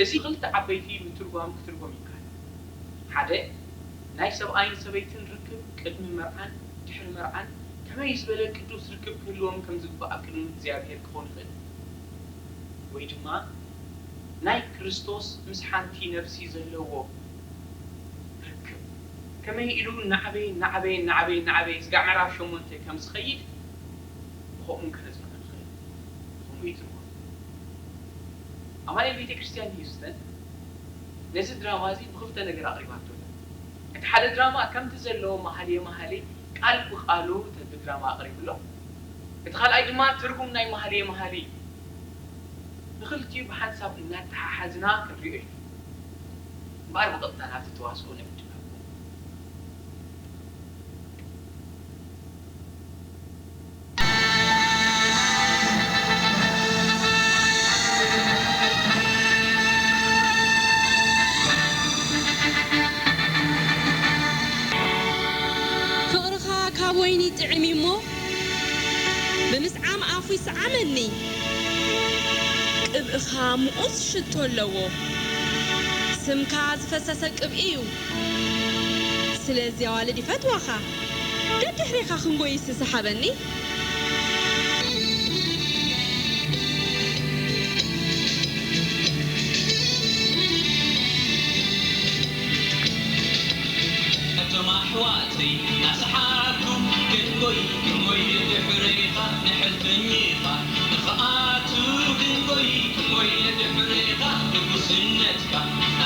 እዚ ክልተ ዓበይቲ ምትርጓም ክትርጎም ይከኣል። ሓደ፣ ናይ ሰብኣይን ሰበይትን ርክብ ቅድሚ መርዓን ድሕሪ መርዓን ከመይ ዝበለ ቅዱስ ርክብ ክህልዎም ከም ዝግባእ ኣብ ቅድሚ እግዚኣብሔር ክኸውን ይኽእል። ወይ ድማ ናይ ክርስቶስ ምስ ሓንቲ ነፍሲ ዘለዎ ርክብ ከመይ ኢሉ እናዓበየ እናዓበየ እናዓበየ እናዓበየ ስጋዕ ምዕራፍ ሸሞንተ ከም ዝኸይድ ብኸምኡ ከነጽንዖ ንኽእል። ብኸምኡ ይትርጎም። ኣማልኤል ቤተ ክርስቲያን ሂውስተን ነዚ ድራማ እዚ ብኽልተ ነገር ኣቕሪባቶ ኣላ። እቲ ሓደ ድራማ ከምቲ ዘለዎ መሃልየ መሃልይ ቃል ብቓሉ ተብድራማ ኣቕሪቡ ኣሎ። እቲ ካልኣይ ድማ ትርጉም ናይ መሃልየ መሃልይ ንኽልቲኡ ብሓንሳብ እናተሓሓዝና ክንሪኦ ኢና። እምበኣር ብቐጥታ ናብቲ ተዋስኦ ነዕድመኩም። ፍቕርኻ ካብ ወይኒ ጥዕም እዩ'ሞ፣ ብምስዓም ኣፉ ይስዓመኒ። ቅብእኻ ምኡዝ ሽቶ ኣለዎ፣ ስምካ ዝፈሰሰ ቅብኢ እዩ። ስለዚ ኣዋልድ ይፈትዋኻ። ደድሕሬኻ ክንጎይስ ዝሰሓበኒ። ኣቶም ኣሕዋተይ ኣስሓብኩም ክንጎይ ክንጎይ ድሕሬኻ ንሕልፍኝኻ ንኽኣቱ ክንጎይ ክንጎይ ድሕሬኻ ንጉስነትካ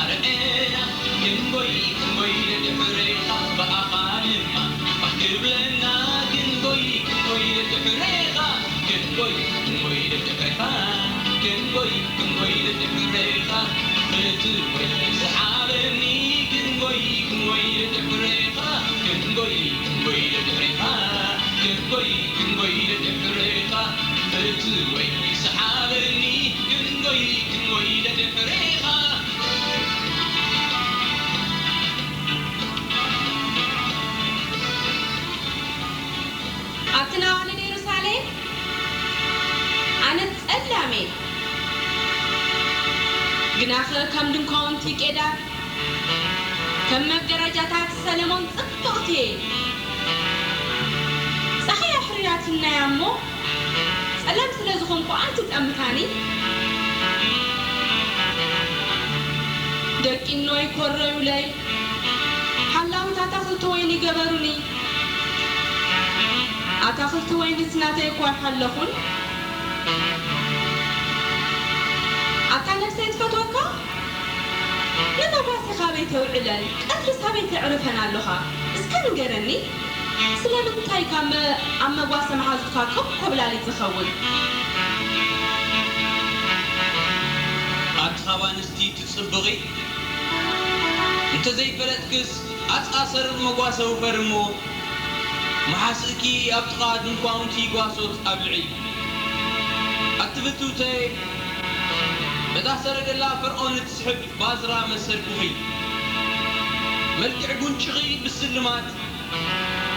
ኣርኤና ክንጎይ ክንጎይ ድሕሬኻ ብኣኻ ድማ ባህ ክብለና ክንጎይ ክንጎይ ድሕሬኻ ክንጎይ ክንጎይ ድሕሬኻ ክንጎይ ክንጎይ ድሕሬኻ ፍትወይ ሰሓበኒ ክንጎይ ክንጎይ ድሕሬኻ ክንጎይ ክንጎይ ድሕሬኻ ክንጎይ ክንጎይ ድሕሬኻ ፍትወይ ሰሓበኒ ክንጎይ ክንጎይ ድሕሬኻ ኣብቲ ናዋልድ የሩሳሌም ኣነ ጸላም እየ፣ ግናኸ ከም ድንኳውንቲ ቄዳር፣ ከም መጋረጃታት ሰለሞን ጽብቕቲ እየ። ጸሓይ ኣሕሪራትናያ እሞ፣ ጸላም ስለ ዝኾንኩ ኣይትጠምታኒ። ደቂ ኖይ ኮረዩለይ፣ ሓላውት ኣታኽልቲ ወይኒ ገበሩኒ። ኣታኽልቲ ወይንስ ናተይ እኳ ኣይሓለኹን። ኣታ ነፍሰይ ትፈትወካ፣ ንመጓሰ ካበይ ተውዕለን ቀትርስ ኣበይ ተዕርፈን ኣሎኻ? እስከ ንገረኒ፣ ስለምንታይ ካብ መ-፣ ኣብ መጓሰ መሓዙትካ ከም ኮብላሊት ዝኸውን? ኣቲ ካብ ኣንስቲ ትጽብቒ? እንተ ዘይፈለጥክስ፣ ኣጻሰር መጓሰ ውፈሪ እሞ፣ መሓስእኪ ኣብ ጥቓ ድንኳውንቲ ጓሶት ኣብልዒ። ኣቲ ፍትውተይ፣ በታ ሰረገላ ፈርዖን እትስሕብ ባዝራ መሰልኩኺ። መልክዕ ጉንጭኺ ብስልማት፣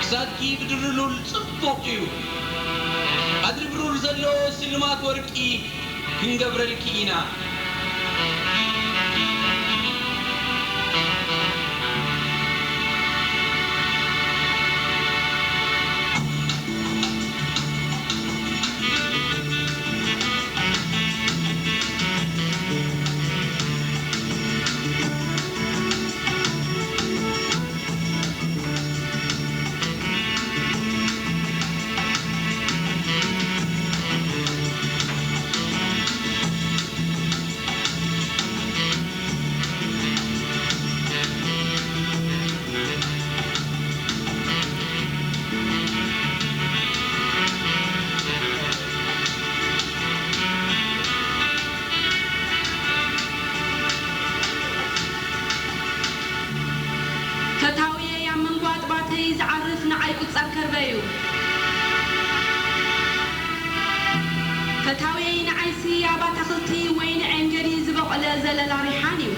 ክሳድኪ ብድርሉል ጽቡቕ እዩ። ኣድሪ ብሩር ዘለዎ ስልማት ወርቂ ክንገብረልኪ ኢና። ፈታውየይ ኣብ መንጎ ኣጥባተይ ዝዓርፍ ንዓይ ቁጻር ከርበ እዩ። ፈታውየይ ንዓይሲ ኣብ ኣታኽልቲ ወይኒ ዔንገዲ ዝበቖለ ዘለላ ሪሓን እዩ።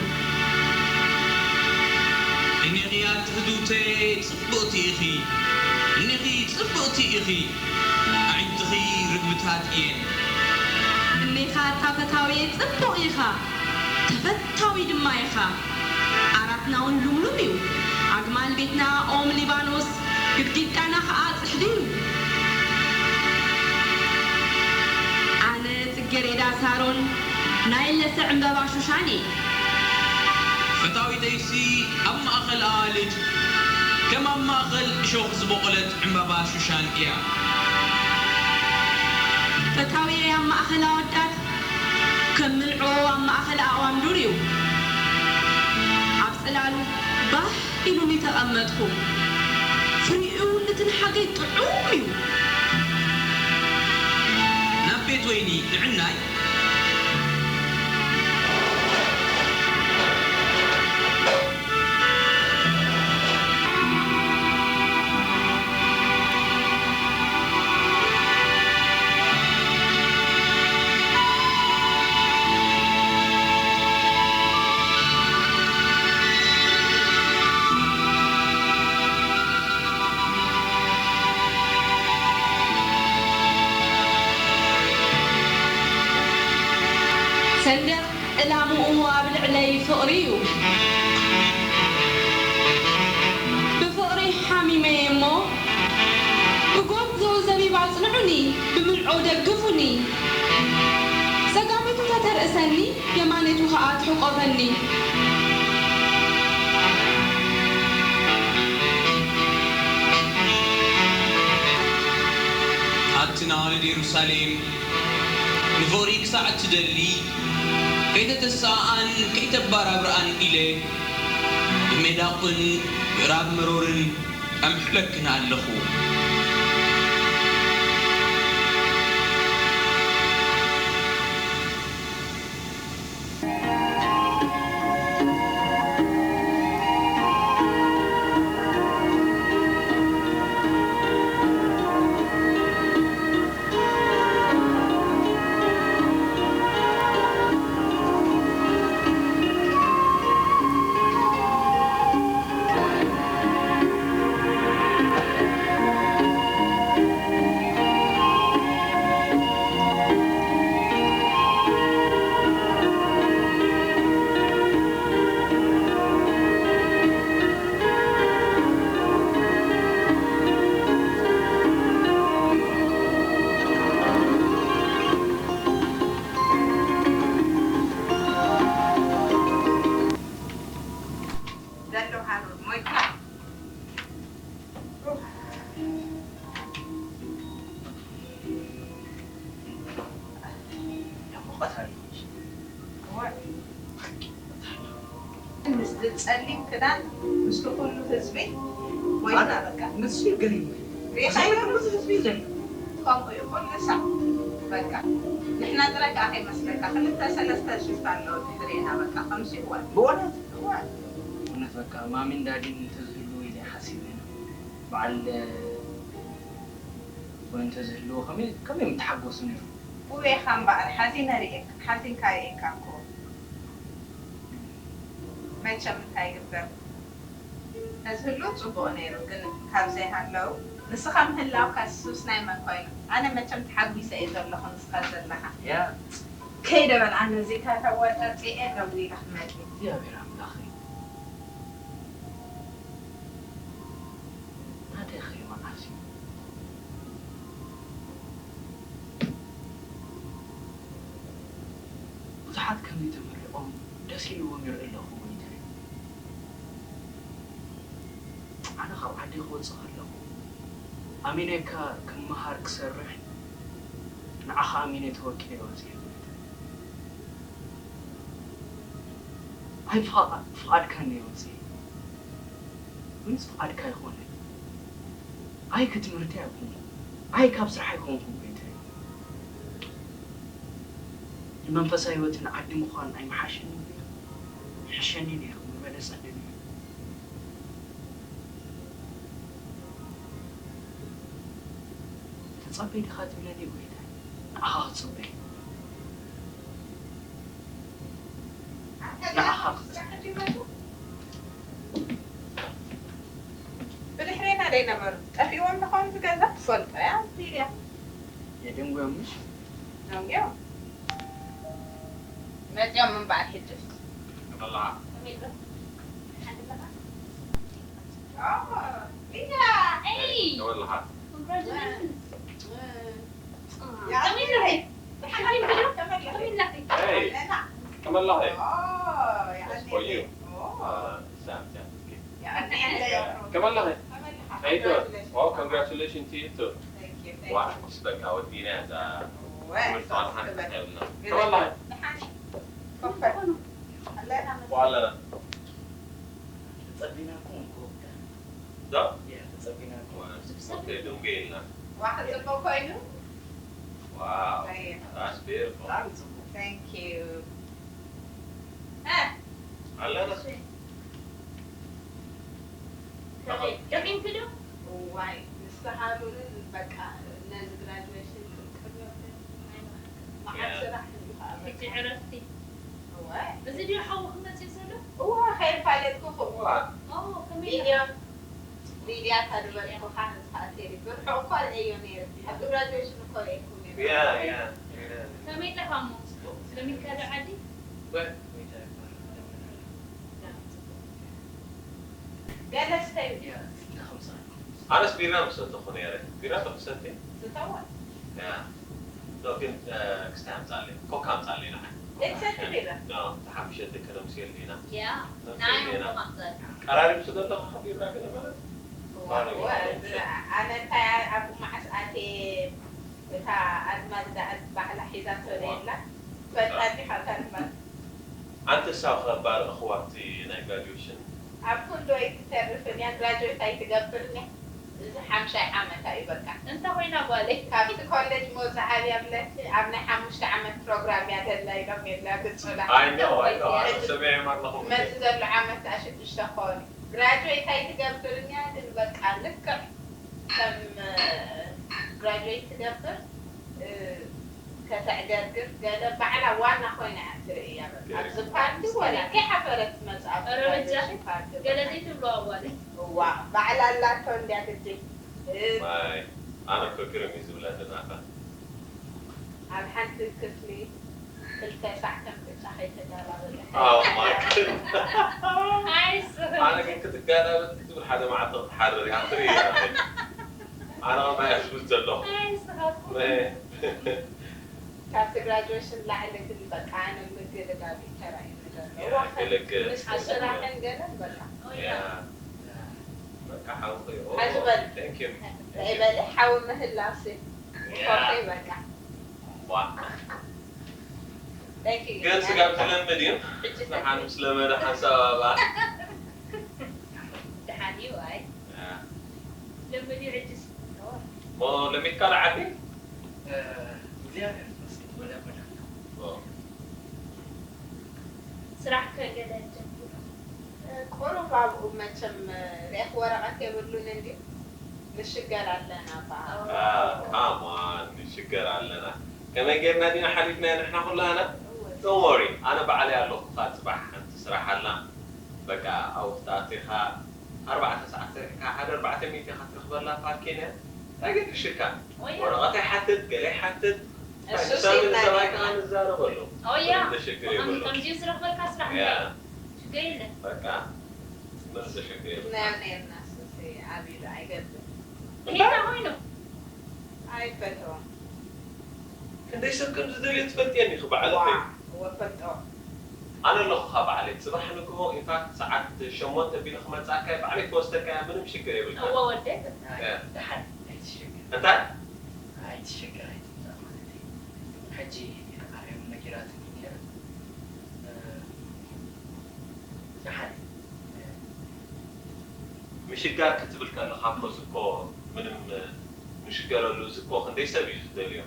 እኔኺ ኣቲ ፍትውተይ ጽብቕቲ ኢኺ፣ እኔኺ ጽብቕቲ ኢኺ፣ ኣዒንትኺ ርግብታት እየን። እኔኻ ኣታ ፈታውየይ ጽቡቕ ኢኻ፣ ተፈት ኣዊ ድማ ኢኻ። ዓራትና እውን ልምሉም እዩ። ኣግማል ቤትና ኦም ሊባኖስ፣ ግድግዳና ኸኣ ጽሕዲ እዩ። ኣነ ጽጌሬዳ ሳሮን፣ ናይ ለሰ ዕምበባ ሹሻን እየ። ፈታዊተይሲ ኣብ ማእከል ኣዋልድ፣ ከም ኣብ ማእከል እሾኽ ዝበቖለት ዕምበባ ሹሻን እያ። ፈታዊየይ ኣብ ማእከል ኣወዳት፣ ከም ምልዖ ኣብ ማእከል ኣእዋም ዱር እዩ። ኣብ ጽላሉ ባህ ኢሉኒ ተቐመጥኩ። ፍሪኡ ንትንሓገይ ጥዑም እዩ። ናብ ቤት ወይኒ ጥዕናይ። ሰንደቕ ዕላምኡ ኣብ ልዕለይ ፍቕሪ እዩ። ብፍቕሪ ሓሚመ እየ እሞ፣ ብጎብዞ ዘቢብ ኣጽንዑኒ፣ ብምልዖ ደግፉኒ። ጸጋሚቱ ተተርእሰኒ፣ የማነይቱ ኸኣ ትሕቆፈኒ። ኣትን ኣዋልድ የሩሳሌም፣ ንፍቕሪ ክሳዕ እትደሊ፣ ከይተተስኣኣን ከይተባራብርኣን ኢለ፣ ብሜዳቑን ምዕራብ መሮርን ኣምሕለክን ኣለኹ። ዘሎ ሃሩር ሞይትና። እዋ፣ ምስቲ ጸሊም ክዳን፣ ምስቲ ኩሉ ህዝቢ፣ ሞይትና በቃ። ንሱ ገሪሙ። ሪኢኻዮ? እዚ ኩሉ ህዝቢ ዘሎ። ከምኡ እዩ ኩሉ ሳዕ። በቃ። ንሕና ጥራይ ከኣ ከይመስለካ፣ ክልተ ሰለስተ ሽፍታ ኣለዉ ድሕሬና፣ በቃ፣ ከምዚ እዋን። ብእውነት? እዋን። እውነት በቃ፣ ማሚን ዳዲን እንተዝህልዉ ኢለ ሓሲበ ነይረ። በዓል፣ እ፣ ወይ እንተዝህልዎ ከመይ፣ ከመይ ምተሓጎሱ ነይሮም? ውቤኻ እምበኣር ሓዚነ ርእየካ፣ ሓዚንካ ርእየካ እኮ። መቸም እንታይ ይግበር? ተዝህልዉ ጽቡቕ ነይሩ፣ ግን ካብ ዘይሃለዉ፣ ንስኻ ምህላውካስ ሱስ ናይ መን ኮይኑ? ኣነ መቸም ተሓጒሰ እየ ዘለኹ፣ ንስኻ ዘለኻ። ያ። ከይደ በል፣ ኣነ እዚታት ኣወጻጺኤ ደው ኢለ ክመጽእ። እግዚኣብሔር ኣምላኸይ። ናተይ ኸ መዓስ እዩ? ብዙሓት ከምዚ ተመሪቖም ደስ ኢልዎም ይርኢ ኣለኹ፣ ወይተይ። ኣነ ካብ ዓዲ ክወጽእ ከለኹ፣ ኣሚነካ ክመሃር ክሰርሕ፣ ንዓኻ ኣሚነ ተወኪለ እየ ወጺኤ፣ ወይተይ። ኣይ ፍቓ-፣ ፍቓድካ እንድየ ወጺኤ። ወይስ ፍቓድካ ኣይኮነን? ኣይ ከትምህርቲ ኣይኮንኩ፣ ኣይ ካብ ስራሕ ኣይኮንኩ ቤተይ። ንመንፈሳዊ ህይወትን ዓዲ ምዃን ኣይምሓሸኒ? ይሕሸኒ ነይሩ፣ ምበለጸኒ ነይሩ። ተጸበይ ዲኻ ትብለኒ ጎይታይ? ንዓኻ ክጽበ። ንዓኻ ክጽበ። ብድሕሬና ደይ ነበሩ? ጠፊእዎም ተኾኑ እቲ ገዛ ትፈልጦ እያ፣ ኣንቲልያ። የደንጉዮም ምሽ? ደንጉዮም። መጺኦም እምበኣር ሕጅስ። እባ ኣላ። ከመይ ኣለኻ? ሓንቲ ኣለኻ? Oh, Lina! Hey! ከመይ ኣለኻ? Congratulations! Yeah, ከመይ ኣለኺ? ሓኪም ዶ? ከመይ ኣለኺ? Hey! ከመይ ኣለኺ? Oh, That's for you. Oh, Uh, Sam, Sam, okay. yeah, ከመይ ኣለኺ? How you doing? Oh, congratulations to you too. Thank you, Wow, thank you. ምስ በቃ ወዲና እዛ Well, ትምህርቲ ዋላ ሓንቲ የብልና። ከመይ ኣለኺ? ደሓን። ኮፈ። ኣለና። ዋላ ተጸቢናኩም እኮ። ዶ? ያ፣ ተጸቢናኩም። ወደ ደንጎ ኢልና። ዋህ ጽቡቅ ኮይኑ። Wow, that's beautiful. ብጣዕሚ ጽቡቅ። Thank you. ኣለና። ከመይ ደኺምኪ ዶ? ዋይ ንስኻ ሉልን በቃ ነዚ ግራጁዌሽን ክንቅርብ መዓት Yeah. ስራሕ እዩ ከዓ ሕጂ በቃ። ዕረፍቲ። እዋይ እዚ ድዩ ሓውኺ መፅዩ ዘሎ? እዋ ከይፋለጥኩኹም Wow. ኦ፣ ከመይ ሊድያ ሊድያ ታድበልኩኻ ንስኻት የሪ ብርሑቕ እኳ ርእየዮ ነይረ ኣብ ግራጁዌሽን እኮ ርእየኩም ነይረ Yeah, yeah, yeah. ከመይ ኣለኻ እሞ? ለሚድካ ዶ ዓዲ? ወ-፣ ወይ ታይ ይባላል? ለምን አለ? ገለ ስተዩ ያ፣ ከምሳ። ኣነስ ቢራ ምሰተኹ ነይረ። ቢራ ዶ ክሰቲ? ዝተወ ያ። ዶ ግን ክስታይ ኣምጻለይ። ኮካ ኣምጻለይ ንዓይ። ዘይትሰቲ ቢራ ዶ ተሓምሸ ደቂ ነምስየሉ ኢና። ያ ነምስየሉ ንዓይ ኢና። ውን ከምፀል ቀራሪብሱ ዘለኹ ቢራ ግን ማለት ኣነ እንታይ ኣብኡ መዓስ ኣትየ እታ ኣድማስ ዝዓት ባህላ ሒዛቶ ደላ ትፈልጣ ዲኻ እታ ኣድማስ ኣንተ ሳው ከባር እኽዋብቲ ናይ ግራጁዌሽን ኣብ ኩሉ ኣይትተርፍን እያ ግራጁዌት ኣይትገብርን እያ እዚ ሓምሻይ ዓመታ እዩ በቃ እንታይ ኮይና ጓለይ? ካብቲ ኮሌጅ መውፅዓ ኣብያ ብለኪ ኣብ ናይ ሓሙሽተ ዓመት ፕሮግራም እያ ደላ ኢሎም የላ ግፁላ I know, I know. ኣነ ሰሚዐም ኣለኹ። መዚ ዘሎ ዓመት ከዓ ሽዱሽተ ክኸውን እዩ ግራጁዌት ኣይትገብርን እያ ግን በቃ ልክዕ ከም ግራጁዌት ትገብር ከተዕገርግር ገለ ባዕላ ዋና ኮይና እያ ትርኢ እያ በቃ ኣብዚ ፓርቲ ወላ ከይሓፈረት ትመፅእ ኣብ ኧረ በጃኺ ፓርቲ ገለ ዘይትብሎ ኣዋለይ እዋ ባዕላ ኣላቶ እንድያ ግዲ ማይ ኣነ እኮ ግርም እዩ ዝብለኒ ናታ ኣብ ሓንቲ ክፍሊ ክልተ ሳዕ ከም ቅጫ ከይተጋባበለ Oh my god ኣይስኽር ኣነ ግን ክትጋዳበጥ ክትብል ሓደ መዓልቲ ክትሓርር እያ ትርኢ ኣነ ከማያ ዝብል ዘለኹ ካብቲ ግራጁዌሽን ላዕሊ ግን በቃ ኣነ ምግልጋል እዩ ተራእዩኒ ዘሎ እዋ ግልግል ምስ ስራሕን ገለን በቃ ያ በቃ ሓውኺ ሓዝበል thank you በለ ሓዊ ምህላውሲ ያ ኮፈይ በቃ ዋ Thank you. ግን ስጋብ ዝለምድ እዩ ንሓን ምስ ለመደ ሓንሳብ ኣባ ደሓን እዩ ኣይ ለምድ እዩ ሕጅስ ሞ ለሚድካ ዶ ዓዲ እግዚኣብሔር ይመስገን ወደ መድኃኒዓለም። ስራሕ ከገለ ጀምሩ ቁሩብ ኣብኡ መቸም ርኤኽ ወረቐት የብሉን እንዲ ንሽገር ኣለና ባ ካማን ንሽገር ኣለና ከመይ ጌርና ዲና ሓሊፍናዮ ንሕና ኩላህና don't worry ኣነ ባዕለይ ኣለኹ ካ ፅባሕ ሓንቲ ስራሕ ኣላ በቃ ኣብኡ ክትኣትኻ ኣርባዕተ ሰዓት ሰሪሕካ ሓደ ኣርባዕተ ሚእቲ ኢኻ ትረኽበላ ፓርኪን እያ እንታይ ገድርሽካ ወረቐት ኣይሓትት ገለ ኣይሓትት እሱ ሰብን ሲልና ሰብኣይ ዲና ከዓ ንዛረበሉ ኦያ ምንም ሽግር የብሉ ከምዚኡ ዝረኽበልካ ስራሕ ያ ሽገር የለን በቃ ምንም ሽግር የብሉ ናዮ ነርና ሱሲ ዓብሉ ኣይገብር ጌታ ኮይኑ ኣይፈትዎም ክንደይ ሰብ ከም ዝደልዮ ትፈልጥየኒ ኢኺ በዓለተይ ወፈልጦ ኣነ ኣለኹ ካ በዓለይ ፅባሕ ንግሆ ኢንፋክት ሰዓት ሸሞንተ ቢለ ክመፅኣካ እየ በዓለይ ክወስደካ እያ ምንም ሽግር የብልካ እወ ወደይ ደሓን ኣይትሸገር እንታይ ኣይትሸገር ኣይትምፃእ ማለት እዩ ሕጂ ኣርዮም ነጊራትኒ ነይራ ደሓን ምሽጋር ክትብል ከለኻ እኮ እዚ እኮ ምንም ንሽገረሉ እዚ እኮ ክንደይ ሰብ እዩ ዝደልዮ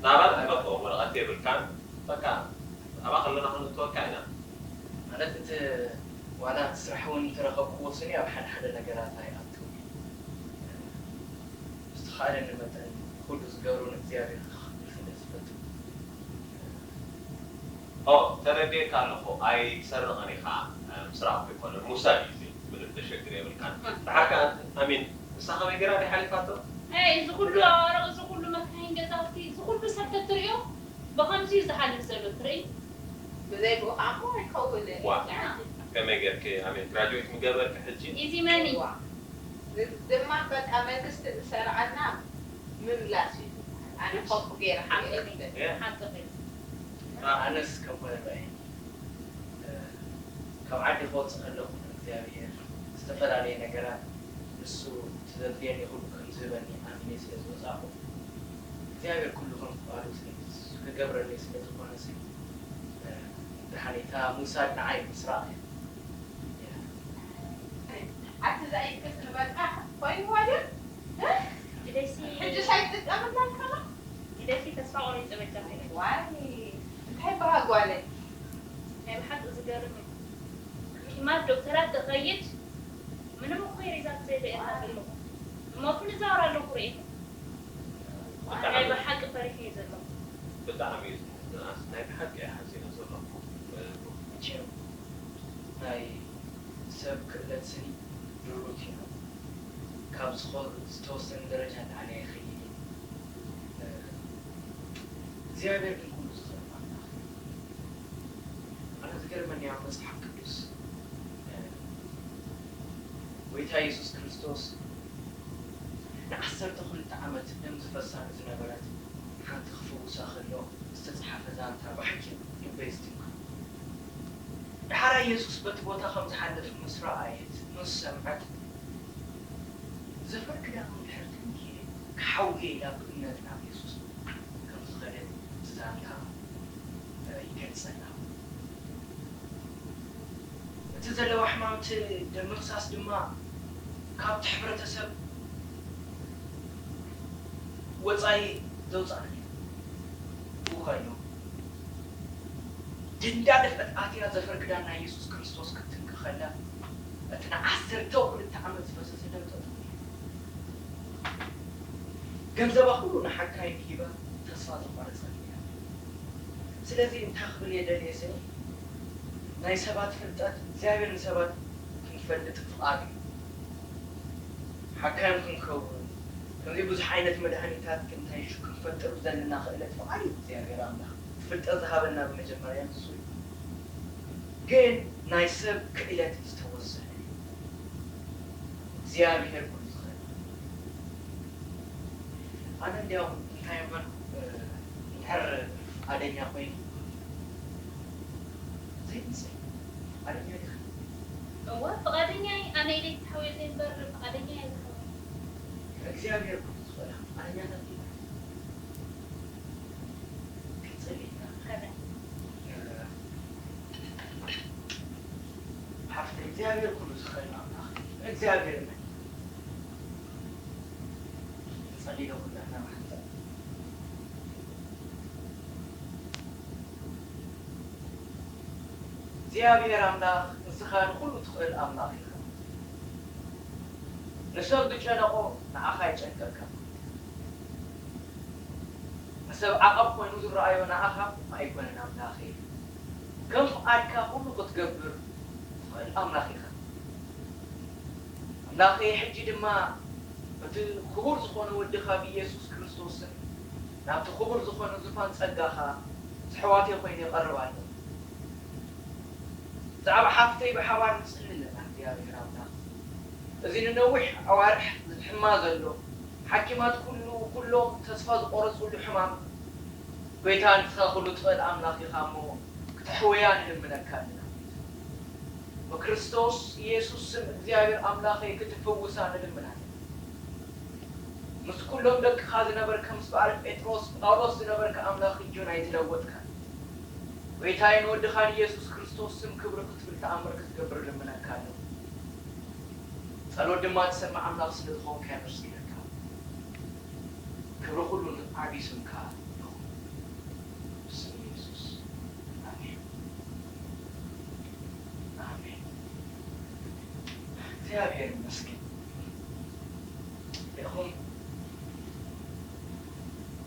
ናባና ትመጥኦ ወረቐት የብልካን በቃ ኣብኣ ከለና ክነእትወካ ኢና ማለት እቲ ዋላ እቲ ስራሕ እውን እንተረኸብክዎ ስኒ ኣብ ሓደ ሓደ ነገራት ኣይኣትው ዝተኻእለኒ መጠን ኩሉ ዝገብሮ ንእግዚኣብሔር ክኽፍል ስለ ዝፈቱ ኦ ተረዲኤካ ኣለኹ ኣይሰርቕን ኢኻ ምስራቕ ኣይኮነን ሙሳ እዩ እዚ ምንም ተሸግር የብልካን ድሓር ከዓ ኣሚን ንሳ ከመይ ገይራ ድይ ሓሊፋቶ ኣይ እዚ ኩሉ ኣዋርቕ እዚ ኩሉ መካይን ገዛውቲ እዚ ኩሉ ሰብ ተትሪኦ ብኸምዚ እዩ ዝሓልፍ ዘሎ ትርኢ ዘይብኡ ከዓ እኮ ኣይከውንን እዩ። ከመይ ጌርኪ ኣሜን ግራጁዌት ምገበርኪ ሕጂ? ኢዚ መኒ ዋ። ድማ በቃ መንግስቲ ዝሰርዓና ምምላስ እዩ። ኣነ ከምኡ ገይረ ሓቂ ክብል። ሓቂ ብል ኣነስ ከምኮነ ራእየ ካብ ዓዲ ክወፅእ ከለኹ እግዚኣብሔር ዝተፈላለየ ነገራት ንሱ እቲ ዘድልየኒ ኩሉ ከም ዝህበኒ ኣሚነ ስለ ዝወፃኹ እግዚኣብሔር ኩሉ ከም ፍቃዱ ክገብረለይ ስለ ዝኾነ ድሓን እታ ምውሳድ ንዓይ ምስራቕ እያ። ኣቲ ዘኣይክስ ንበቃ ኮይንዋ ድዩ? ኢደሲ ሕጂ ሳይትጥቀምላ ከላ ኢደሲ ተስፋ ቆሪፀ በጃ ዋይ እንታይ በሃጓለይ ናይ ብሓቂ ዝገርም እዩ። ኪማት ዶክተራት ተኸይድ ምንም እኮ ሪዛልት ዘይርእየና ዘለኹ እሞ ኩሉ ዛወራ ኣለኹ ርእየ ናይ ብሓቂ ፈሪሐ እየ ዘለኹ። ብጣዕሚ እዩ ዘሕዝን። ኣስ ናይ ብሓቂ እየ ሓዚነ ዘለኹ። መቸም ናይ ሰብ ክእለት ስኒ ድሩት እዩ። ካብ ዝኾ- ዝተወሰነ ደረጃ ንላዕሊ ኣይኸይድን እዩ። እግዚኣብሔር ግን ኩሉ ዝኽእል ኣምላኽ እዩ። ኣነ ዝገርመኒ ኣብ መፅሓፍ ቅዱስ ጎይታ የሱስ ክርስቶስ ንዓሰርተ ክልተ ዓመት ደም ዝፈሳ ንዝነበረት ሓንቲ ክፍውሳ ከሎ ዝተፅሓፈ ዛንታ ብሓቂ ልበይ ዝትንክፍ። ዳሕራይ የሱስ በቲ ቦታ ከም ዝሓልፍ ምስ ረኣየት ምስ ሰምዐት ዘፈር ክዳኑ እንድሕር ተንኪኤ ክሓውየ ኢላ ብእምነት ናብ የሱስ ከም ዝኸደት እቲ ዛንታ ይገልጸልና። እቲ ዘለዋ ሕማም እቲ ደም ምፍሳስ ድማ ካብቲ ሕብረተሰብ ወጻኢ ዘውጻእ እዩ። ብኡ ከሎ ደንዳደፈት ኣትያ ዘፈር ክዳን ናይ የሱስ ክርስቶስ ክትንኪ ከላ እቲ ንዓሰርተ ክልተ ዓመት ዝፈሰሰ ደም ጠጠው ኢሉ። ገንዘባ ኩሉ ንሓካይም ሂባ ተስፋ ዝቆረጸት እያ። ስለዚ እንታይ ክብል እየ ደልየ ስኒ ናይ ሰባት ፍልጠት እግዚኣብሔር ንሰባት ክንፈልጥ ፍቓድ እዩ። ሓካይም ክንከውን ከምዚ ብዙሕ ዓይነት መድሃኒታት እንታይ ሹ ክንፈጥር ዘለና ክእለት ፍቓድ እዩ እግዚኣብሔር ኣምላኽ ፍልጠት ዝሃበና ብመጀመርያ ንሱ እዩ። ግን ናይ ሰብ ክእለት ዝተወሰነ እዩ። እግዚኣብሔር ኩሉ ዝኽእል ኣነ እንዲያውም እንታይ እምበር እንድሕር ፍቓደኛ ኮይኑ ዘይምፅእ ፍቓደኛ ዲኻ? እወ ፍቓደኛ እየ ኣነ ኢለይ ተሓውየ ዘይምበር ፍቓደኛ እየ ዝሓወ እግዚኣብሔር ኩሉ ዝኽእል ፍቓደኛታት ኢና። ክንፅሊ ኢና። ከመይ ሓፍተ እግዚኣብሔር ኩሉ ዝኽእል ኣምላኽ እግዚኣብሔር እመን። ንጸሊ ዶ ኩላህና ብሓንሳብ እግዚኣብሔር ኣምላኽ ንስኻ ንኹሉ ትኽእል ኣምላኽ ኢኻ። ንሰብ ዝጨነቖ ንዓኻ ይጨንቀካ። ንሰብ ዓቐብ ኮይኑ ዝረኣዮ ንዓኻ ኣይኮነን ኣምላኸይ። ከም ፍቓድካ ኩሉ ክትገብር ትኽእል ኣምላኽ ኢኻ። ኣምላኸይ ሕጂ ድማ በቲ ክቡር ዝኾነ ወድኻ ብኢየሱስ ክርስቶስ ስም ናብቲ ክቡር ዝኾነ ዙፋን ጸጋኻ ዝሕዋተይ ኮይነ ይቐርብ ኣለኹ። ብዛዕባ ሓፍተይ ብሓባር ንጽሊ ኣለና እግዚኣብሔር ኣምላኽ። እዚ ንነዊሕ ኣዋርሕ ዝሕማ ዘሎ ሓኪማት ኩሉ ኩሎም ተስፋ ዝቆረጽሉ ሕማም ጎይታ ንስኻ ኩሉ ትኽእል ኣምላኽ ኢኻ እሞ ክትሕውያ ንልምነካ ኣለና። ብክርስቶስ ኢየሱስ ስም እግዚኣብሔር ኣምላኸይ ክትፍውሳ ንልምና ኣለና። ምስ ኩሎም ደቅኻ ዝነበርካ ምስ በዓል ጴጥሮስ ጳውሎስ ዝነበርካ ኣምላኽ ሕጂ ኣይተለወጥካ። ጎይታይን ወድኻን ኢየሱስ ክርስቶስ ስም ክብሪ ክትብል ተኣምር ክትገብር ልምነካ ኣለኹ። ጸሎት ድማ ትሰምዕ ኣምላኽ ስለ ዝኾንካ የመስግነካ። ክብሪ ኩሉ ንዓቢ ስምካ ይኹን። ብስም ኢየሱስ ኣሜን። ኣሜን። እግዚኣብሔር ይመስገን። ይኹን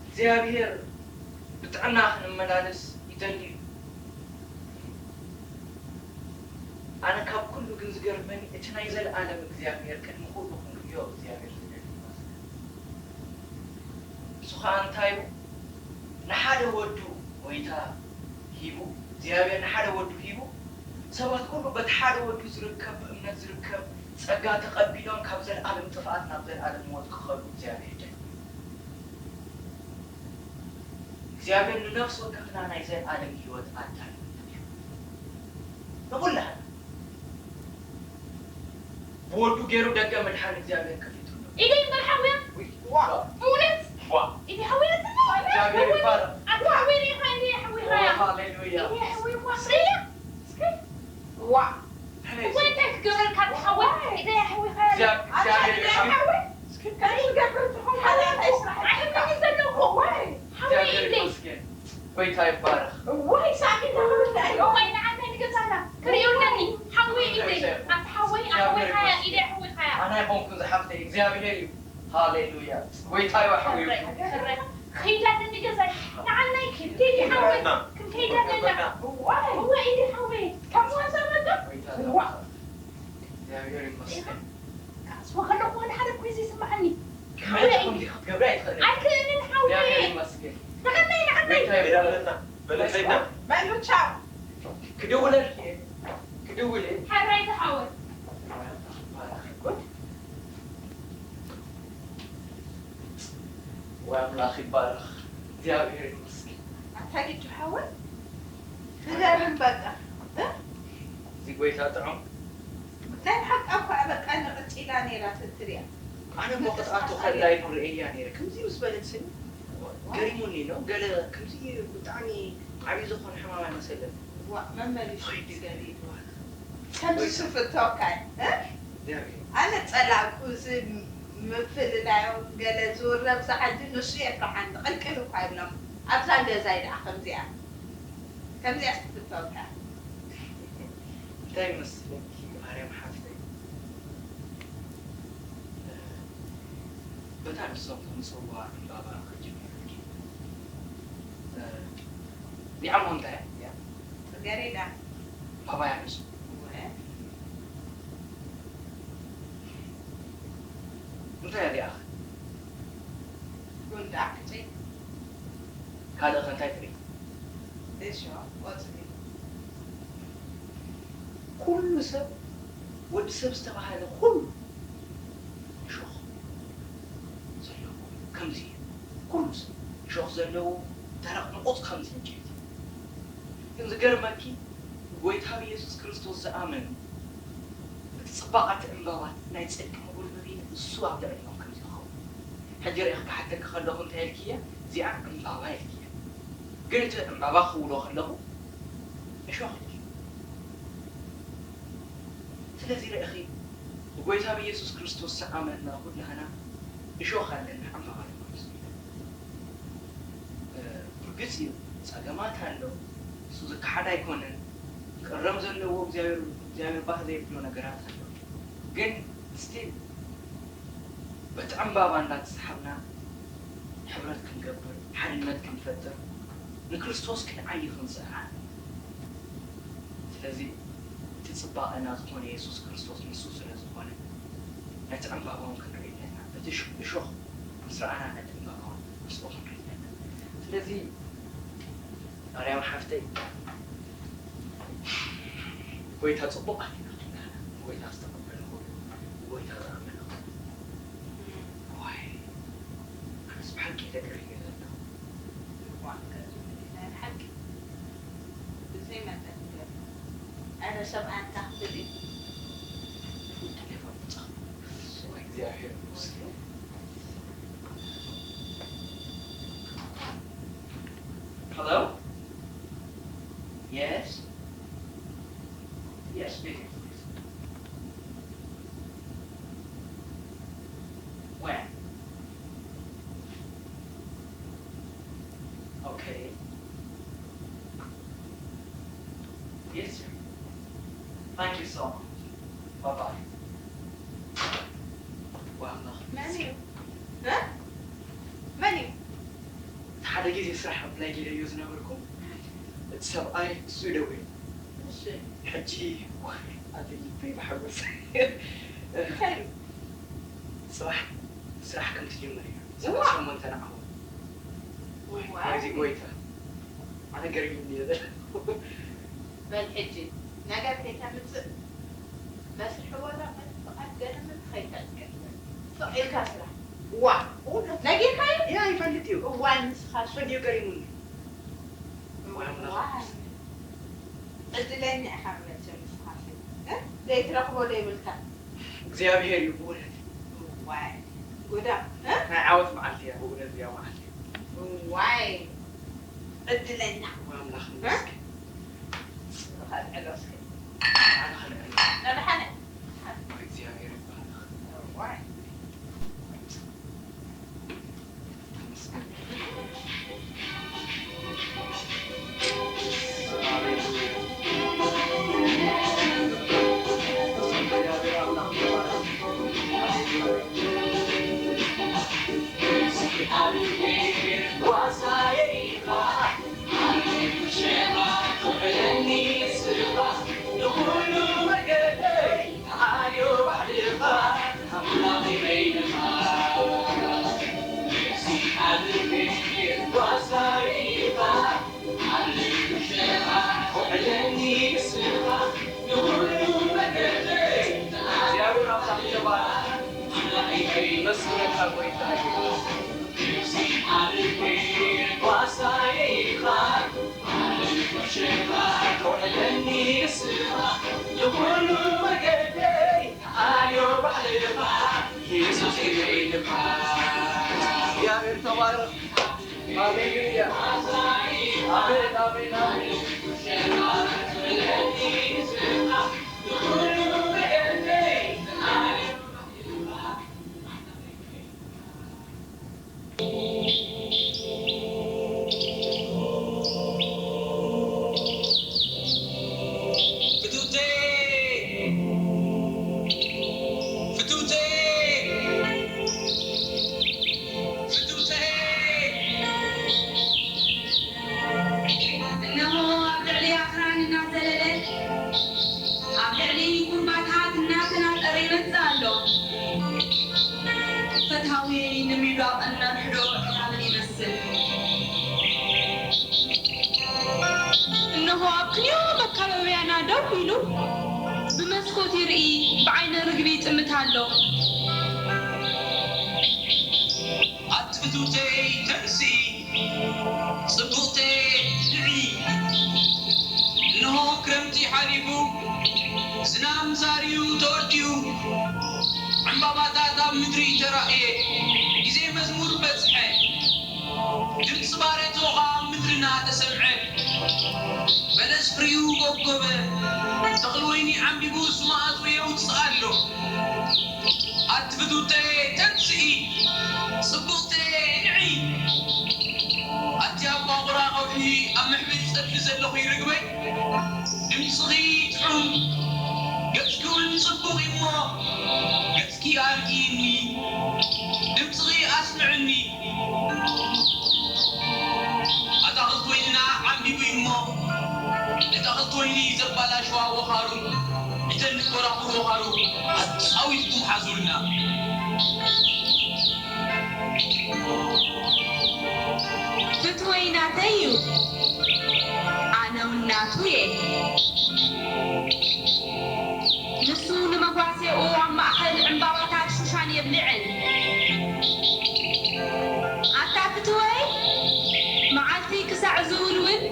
እግዚኣብሔር ብጥዕና ክንመላለስ ይደሊ እዩ። ኣነ ካብ ኩሉ ግን ዝገርመኒ እቲ ናይ ዘለኣለም እግዚኣብሔር ቅድሚ ኩሉ ክንርእዮ እግዚኣብሔር ዝደሊ ይመስል። እሱ ኸዓ እንታይ እዩ? ንሓደ ወዱ ጎይታ ሂቡ እግዚኣብሔር ንሓደ ወዱ ሂቡ፣ ሰባት ኩሉ በቲ ሓደ ወዱ ዝርከብ፣ ብእምነት ዝርከብ ጸጋ ተቐቢሎም ካብ ዘለዓለም ጥፍኣት ናብ ዘለዓለም ህይወት ክኸዱ እግዚኣብሔር ይደሊ። እግዚኣብሔር ንነፍሲ ወከፍና ናይ ዘለዓለም ህይወት ኣዳልዩ ንኹላህና። ብወዱ ገይሩ ደገ ምድሓን እግዚኣብሔር ከፊቱሉ። ኢደይ እምበር ሓውያ? ዋ! ብእውነት? ዋ! ኢደይ ሓውያ? እግዚኣብሔር ይባረክ። ኣታ ሓውያ ኢኻ፣ ኢደይ ሓውያ ኢኻ። ሃሌሉያ። ኢደይ ሓውያ እሞ እስኪ፣ እስኪ። ዋ! እሞ እንታይ ክገብረልካ ኣታ ሓውያ? ኢደይ ሓውያ ኢኻ። እግዚኣብሔር ይባረክ። እስኪ እንታይ ክገብር ትኾን? ሓውያ እንታይ ስራሕ? ኣሕምኒ ዘለኹ። ወይ! ሓወይ ኢደይ። ይመስገን። ጎይታ ይባረኽ። ወይ ሳቂ ተኽብር እንታይ? ወይ ንዓናይ ንገዛና ክርእዩ ኣለኒ። ሓወይ ኢደይ። ኣቲ ሓወይ ኣሕወይ ሃያ ኢደይ ኣሕወይ ሃያ። ኣነ ኣይኮንኩን ዝሓፍተይ እግዚኣብሔር እዩ። ሃሌሉያ። ጎይታ እዩ ኣሕወይ። ሕራይ ሕራይ። ክኸይድ ኣለኒ ገዛይ። ንዓናይ ክንከይድ ሓወይ ክንከይድ ኣለና። ወይ ኢደይ ሓወይ። ካብ ዋዛ መጣ። ጎይታ ይባረኽ። እግዚኣብሔር ይመስገን። ክዓጽዎ ከለኹ ዋላ ሓደ እኮ እዩ ዘይስምዓኒ። ከመይ ኢልካ ከምዚ ክትገብሪ ኣይትኽእልን። ኣይክእልን ሓወይ። እግዚኣብሔር ይመስገን። ንዓናይ ንዓናይ። ጎይታ ይባረኽ። በለጸይና። በሉ ቻው። ክድውለልኪ እየ። ክድውል እየ። ሕራይ ዝሓወይ። ጉድ። ወይ ኣምላኽ ይባረኽ። እግዚኣብሔር ይመስገን። ኣታ ጊዱ ሓወይ፣ ትገርም በቃ። እ? እዚ ጎይታ ጥዑም። ናይ ብሓቂ እኳ በቃ ንቕጭ ኢላ ነይራ ትትሪያ። ኣነ እሞ ክትኣቱ ከላ እዩ ርእየያ ነይረ። ከምዚ ምስ በለት ስኒ ገሪሙኒ ነው። ገለ ከምዚ ብጣዕሚ ዓብዪ ዝኾነ ሕማም ኣይመሰለኒ። ዋእ፣ መመሊሱ ኾይዱ ይዘልል። ከምዚ ስፍቶካ፣ እ? እግዚኣብሔር። ኣነ ጸላእኩ፣ እዚ ምፍልላዮም ገለ ዝውረብ ዝሓጂ ንሱ የፍርሓኒ፣ ቅልቅል እኳ ይብሎም። ኣብዛ ገዛይ ደኣ ከምዚኣ፣ ከምዚኣ ስፍቶካ። እንታይ መስለኪ ማርያም ሓፍተይ? በታ ንሶም ከምጽዋ ዕምባባ ክጅምር እየ። እ፣ እዚኣ እሞ እንታይ እያ? እዚኣ? ጽጌረዳ። ባባያ ንሱ። እወ። እንታይ እያ እዚኣ? ጉንዳዕ፣ ዕጨይቲ። ካልእ ኸ እንታይ ትርኢ? እሾኽ፣ ቆጽሊ። ኩሉ ሰብ፣ ወዲ ሰብ ዝተባህለ ኩሉ እሾኽ ዘለዎ ከምዚ እዩ። ኩሉ ሰብ እሾኽ ዘለዎ ደረቕ ንቑጽ ከምዚ ዕንጨይቲ። ግን ዝገርመኪ፣ ጎይታ ብየሱስ ክርስቶስ ዝኣመኑ፣ እቲ ጽባቐ እቲ ዕምባባ ናይ ጽድቂ መጎልበቢ ንሱ ኣብ ልዕሊኦም ከምዚ ይኸውን። ሕጂ ርኢኺ ክሓተኪ ከለኹ እንታይ ኢልክያ? እዚኣ ዕምባባ ኢልክያ። ግን እቲ ዕምባባ ክብሎ ከለኹ እሾኽ ኢልኪ። ስለዚ ርኢኺ፣ ብጎይታ ብየሱስ ክርስቶስ ዝኣመንና ኩላህና እሾኽ ኣለና፣ ዕምባባ ድማ ምስሉ ኢና። እ፣ ብርግጽ እዩ፣ ጸገማት ኣሎ፣ እሱ ዝከሓድ ኣይኮነን። ክእረም ዘለዎ እግዚኣብሔር፣ እግዚኣብሔር ባህ ዘየብሎ ነገራት ኣሎ። ግን ስቲል በቲ ዕምባባ እንዳተሰሓብና ሕብረት ክንገብር፣ ሓድነት ክንፈጥር፣ ንክርስቶስ ክንዓዪ ክንጽዕር። ስለዚ እቲ ጽባቐና ዝኾነ የሱስ ክርስቶስ ንሱ ስለ ዝኾነ፣ ነቲ ዕምባባ እውን ክንርኢ ኣለና። እቲ እሾ-፣ እሾኽ ምስ ረኣና ነቲ ዕምባባ እውን ምስኡ ክንርኢ ኣለና። ስለዚ ማርያም ሓፍተይ፣ ጎይታ ጽቡቕ ኣሊና ኩላና። ጎይታ ዝተቐበለ ኩሉ፣ ጎይታ ዝኣመነ ኩሉ። ዋይ፣ ኣነስ ብሓቂ ተገሪመ ዘለኹ። እዋእ፣ ከምዚ ናይ ብሓቂ ብዘይ መጠን ይገርም። ኣነ ሰብኣያ እንታይ ክብል እዩ? ቴሌፎን ምጻእ። ወይ እግዚኣብሔር ይመስገን። Hello? Yes? Yes, speaking, please. When? Okay. Yes, sir. Thank you so much. Bye-bye. ዋላ መን እዩ? እ? መን እዩ? እቲ ሓደ ግዜ ስራሕ ኣፕላይ ገይረዮ ዝነበርኩ፣ እቲ ሰብኣይ እሱ እዩ ደዊሉ። እሺ። ሕጂ፣ ኣቲ ልበይ ብሓጎስ። እንታይ ኢሉ? ጽባሕ ስራሕ ከም ትጅምር እያ። እዋ! ሰብዓ ሸሞንተ ንዓኹም። ወይ፣ ዋይ! ወይ፣ እዚ ጎይታ። ኣነ ገሪሙኒ እየ ዘለኹ። በል ሕጂ ነገር ከይተምጽእ መስርሒ ወረቐት ፍቓድ ገለ መለ ከይተልዕል በል። ስቕ ኢልካ ስራሕ። ዋ፣ ብእውነት ነጊርካዮ? ያ ይፈልጥ እዩ። እዋይ ንስኻ ሸድዩ ገሪሙኒ። እዋይ ኣምላኽ። እዋይ። ዕድለኛ ኢኻ መቸም ንስኻ ሲ። እ? ዘይትረኽቦ ዘይብልካ። እግዚኣብሄር እዩ ብእውነት። እዋይ። ጉዳ። እ? ናይ ዓወት መዓልቲ እያ ብእውነት እዚኣ መዓልቲ። እዋይ። ዕድለኛ። እዋይ ኣምላኽ እ? ይመስገን። ስምኻ ልዕሎ እስኪ። ኣነ ኸልዕል። ነድሓነ። እግዚኣብሔር ይባረክ። እዋይ። ተመስገን። ሃሌሉያ። እግዚኣብሔር ኣምላክ ይባረክ። እግዚኣብሔር ኣምላክ ይባርክ። መስግነካ ጎይታ። እግዚኣብሔር ተባረክ። ሃሌሉያ። ኣሜን፣ ኣሜን፣ ኣሜን። ፍትውተይ! ፍትውተይ! ፍትውተይ! እነሆ ኣብ ልዕሊ ኣኽራን እናዘለለ፣ ኣብ ልዕሊ ኩርባታት እናተናጠረ ይመጽእ ኣሎ። ፈታውየይ ንሚዳቕ እናንሕዶ ዕራብን ይመስል። እነሆ ኣብ ክንዮ መካበብያና ደው ኢሉ፣ ብመስኮት ይርኢ፣ ብዓይነ ርግቢ ይጥምት ኣሎ። ኣቲ ፍትውተይ ተንስኢ፣ ጽብቕተይ ንዒ። እንሆ ክረምቲ ሓሊፉ፣ ዝናም ዛርዩ ተወዲኡ፣ ዕምባባታት ኣብ ምድሪ ተራእየ፣ ግዜ መዝሙር በጽሐ። ድምጺ ባሬቶ ኸኣ ኣብ ምድርና ተሰምዐ። በለስ ፍሪኡ ጎብጎበ፣ ተኽሊ ወይኒ ዓምቢቡ ስማኣቱ የውጽእ ኣሎ። ኣቲ ፍትውተየ ተንስኢ፣ ጽብቕተየ ንዒ። ኣቲ ኣባቑራ ከውሒ ኣብ መሕበሪ ጸድፊ ዘለኹ ርግበይ፣ ድምጽኺ ጥዑም፣ ገጽኪ እውን ጽቡቕ እዩ እሞ፣ ገጽኪ ኣርኢኒ፣ ድምጽኺ ኣስምዕኒ። ኣታኽልቲ ወይንና ዓምቢቡ እሞ፣ ንታኽልቲ ወይኒ ዘባላሽዋ ወኻሩ፣ እተን ንጎራኹር ወኻሩ ኣጻዊትኩም ሓዙልና። ፍትወይ ናተይ እዩ፣ ኣነ እውን ናቱ እየ። ንሱ ንመጓሴኡ ኣብ ማእከል ዕምባባታት ሹሻን የብልዕን። ኣታ ፍትወይ፣ መዓልቲ ክሳዕ ዝውልውል፣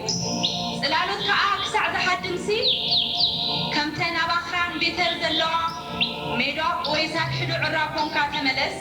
ጽላሎት ከኣ ክሳዕ ዝሃድምሲ፣ ከምተን ኣብ ኣኽራን ቤተር ዘለዋ ሜዳ ወይ ሳድሕዶ ዕራብ ኮንካ ተመለስ።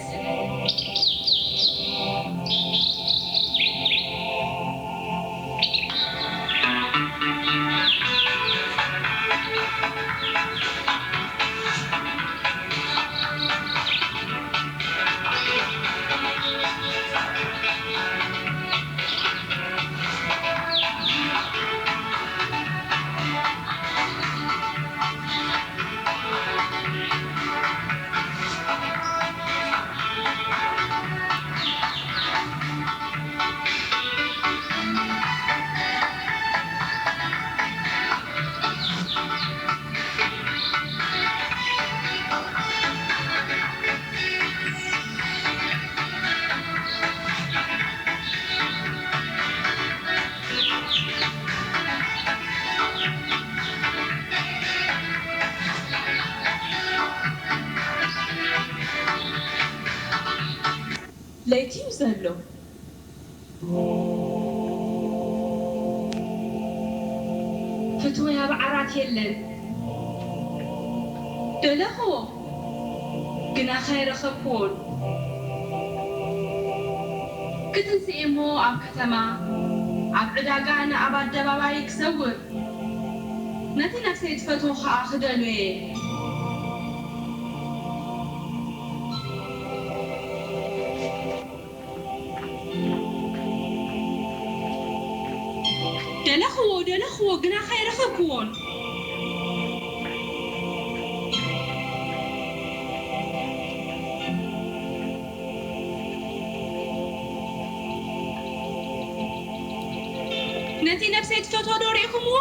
ለይቲ እዩ ዘሎ። ፍትወይ ኣብ ዓራት የለን። ደለኽዎ፣ ግና ከይረኸብክዎን። ክትንስኤ እሞ ኣብ ከተማ፣ ኣብ ዕዳጋን ኣብ ኣደባባይ ክዘውር፣ ነቲ ነፍሰይ ትፈትዎ ኸኣ ክደልዮ እየ። ደለኽዎ፣ ደለኽዎ፣ ግና ከይረኸብክዎን። ነቲ ነፍሰይ ትፈትዎ ዶ ርኢኹምዎ?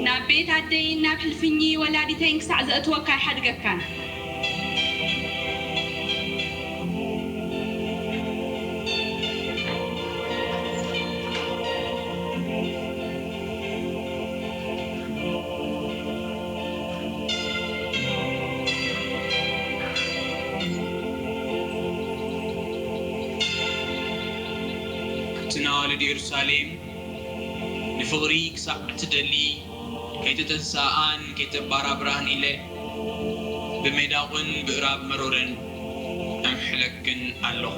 ናብ ቤት ኣደይን ናብ ሕልፍኚ ወላዲተይን ክሳዕ ዘእትወካ ኣይሓድገካን። እቲ ናዋልድ ኢየሩሳሌም ንፍቕሪ ክሳዕ እትደሊ፣ ከይተተንስኣን ከይተባራብራን ኢለ፣ ብሜዳቑን ብእራብ መሮርን እምሕለክን ኣለኹ።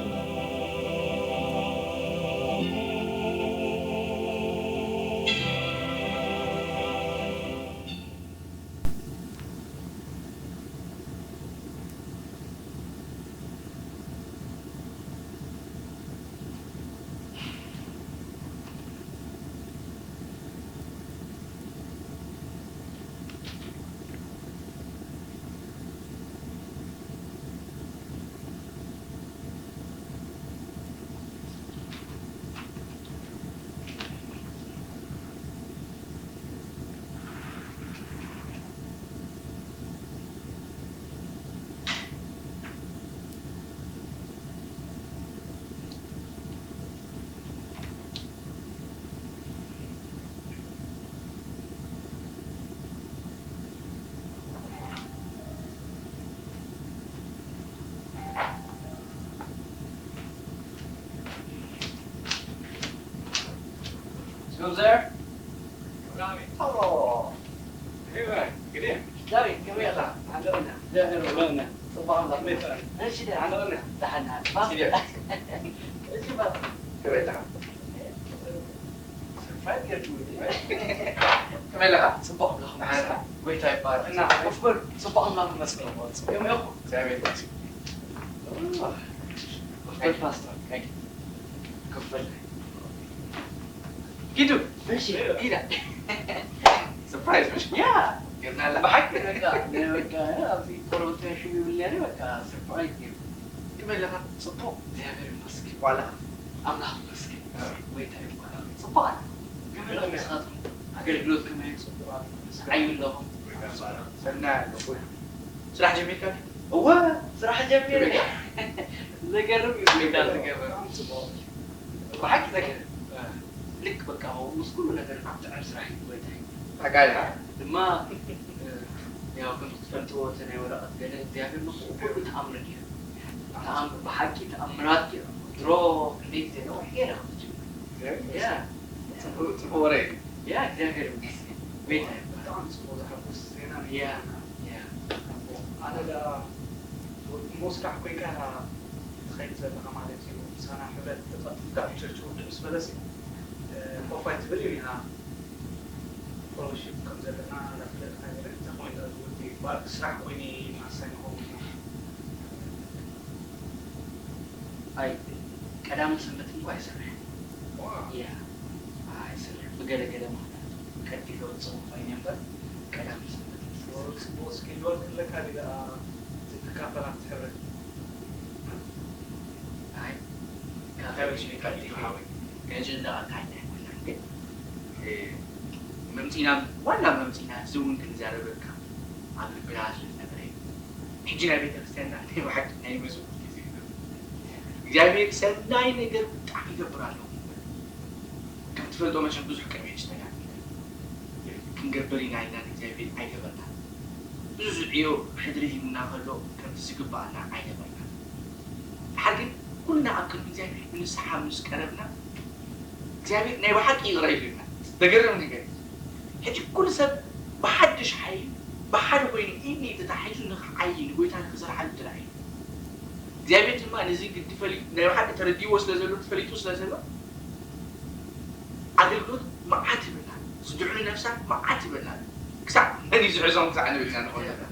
Hello. Hey, man. Good evening. ዳዊት፣ ከመይ ኢኻ? ሓንደቕና። ደህና፣ ደህና። ጽቡቕ ኣምላኽ ይመስገን። እሺ፣ ደህና። ሓንደቕና። ደሓን፣ ደሓን። እሺ፣ ደህና። እሺ፣ ባባ። ከመይ ኣለኻ? ሰርፕራይዝ ጌርኩ። ከመይ ኣለኻ? ጽቡቕ ኣምላኽ ይመስገን። ደሓን። ጎይታ ይባረኽ። እና፣ ኮፍ በሉ። ጽቡቕ ኣምላኽ ይመስገን። ከመይ ኢኹም? እግዚኣብሔር ይመስገን። ኮፍ በል ፓስተር። ታንክ ዩ። ኮፍ በል። ኪዱ። እሺ፣ ኢዳ። ሰርፕራይዝ፣ ምሽ? ያ። ጌርና ኣላ። ብሓቂ በቃ፣ በቃ፣ ኣብዚ ቆርበት ሽሙ ይብለኒ፣ በቃ፣ ሰርፕራይዝ ጌሩ። ከመይ ኣለኻ? ጽቡቕ። እግዚኣብሔር ይመስገን። ዋላ። ኣምላኽ ይመስገን። እ። ጎይታ ይባረኽ። ጽቡቕ ኣላ። ከመይ ኣለኹም ንስኻትኩም? ኣገልግሎት ከመይ እዩ? ጽቡቕ ኣሎ። ዓዩ ኣለኹም? ሰናይ ኣሎ። ስራሕ ጀሚርካ? እወ፣ ስራሕ ጀሚረ። ዘገርም እዩ ጎይታ ዝገበረ። ብሓቂ ዘገርም። ልክ በቃ፣ ምስ ኩሉ ነገር ዝጥዕም ስራሕ እዩ ጎይታ እዩ። ኣጋይሽ። ድማ፣ ያው፣ ከም ትፈልጥዎ፣ እቲ ናይ ወረቐት ገለ እግዚኣብሔር ምስ ኩሉ ተኣምር ገይሩ። ተኣም-፣ ብሓቂ ተኣምራት ገይሩ። ድሮ ክንደይ ግዜ ነዊሕ ገይረ ከም ዝጅምር። ያ። ጽቡቕ፣ ጽቡቕ ወረ እዩ። ያ፣ እግዚኣብሔር ይመስገን። ጎይታ ይባረክ። ብጣዕሚ ጽቡቕ ዘሐጉስ ዜና እዩ። ያ፣ ያ። ኣነ ደኣ እሞ ስራሕ ኮይንካ ኢኻ ትኸይድ ዘለኻ ማለት እዩ። ምሳና ሕብረት ተጣጢፍካ ኣብ ቸርች ውድእ ምስ በለሲ፣ እ፣ ኮፍ ኣይትብል እዩ ኢኻ። ፌሎሺፕ ከም ዘለና እንዳፈለጥካ ገለ እንተ ኮይኑ፣ ወዲ ባርክ ስራሕ ኮይኑ ማሳይ ንኸውን። ኣይ፣ ቀዳምን ሰንበትን እኮ ኣይሰርሕን። ዋው። ያ፣ ኣይሰርሕን። ብገለ ገለ ምኽንያት ቀዲፈ ወጽእ ኮይኑ እምበር፣ ቀዳምን ሰንበትን ጽቡቕ፣ ጽቡቕ ስኪል ወርክ ኣለካ ድዩ ደኣ ትካፈላ ትሕብረት? ኣይ፣ ካብ ሕጂ ቀዲፈ፣ ሕጂ እንዳቐልካ ኣይኮነን ግን፣ እ፣ መምጺና፣ ዋና መምጺና እዚ እውን ክንዛረበካ ኣብ ልብና ዝነበረ እዩ። ሕጂ ናይ ቤተክርስትያንና ናይ ብሓቂ ናይ መዝሙር ግዜ እዩ። እግዚኣብሔር ሰናይ ነገር ብጣዕሚ ይገብር ኣለዎ። ከም ትፈልጦ መቸም ብዙሕ ቅድሚ ሕጂ ተጋጊና ክንገብር ኢና ኢልና ንእግዚኣብሔር ኣይገበርናን። ብዙሕ ዕዮ ሕድሪ ሂቡና ከሎ ከምቲ ዝግባኣና ኣይነበርናን። ድሓር ግን ኩልና ኣብ ቅድሚ እግዚኣብሔር ብንስሓ ምስ ቀረብና እግዚኣብሔር ናይ ብሓቂ ይቕረ ኢሉና። ዘገርም ነገር እዩ። ሕጂ ኩሉ ሰብ ብሓድሽ ሓይሊ ብሓደ ኮይኑ ኢድ ንኢድ ተታሒዙ ንኽዓይ ንጎይታ ንኽሰርሓሉ ጥራሕ እዩ። እግዚኣብሔር ድማ ነዚ ግዲ ፈሊጡ ናይ ብሓቂ ተረዲዎ ስለ ዘሎ ተፈሊጡ ስለ ዘሎ ኣገልግሎት መዓት ይበላ ዝድሕኑ ነፍሳት መዓት ይበላ ክሳዕ መን እዩ ዝሕዞም ክሳዕ ንብል ኢና ንኾን ዘለና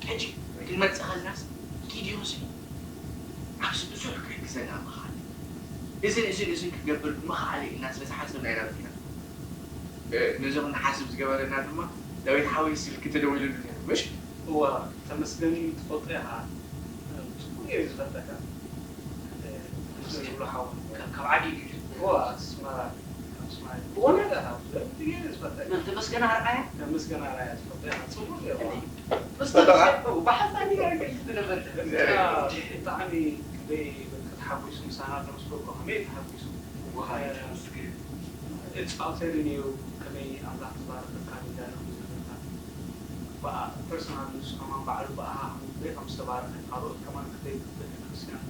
ሕጂ ክንመፅእ ከለናስ ጊድዮስ እዩ ኣብዚ ብዙሕ ክሕግዘና ምኽኣል እዝን እዝን እዝን ክገብር ምኽኣለ ኢልና ስለ ዝሓሰብና ኢና መፂና ነዚ ክንሓስብ ዝገበረና ድማ ዳዊት ሓወይ ስልኪ ተደዊሉሉ ነይሩ ምሽ እዋ ተመስገን ትፈልጦ ኢኻ ጽቡቅ እዩ ዝፈልጠካ ዝብሎ ሓው ካብ ዓዲ ድዩ እዋ ኣስመራ ካብ ኣስመራ ብእውነት ኢኻ ብደንብ እዩ ዝፈልጠካ ተመስገን ኣርኣያ ተመስገን ኣርኣያ ትፈልጦ ኢኻ ጽቡቅ እዩ ብሓሳብ ብጣዕሚ ክንደይ ተሓጒሱ ምሳና ዶ ምስ በልኩ ከመይ ተሓጒሱ እጻወተኒ ነይሩ ከመይ ኣምላኽ ዝባረኸካ ሚዛን ከም ዝነበርካ ብኣ ፐርሰናል ንሱ ከማን ባዕሉ ብኣኻ ከም ዝበለ ከም ዝተባረኸ ካልኦት ከማን ክንደይ ቤተክርስትያን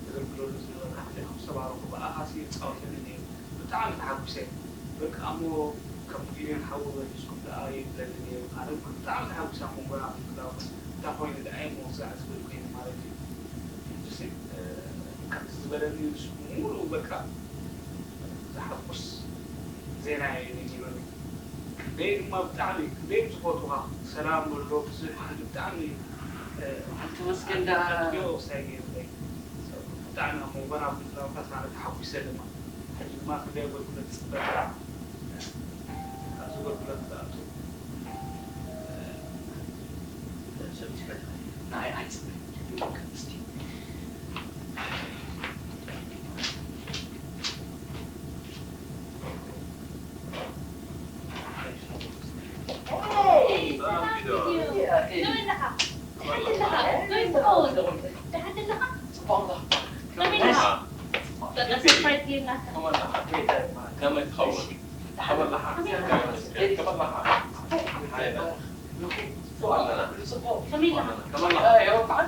ተገልግለሉ ዝነበርካ ክንደይ ከም ዝተባረኹ ብኣኻ ሲ እጻወተኒ ነይሩ ብጣዕሚ ተሓጒሰ በቃ እሞ ከም ጊድዮን ሓዉ በሊጽኩም ደኣ ይብለኒ ነይሩ ኣነ እውን ብጣዕሚ ተሓጒሰ ኣብ መንጎና ምትላው እንታይ ኮይኑ ደኣ እሞ ክዛዕ ዝብል ኮይኑ ማለት እዩ ሕጂ ሲ ከምዚ ዝበለኒ ንሱ ሙሉ በቃ ዘሓጉስ ዜና እዩ ነጊሩኒ። ክንደይ ድማ ብጣዕሚ ክንደይ ዝፈትውኻ ሰላም በሎ ብዙሕ ሕዚ ብጣዕሚ ተመስገን ደኣ ኣድዮ ሳይ ገይሩለይ ብጣዕሚ ኣብ መንጎና ብምትላውካ ሳነ ተሓጒሰ ድማ ሕጂ ድማ ክንደይ ኣገልግሎት ዝፅበ ስራሕ ኣብዚ ኣገልግሎት ክኣቱ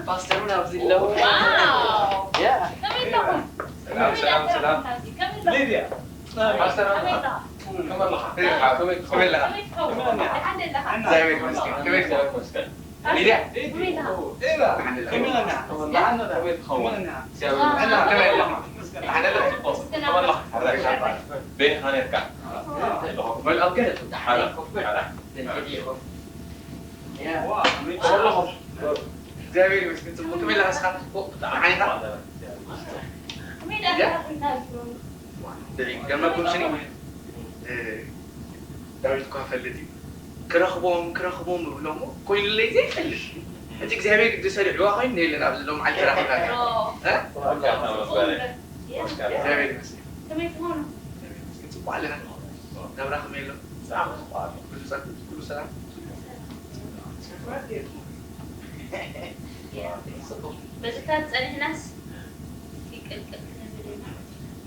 ፓስተሩን ኣብዚ ኣለዉ። ሊድያ ፓስተር ከመይ ኣለኻ? ሊድያ እግዚኣብሔር ይመስገን ጽቡቅ ከመይ ኣለኻ ንስኻ ጽቡቅ ብጣዕሚ ሓይኻ ገርመኩም ስኒ ዳዊት እኳ ፈልጥ እዩ ክረኽቦም ክረኽቦም እብሎ እሞ ኮይኑለይ ዘይፈልጥ እቲ እግዚኣብሔር ግዲ ሰሪዕዋ ኮይኑ ነየለን ኣብዚ ሎም ዓል ተራኺብና እግዚኣብሔር ይመስገን ጽቡቅ ኣለና ናብራ ከመይ ኣሎ ኩሉ ሰላም በዚታት ጸኒሕናስ ይቅልቅል ክንብል ኢና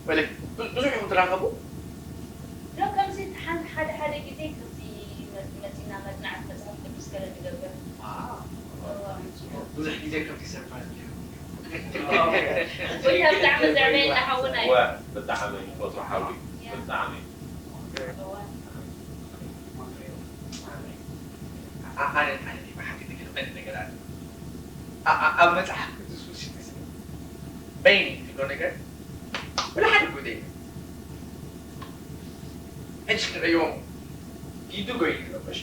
በለ ብዙሕ ኢኹም ትራኸቡ ዶ ከምዚ ሓደ ሓደ ሓደ ግዜ ከምዚ መ- መጺና መጽናዕቲ መጽሓፍ ቅዱስ ገለ ንገብር ብዙሕ ግዜ ከምቲ ሰርፕራይዝ ገይሩ ጎይታ ብጣዕሚ ዘዕበየና ሓውና እዩ ብጣዕሚ ንፈትዎ ሓዊ ብጣዕሚ ኣነ ኣነ ብሓቂ ዝገርመኒ ነገር ኣሎ ኣብ መፅሓፍ ቅዱስ ውሽጢ በይኒ ትብሎ ነገር ብልሓን ጉደይ ሕጂ ክትርእይዎም ጊዱ ጎይሉ ኣሎ እሺ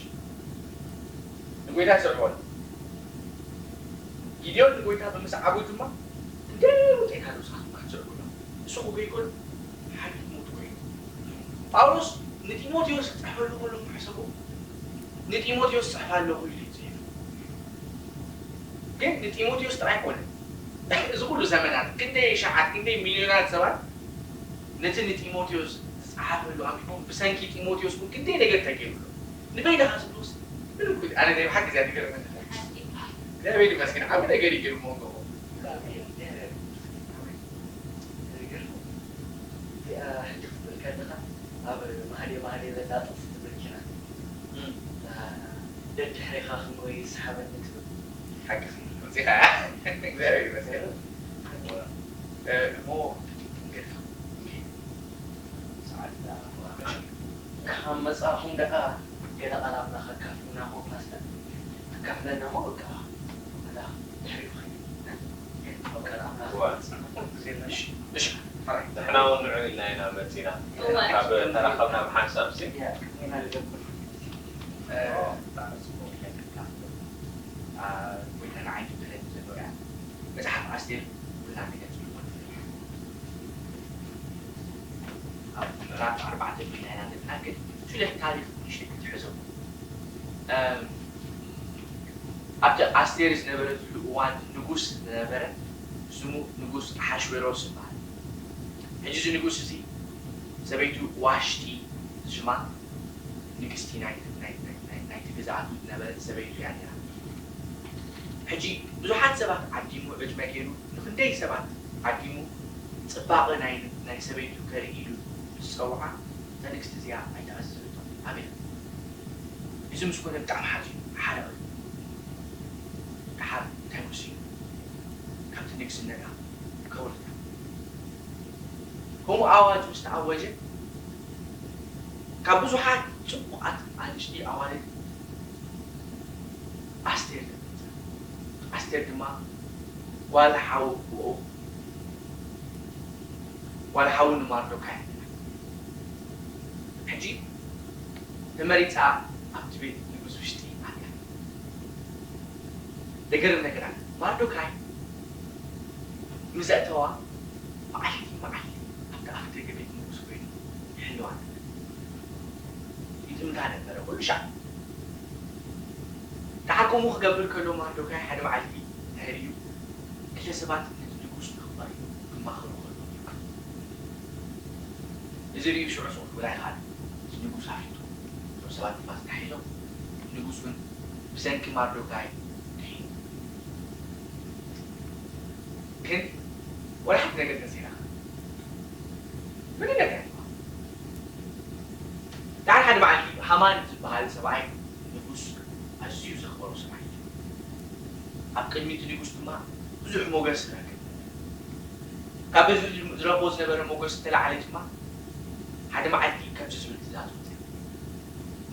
ንጎይታ ስዕቦን ጊድዮን ንጎይታ ብምስዓቡ ድማ ክንደይ ውፅኢት ኣለዉ ስኻትኩም ክትስዕቡ ኣሎ ንስኹ ከይኮኑ ሓሊፍ ሞት ኮይኑ ጳውሎስ ንጢሞቴዎስ ክፅሕፈሉ ከሎ ሕሰቡ ንጢሞቴዎስ ፅሕፍ ኣለኹ ኢሉ ይፅሒፍ ግን ንጢሞቴዎስ ጥራይ ኣይኮነን እዚ ኩሉ ዘመናት ክንደይ ሸዓት ክንደይ ሚልዮናት ሰባት ነቲ ንጢሞቴዎስ ዝጸሓፈሉ ኣንቢቦም ብሰንኪ ጢሞቴዎስ እውን ክንደይ ነገር ተገይሩሉ ንበይንኻ ዝብሉስ ምንም ኣነ ናይ ብሓቂ እዚኣ ትገርመኒ እግዚኣብሔር ይመስገን ዓቢ ነገር እዩ ገይሩ መንጎ ሕጂ ክትብል ከለኻ ኣብ ማህሌ ማህሌ ዘላ ጥቕሲ ትብል ኪና። ደድሕሬኻ ክንጎይ ይስሓበኒ ትብል። ሓቂ ክንወፂኻ እግዚኣብሔር ይመስገን። እሞ ገድፋ ሰዓት ካብ መጻእኹም ደኣ ገለ ቃል ኣምላኽ ኣካፍሉና እሞ ፓስተር። ኣካፍለና እሞ በቃ ኣምላኽ ድሕሪኡ ኸይዱ ኣብ ቃል ኣምላኽ እዋ። ክወጽእ። እሺ፣ እሺ። ንሕና እውን ንዑ ኢልና ኢና መጺና። እዋ። ካብ ተራኸብና ብሓንሳብ ሲ። ያ፣ ቅድሜና ንገብር። ጎይታ ንዓይ ክብረን ዘሎያ መጽሓፍ ኣስቴር ኩልና ንገልጽ ንኾን ኣብ ምዕራፍ ኣርባዕተ ቢልና ኢና ዘለና ግን ፊደል ታሪኽ ንእሽተይ ክትሕዞ ኣብቲ ኣስቴር ዝነበረትሉ እዋን ንጉስ ዝነበረ ስሙ ንጉስ ኣሓሽዌሮስ ይበሃል። ሕጂ እዚ ንጉስ እዚ ሰበይቱ ዋሽቲ ሽማ ንግስቲ ናይቲ ግዝኣቱ ዝነበረት ሰበይቱ እያ ነይራ። ሕጂ ብዙሓት ሰባት ዓዲሙ ዕድመ ገይሩ ንኽንደይ ሰባት ዓዲሙ ጽባቐ ናይ ሰበይቱ ከርኢ ኢሉ ምስ ጸውዓ እዛ ንግስቲ እዚኣ ኣይተኣዘዘቶን። ኣበይ እዚ ምስ ኮነ ብጣዕሚ ሓዚኑ ሓረቐ። ደሓር እንታይ ወሲኑ ካብቲ ንግስነታ ከውርዳ። ከምኡ ኣዋጅ ምስ ተኣወጀ ካብ ብዙሓት ጽቡቓት ኣንስቲ ኣዋልድ ኣስቴር ተመርጻ። ኣስቴር ድማ ጓል ሓው ብኡ ጓል ሓው ንማርዶካይ ነይራ። ሕጂ ተመሪጻ ኣብቲ ቤት ንጉስ ውሽጢ ኣትያ። ዘገርም ነገራት ማርዶካይ ምስ ኣእተዋ መዓልቲ መዓልቲ ኣብቲ ኣፍ ደገ ቤት ንጉስ ኮይኑ ይሕልዋ ነበረ። ይጥምታ ነበረ ኩሉ ሻዕ። ደሓር ከምኡ ክገብር ከሎ ማርዶካይ ሓደ መዓልቲ ድሕሪኡ ክልተ ሰባት ነቲ ንጉስ ንኽቐርዩ ክማኸሩ ከለዉ ይርአ። እዚ ርእዩ ሽዑ ስቕ ክብል ኣይኸኣለን። እቲ ንጉስ ኣፍሊጡ። እቶም ሰባት ድማ ተታሒዞም። ንጉስ እውን ብሰንኪ ማርዶካይ ድሒኑ። ግን ወላ ሓንቲ ነገር ተዘይረኸበ። ምንም ነገር ኣይረኸበ። ደሓር ሓደ መዓልቲ ሃማን ዝበሃል ሰብኣይ ንጉስ ኣዝዩ ዘኽበሮ ሰብኣይ እዩ። ኣብ ቅድሚ እቲ ንጉስ ድማ ብዙሕ ሞገስ ረከበ። ካብ ህዝቢ ዝረኽቦ ዝነበረ ሞገስ ዝተላዕለ ድማ ሓደ መዓልቲ ከምዚ ዝብል ትእዛዝ ወጸ።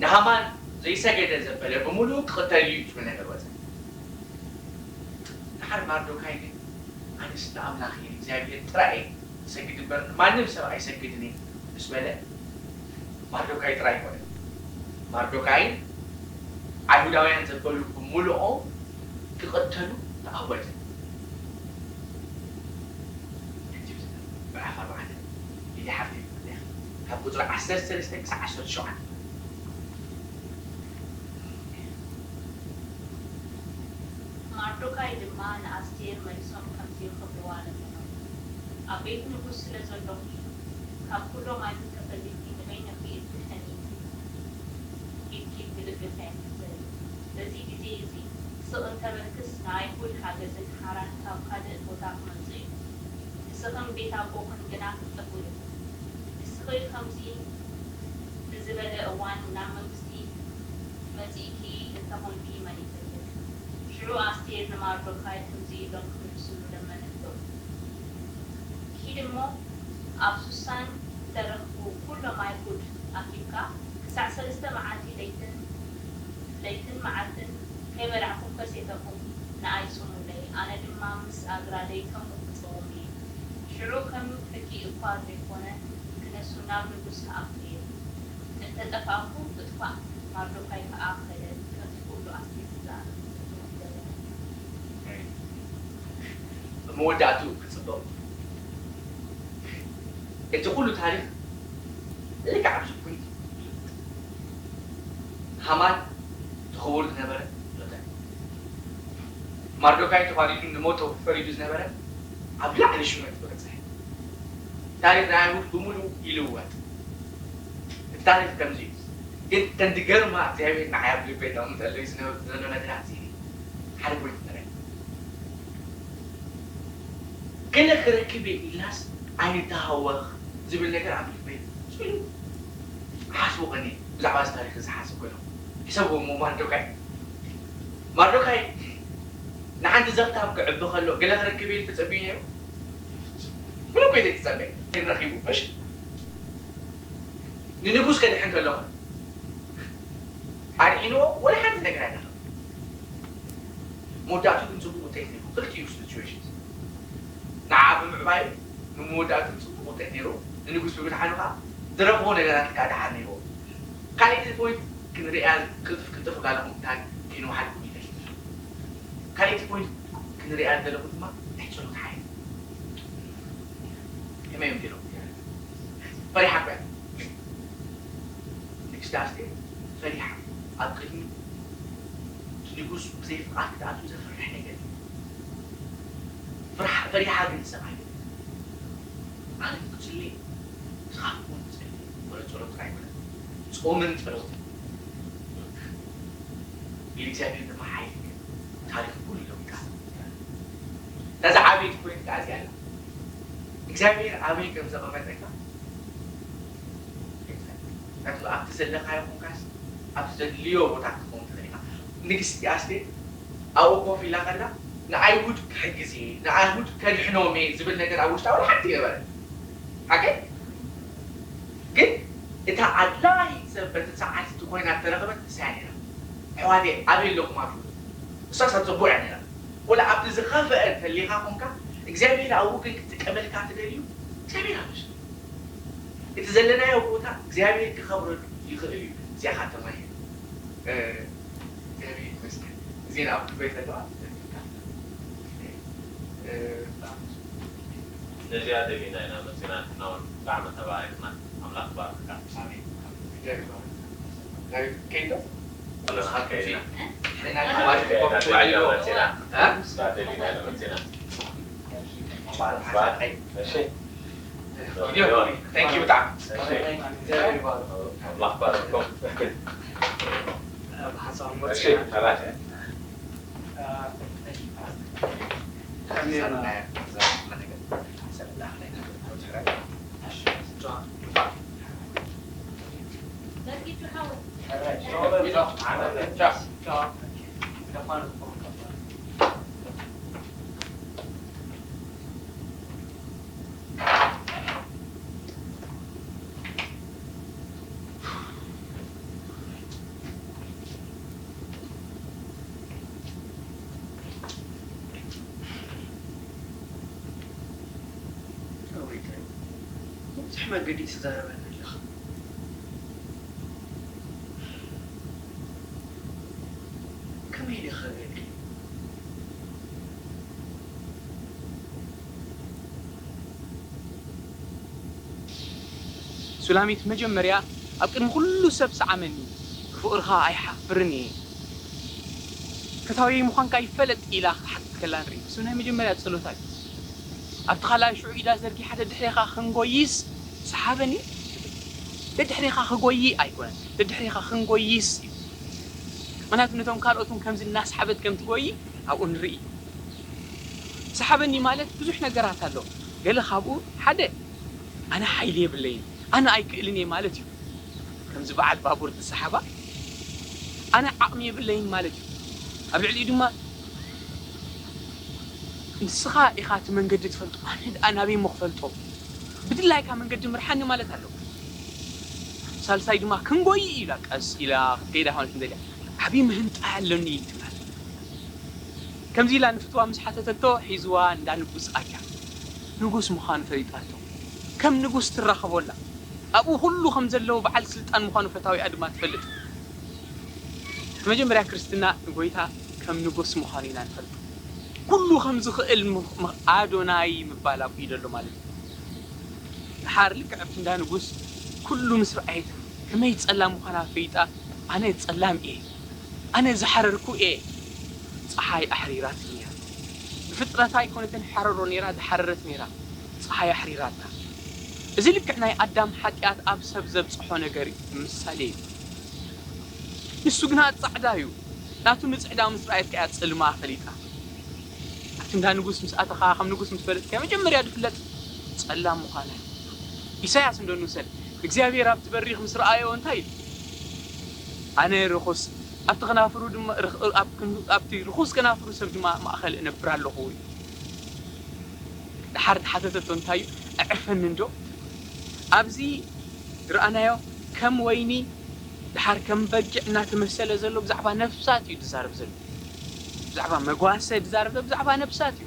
ንሃማን ዘይሰገደ ዘበለ ብምሉኡ ክቕተል እዩ ዝብል ነገር ወጸ። ደሓር ማርዶካይ ግን ኣነስ ንኣምላኸይ ንእግዚኣብሄር ጥራይ እየ ዝሰግድ እምበር ንማንም ሰብ ኣይሰግድን እየ ምስ በለ ማርዶካይ ጥራይ ኣይኮነን። ማርዶካይን ኣይሁዳውያን ዘበሉ ብምሉኦም ክቕተሉ ተኣወጀ። ምዕራፍ ኣርባዕተ ሊድያ ሓፍተይ ካብ ቁፅሪ ዓሰርተ ሰለስተ ክሳብ ዓሰርተ ሸውዓተ። ማርዶካይ ድማ ንኣስቴር መሊሶም ከምዚ ክብልዋ ለመኖም፣ ኣብ ቤት ንጉስ ስለ ዘሎኺ፣ ካብ ኵሎም ኣይሁድ ተፈሊኺ ንበይንኺ እትድሕኒ ኢልኪ ብልብኺ ኣይትሕሰቢ። በዚ ግዜ እዚ ስቕ እንተ በልክስ፣ ንኣይሁድ ሓገዝን ሓራን ካብ ካልእ ቦታ ክመጽእ እዩ። ንስኽን ቤት ኣቦኽን ግና ክትጠፍኡ ኢኹም። ንስኺ ከምዚ ንዝበለ እዋን ናብ መንግስቲ መጺእኪ እንተ ኾንኪ መን ይፈልጥ? ሽዑ ኣስቴር ንማርዶካይ ከምዚ ኢሎም ክምልስሉ ለመነቶ፣ ኪድ እሞ ኣብ ሱሳን እተረኽቡ ኵሎም ኣይሁድ ኣኪብካ፣ ክሳዕ ሰለስተ መዓልቲ ለይትን ለይትን መዓልትን ከይበላዕኩም ከይሰተኹም ንኣይ ጽሙለይ፣ ኣነ ድማ ምስ ኣግራደይ ከምኡ ክጸውም እየ። ሽዑ ከም ሕጊ እኳ ዘይኮነ ክነሱ ናብ ንጉስ ክኣቱ እየ። እንተ ጠፋእኩ እጥፋእ፣ ማርዶካይ ከኣ ከደ፣ ከምቲ ኩሉ ኣስቴር ዝዛረበቶ ገበረ። መወዳእትኡ ክጽበቕ እቲ ኩሉ ታሪኽ ልክዕ ኣብዚ ፖይንት ይልውጥ። ሃማን እቲ ክቡር ዝነበረ ሎተን ማርዶካይ ተዃዲዱ ንሞት ተፈሪዱ ዝነበረ ኣብ ላዕሊ ሽመት ክበጽሕ ታሪኽ ናይ ኣይሁድ ብምሉኡ ይልወጥ። እቲ ታሪኽ ከምዚ እዩ። ግን እተን ዝገርማ እግዚኣብሔር ንዓይ ኣብ ልበይ ዘቐምጠለይ ዝነበ ዘሎ ነገራት እዚ እዩ። ሓደ ፖይንት ንርኢ። ገለ ክረክብ እየ ኢልናስ ኣይንተሃወኽ። ዝብል ነገር ኣብ ልበይ ስኢሉ። ሓስቡ ቀኒ ብዛዕባ እዚ ታሪኽ እዚ ሓስብ ከለኹ፣ ሕሰብዎ እሞ ማርዶካይ፣ ማርዶካይ ንሓንቲ ዘኽታም ክዕቢ ከሎ ገለ ክረክብ ኢሉ ተጸቢዩ ነይሩ? ምንም እኮ ዘይተጸበየ ረኺቡ። እሺ፣ ንንጉስ ከድሕን ከሎ ኣድሒንዎ ወላ ሓንቲ ነገር ኣይረኸበን። መወዳእቱ ግን ጽቡቕ ውጤት ነይሩ። ክልቲኡ ሲቹዌሽን ንዓ ብምዕባዩ ንመወዳእቱ ጽቡቕ ውጤት ነይሩ። ንንጉስ ብምድሓኑ ከዓ ዝረኽቦ ነገራት ከዓ ደሓር ነይርዎ። ካልኣይቲ ፖይንት ክንሪኣ ቅልጥፍ ቅልጥፍ ጋለኹም እንታይ ከይንወሓድኩም ይደሊ። ካልኣይቲ ፖይንት ክንሪኣ ዝደለኹ ድማ ናይ ጸሎት ሓይሊ። ከመይ እዮም ገይሮም? ፈሪሓ እኮ እያ። ንግስቲ ኣስቴር ፈሪሓ ኣብ ቅድሚ እቲ ንጉስ ብዘይ ፍቓድ ክትኣቱ ዘፍርሕ ነገር እዩ። ፍርሓ-፣ ፈሪሓ ግን ሰብኣይ ኣነ ክጽሊ፣ ንስኻ እውን ጸሊ፣ ወረ ጸሎት ጥራይ ኣይኮነን። ጾምን ጸሎትን። ኢሉ እግዚኣብሔር ድማ ሓይሊ ይህብ። ታሪኽ ኩሉ ይለውጣ። ነዛ ዓበይቲ ፖይንት ከኣ እዚኣ ኣላ። እግዚኣብሔር ኣበይ ከም ዘቐመጠካ ምክንያቱ ኣብቲ ዘለኻዮ ኮንካስ ኣብ ዘድልዮ ቦታ ክትኸውን ትኽእል ኢኻ። ንግስቲ ኣስቴር ኣብኡ ኮፍ ኢላ ከላ ንኣይሁድ ክሕግዝ እየ፣ ንኣይሁድ ከድሕኖም እየ ዝብል ነገር ኣብ ውሽጣ ወላ ሓንቲ የነበረ። ሓቀይ? ግን እታ ኣድላዪ ሰብ በቲ ሰዓት እቲ ኮይና እተረኸበት ንሳ እያ ነይራ። ኣሕዋተይ ኣበይ ኣለኹም ኣትብሉ። እሳስ ኣብ ጽቡቕ እያ ነይራ። ወላ ኣብቲ ዝኸፍአ እንተሊኻ ኮንካ እግዚኣብሔር ኣብኡ ግን ክጥቀመልካ ትደልዩ እግዚኣብሔር ኣሎ። እቲ ዘለናዮ ቦታ እግዚኣብሔር ክኸብረሉ ይኽእል እዩ። እዚኣ ከዓ ተማሂር። እግዚኣብሔር ይመስገን። እዚን ኣብ ልበይ ዘለዋ ነዚኣ ደሊና ኢና መፂና ንሕና እውን ብጣዕሚ ተባሪኽና። ኣምላኽ ባርካ። ኣሜን። እግዚኣብሔር ይባርክ። ናይ ከይዶ ኣለኻ ከይድና። ንሕና ከይድና። ንባርክ ኮፍ ትውዕል ኣለዎ። መፂና። እ? ንሳ ደሊና ኢና መፂና። ባርክ፣ ባርክ። እሺ። ዮኒ፣ thank you ብጣዕሚ። እሺ። እግዚኣብሔር ይባርክ። ኣምላኽ ባርኩም። ብሓሳብ እሺ፣ መፂና። ሓላፊ። ብዙሕ መገዲ ትዛረበኒ ኣለኻ። ከመይ ኢለ ክኸብረልኪ? ሱላሚት፣ መጀመርያ ኣብ ቅድሚ ኩሉ ሰብ ሰዓመኒ፣ ብፍቕርኻ ኣይሓፍርን እየ። ፈታዊየይ ምዃንካ ይፈለጥ ኢላ ክትሓትት ከላ ንርኢ። እሱ ናይ መጀመርያ ጸሎታ እዩ። ኣብቲ ካልኣይ ሽዑ ኢዳ ዘርጊሓ ደድሕሬኻ ክንጎይስ ሰሓበኒ። ደድሕሬኻ ክጎይ ኣይኮነን፣ ደድሕሬኻ ክንጎይስ እዩ። ምኽንያቱ ነቶም ካልኦት እውን ከምዚ እናሰሓበት ከም ትጎይ ኣብኡ ንርኢ። ሰሓበኒ ማለት ብዙሕ ነገራት ኣሎ። ገለ ካብኡ ሓደ ኣነ ሓይሊ የብለይን፣ ኣነ ኣይክእልን እየ ማለት እዩ። ከምዚ በዓል ባቡር ዝሰሓባ ኣነ ዓቕሚ የብለይን ማለት እዩ። ኣብ ልዕሊኡ ድማ ንስኻ ኢኻ እቲ መንገዲ ትፈልጦ፣ ኣነ ደኣ ናበይ እሞ ክፈልጦ? ብድላይካ መንገዲ ምርሓኒ ማለት ኣለዎ። ሳልሳይ ድማ ክንጎይ ኢላ ቀስ ኢላ ክትከይዳ ኮነት እንደልያ ዓብዪ ምህንጣይ ኣለኒ ትብል። ከምዚ ኢላ ንፍትዋ ምስ ሓተተቶ ሒዝዋ እንዳ ንጉስ ኣትያ። ንጉስ ምዃኑ ፈሊጣቶ። ከም ንጉስ ትራኸቦ ኣላ። ኣብኡ ኩሉ ከም ዘለዉ በዓል ስልጣን ምዃኑ ፈታዊኣ ድማ ትፈልጥ። እቲ መጀመርያ ክርስትና ንጎይታ ከም ንጉስ ምዃኑ ኢና ንፈልጥ። ኩሉ ከም ዝኽእል ም-፣ ም-፣ ኣዶናይ ምባል ኣብኡ እዩ ዘሎ ማለት እዩ። ደሓር ልክዕ ኣብቲ እንዳ ንጉስ ኩሉ ምስ ረኣየት ከመይ ጸላም ምዃና ፈሊጣ ኣነ ጸላም እየ። ኣነ ዝሓረርኩ እየ። ጸሓይ ኣሕሪራትኒ እያ። ብፍጥረታ ኣይኮነትን ሓረሮ ነይራ፣ ዝሓረረት ነይራ። ጸሓይ ኣሕሪራታ። እዚ ልክዕ ናይ ኣዳም ሓጢኣት ኣብ ሰብ ዘብጽሖ ነገር እዩ። ምሳሌ እዩ። ንሱ ግና ጻዕዳ እዩ። ናቱ ንጽዕዳ ምስ ረኣየት ከኣ ጽልማ ፈሊጣ። ኣብቲ እንዳ ንጉስ ምስ ኣተኻ፣ ከም ንጉስ ምስ ፈለጥካ፣ መጀመርያ ዝፍለጥ ጸላም ምዃና እዩ። ኢሳያስ እንዶ ንውሰድ። እግዚኣብሔር ኣብቲ በሪኽ ምስ ረኣዮ እንታይ ኢሉ? ኣነ ርኹስ፣ ኣብቲ ከናፍሩ ድማ ርኽ-፣ ኣብ ክንዱ-፣ ኣብቲ ርኹስ ከናፍሩ ሰብ ድማ ማእኸል እነብር ኣለኹ ኢሉ። ደሓር ተሓተተቶ እንታይ እዩ? ኣዕርፈኒ እንዶ። ኣብዚ ዝረኣናዮ ከም ወይኒ ደሓር ከም በጊዕ እናተመሰለ ዘሎ ብዛዕባ ነፍሳት እዩ ዝዛረብ ዘሎ። ብዛዕባ መጓሰ ዝዛረብ ዘሎ ብዛዕባ ነፍሳት እዩ።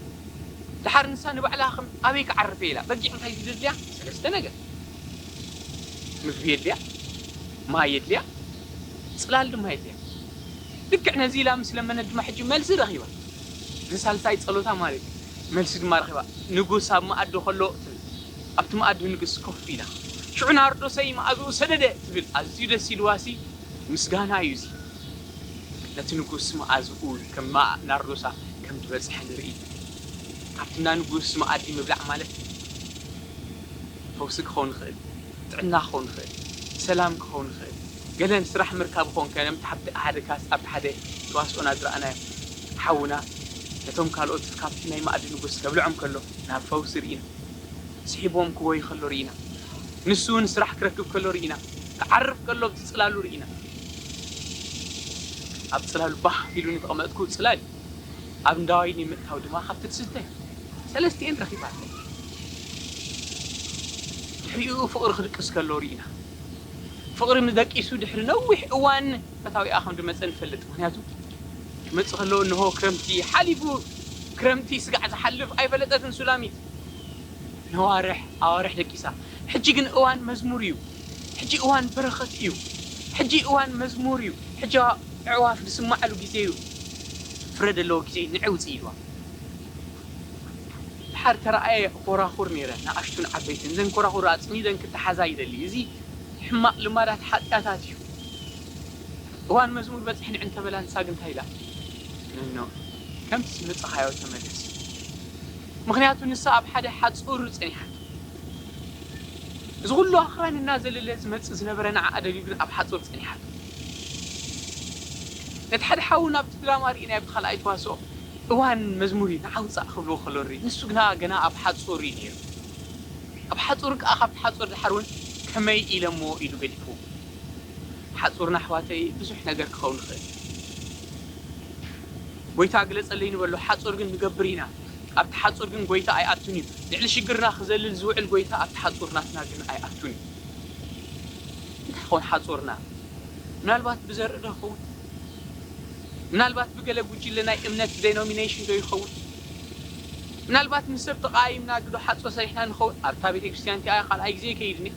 ደሓር ንሳ ንባዕላ ከም ኣበይ ክዓርፍ እየ ኢላ? በጊዕ እንታይ እዩ ዘድልያ? ሰለስተ ነገር። ምግቢ የድልያ፣ ማይ የድልያ፣ ጽላል ድማ የድልያ። ልክዕ ነዚ ኢላ ምስ ለመነት ድማ ሕጂ መልሲ ረኺባ። እዚ ሳልሳይ ጸሎታ ማለት እዩ። መልሲ ድማ ረኺባ። ንጉስ ኣብ መኣዲ ከሎ ትብል። ኣብቲ መኣዲ ንጉስ ኮፍ ኢላ። ሽዑ ናርዶሰይ መኣዝኡ ሰደደ ትብል። ኣዝዩ ደስ ኢልዋሲ ምስጋና እዩ እዚ። ነቲ ንጉስ መኣዝኡ ከም ማ-፣ ናርዶሳ ከም ዝበጽሐ ንርኢ። ካብቲ እንዳ ንጉስ መኣዲ ምብላዕ ማለት ፈውሲ ክኸውን ይኽእል፣ ጥዕና ክኸውን ይኽእል፣ ሰላም ክኸውን ይኽእል፣ ገለ ስራሕ ምርካብ ክኸውን ከ-፣ ነምቲ ሓብቲ ሓደ ካስ ኣብቲ ሓደ ተዋስኦና ዝረኣናዮ ሓውና ነቶም ካልኦት ካብቲ ናይ መኣዲ ንጉስ ከብልዖም ከሎ ናብ ፈውሲ ርኢና። ስሒቦም ክጎይ ከሎ ርኢና። ንሱ እውን ስራሕ ክረክብ ከሎ ርኢና። ክዓርፍ ከሎ ኣብቲ ጽላሉ ርኢና። ኣብ ጽላሉ ባህ ኢሉ ንተቐመጥኩ ጽላል እዩ። ኣብ እንዳ ዋይኒ ምእታው ድማ ካብቲ ትስተ ሰለስቲኤን ረኺባ። ድሕሪኡ ፍቕሪ ክድቅስ ከሎ ርኢና። ፍቕሪ ምስ ደቂሱ ድሕሪ ነዊሕ እዋን ፈታዊኣ ከም ዝመጸ ንፈልጥ። ምኽንያቱ ክመጽእ ከሎ እንሆ ክረምቲ ሓሊፉ፣ ክረምቲ ስጋዕ ዝሓልፍ ኣይፈለጠትን ሱላሚት። ነዋርሕ ኣዋርሕ ደቂሳ። ሕጂ ግን እዋን መዝሙር እዩ። ሕጂ እዋን በረኸት እዩ። ሕጂ እዋን መዝሙር እዩ። ሕጂ ኣዕዋፍ ዝስማዓሉ ግዜ እዩ። ፍረ ዘለዎ ግዜ ንዕውፂ ኢልዋ። ድሓር ተረኣየ ኮራኹር ነይረ፣ ንኣሽቱን ዓበይትን። እዘን ኮራኹር ኣጽሚደን ክተሓዛ ይደሊ። እዚ ሕማቕ ልማዳት ሓጢኣታት እዩ። እዋን መዝሙር በጽሕኒ እንተበላ ንሳ ግን እንታይ ኢላ? ነኖ፣ ከምቲ ዝመጻኻዮ ተመለስ። ምኽንያቱ ንሳ ኣብ ሓደ ሓጹር ጸኒሓቶ። እዚ ኩሉ ኣኽራን እናዘለለ ዝመጽእ ዝነበረ ንዓኣ ደልዩ ግን ኣብ ሓጹር ጸኒሓቶ። ነቲ ሓደ ሓው ናብቲ ድራማ ርኢናዮ ኣብቲ ካልኣይ ተዋስኦ እዋን መዝሙር እዩ ንዓውጻእ ክብልዎ ከሎ ንርኢ። ንሱ ግና ገና ኣብ ሓጹር እዩ ነይሩ። ኣብ ሓጹር ከኣ ካብቲ ሓጹር ድሓር እውን ከመይ ኢለሞ ኢሉ ገዲፍዎ። ሓጹርና ኣሕዋተይ ብዙሕ ነገር ክኸውን ይኽእል። ጎይታ ግለጸለይ ንበሎ፣ ሓጹር ግን ንገብር ኢና። ኣብቲ ሓጹር ግን ጎይታ ኣይኣቱን እዩ። ልዕሊ ሽግርና ክዘልል ዝውዕል ጎይታ ኣብቲ ሓጹር ናትና ግን ኣይኣቱን እዩ። እንታይ ይኸውን ሓጹርና? ምናልባት ብዘርኢ ዶ ይኸውን? ምናልባት ብገለ ጉጅለ ናይ እምነት ዴኖሚኔሽን ዶ ይኸውን? ምናልባት ምስ ሰብ ተቐያይምና ግዶ ሓጹር ሰሪሕና ንኸውን? ኣብታ ቤተ ክርስቲያን እቲኣ ካልኣይ ግዜ ይከይድ እኒአ።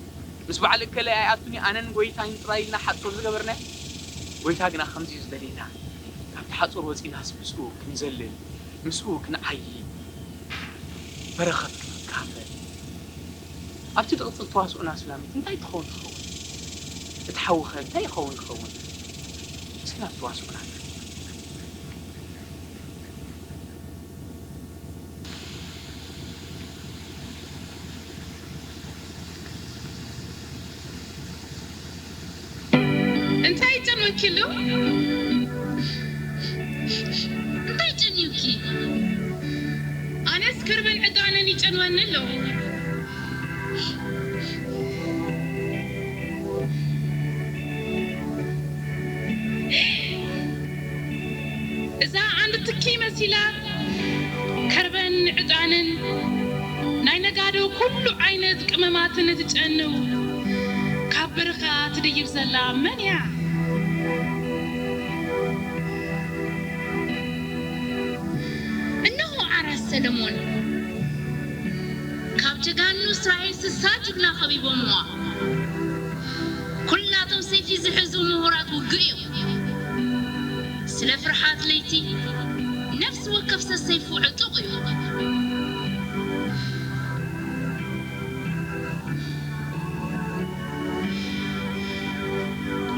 ምስ በዓል እከለ ኣይኣቱን እዩ፣ ኣነን ጎይታይን ጥራይ ኢልና ሓጹር ዝገበርናዮ። ጎይታ ግና ከምዚ እዩ ዝደልየና። ካብቲ ሓጹር ወጺናስ ምስኡ ክንዘልል፣ ምስኡ ክንዓዪ፣ በረኸት ክንካፈል። ኣብቲ ዝቕጽል ተዋስኦና ሱላሚት እንታይ ትኸውን ትኸውን? እቲ ሓውኸ እንታይ ይኸውን ክኸውን? እስኪ ናብ ተዋስኦና ንርኢ። እንታይ ጨንወኪ ኣሎ? እንታይ ጨንዩኪ? ኣነስ ከርበን ዕጣንን ይጨንወኒ ኣሎ። እዛ ዓንዲ ትኪ መሲላ ከርበን ዕጣንን ናይ ነጋዶ ኩሉ ዓይነት ቅመማትን ትጨንው ካብ በረኻ ትድይብ ዘላ መን እያ? እነሆ ዓራት ሰለሞን ካብ ጀጋኑ እስራኤል ስሳ ጅግና ከቢቦምዋ። ኩላቶም ሰይፊ ዝሕዙ ምሁራት ውግእ እዮም። ስለ ፍርሓት ለይቲ ነፍሲ ወከፍ ሰሰይፉ ዕጡቕ እዩ።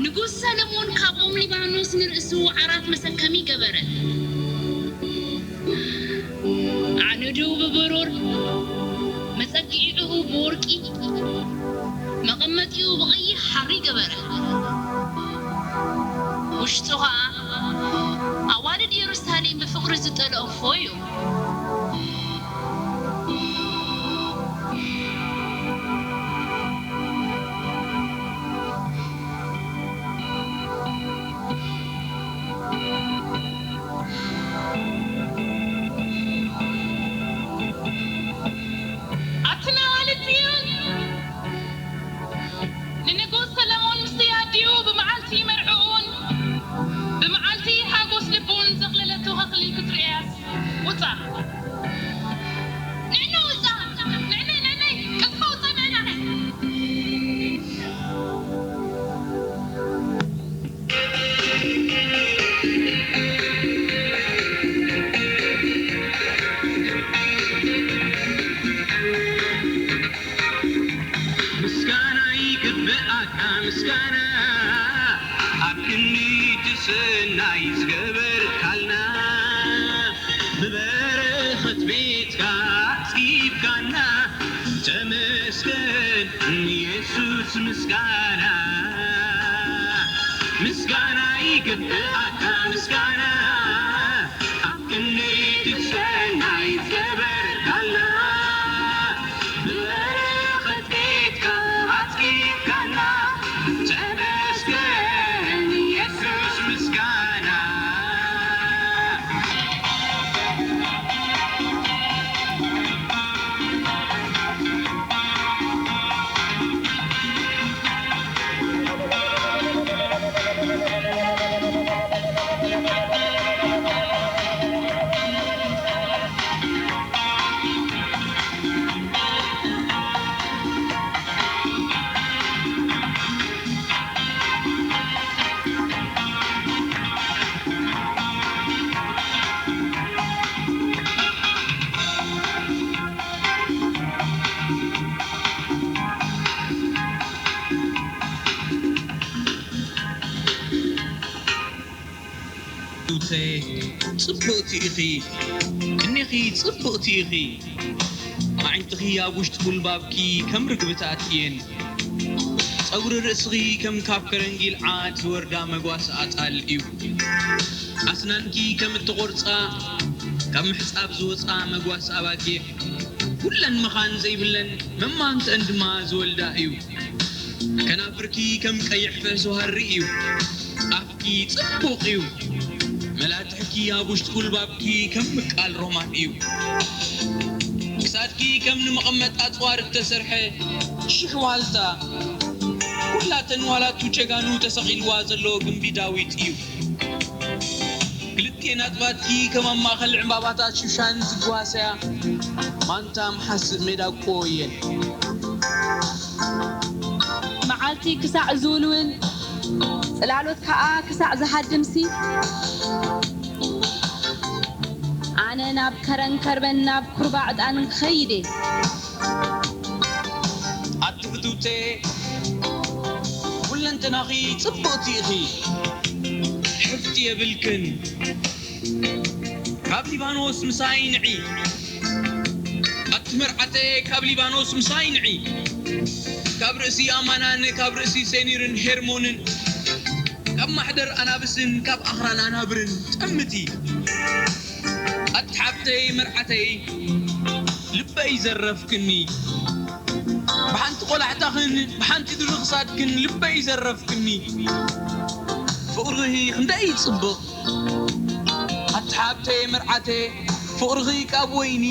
ንጉስ ሰለሞን ካብ ኦም ሊባኖስ ንርእሱ ዓራት መሰከሚ ገበረ። ኣዕኑዱ ብብሩር፣ መጸጊዒኡ ብወርቂ፣ መቐመጢኡ ብቐይሕ ሓሪ ገበረ። ውሽጡ ኸኣ ኣዋልድ ኢየሩሳሌም ብፍቕሪ ዝጠለፎ እዩ። ንዕና ውፃእ፣ ንዕና፣ ንዕና፣ ቀልጥፋ ውፃእ፣ ንዕና። ምስጋና ይግብኣካ ምስጋና፣ ኣብ ክንዲ እቲ ሰናይ ዝገበርካልና፣ ብበረኸት ቤትካ ኣጽጊብካና። ተመስገን የሱስ ምስጋና፣ ምስጋና ይግብኣካ ምስጋና፣ ኣብ ክንዲ እቲ ሰናይ ዝገበርካልና፣ ብበረኸት ቤትካ ኣጽጊብካና። ተመስገን የሱስ ምስጋና። ሩቴ፣ ጽብቕቲ ኢኺ። እኔኺ ጽብቕቲ ኢኺ። ኣዒንትኺ ኣብ ውሽጢ ጉልባብኪ ከም ርግብታት እየን። ጸጉሪ ርእስኺ ከም ካብ ከረን ጊልዓድ ዝወርዳ መጓሰ ኣጣል እዩ። ኣስናንኪ ከም እተቖርጻ፣ ካብ ምሕጻብ ዝወጻ መጓሰ ኣባጊዕ፣ ኩለን መኻን ዘይብለን መማንተአን ድማ ዝወልዳ እዩ። ከናፍርኪ ከም ቀይሕ ፈሶ ሃሪ እዩ። ኣፍኪ ጽቡቕ እዩ። መላትሕኪ ኣብ ውሽጢ ጉልባብኪ ከም ምቃል ሮማን እዩ። ክሳድኪ ከም ንመቐመጢ ኣጽዋር እተሰርሐ ሽሕ ዋልታ፣ ኩላተን ዋላቱ ጀጋኑ ተሰቒልዋ ዘሎ ግምቢ ዳዊት እዩ። ክልቲኤን ኣጽባትኪ ከም ኣብ ማእከል ዕምባባታት ሹሻን ዝጓሰያ ማንታ መሓስእ ሜዳ ቆየን። መዓልቲ ክሳዕ ዝውልውል፣ ጽላሎት ከኣ ክሳዕ ዝሃድምሲ፣ ኣነ ናብ ከረን ከርበን ናብ ኩርባ ዕጣንን ክኸይድ እየ። ኣቲ ፍትውተየ፣ ኩለንተናኺ ጽብቕቲ ኢኺ፣ ሕፍቲ የብልክን። ካብ ሊባኖስ ምሳይ ንዒ፣ ኣቲ መርዓተየ፣ ካብ ሊባኖስ ምሳይ ንዒ። ካብ ርእሲ ኣማናን ካብ ርእሲ ሴኒርን ሄርሞንን፣ ካብ ማሕደር ኣናብስን ካብ ኣኽራን ኣናብርን ጠምቲ። ኣቲ ሓብተይ መርዓተይ፣ ልበይ ዘረፍክኒ። ብሓንቲ ቆላሕታኽን ብሓንቲ ድሪ ክሳድክን ልበይ ዘረፍክኒ። ፍቕርኺ ክንደይ ይጽብቕ። ኣቲ ሓብተይ መርዓተይ፣ ፍቕርኺ ካብ ወይኒ፣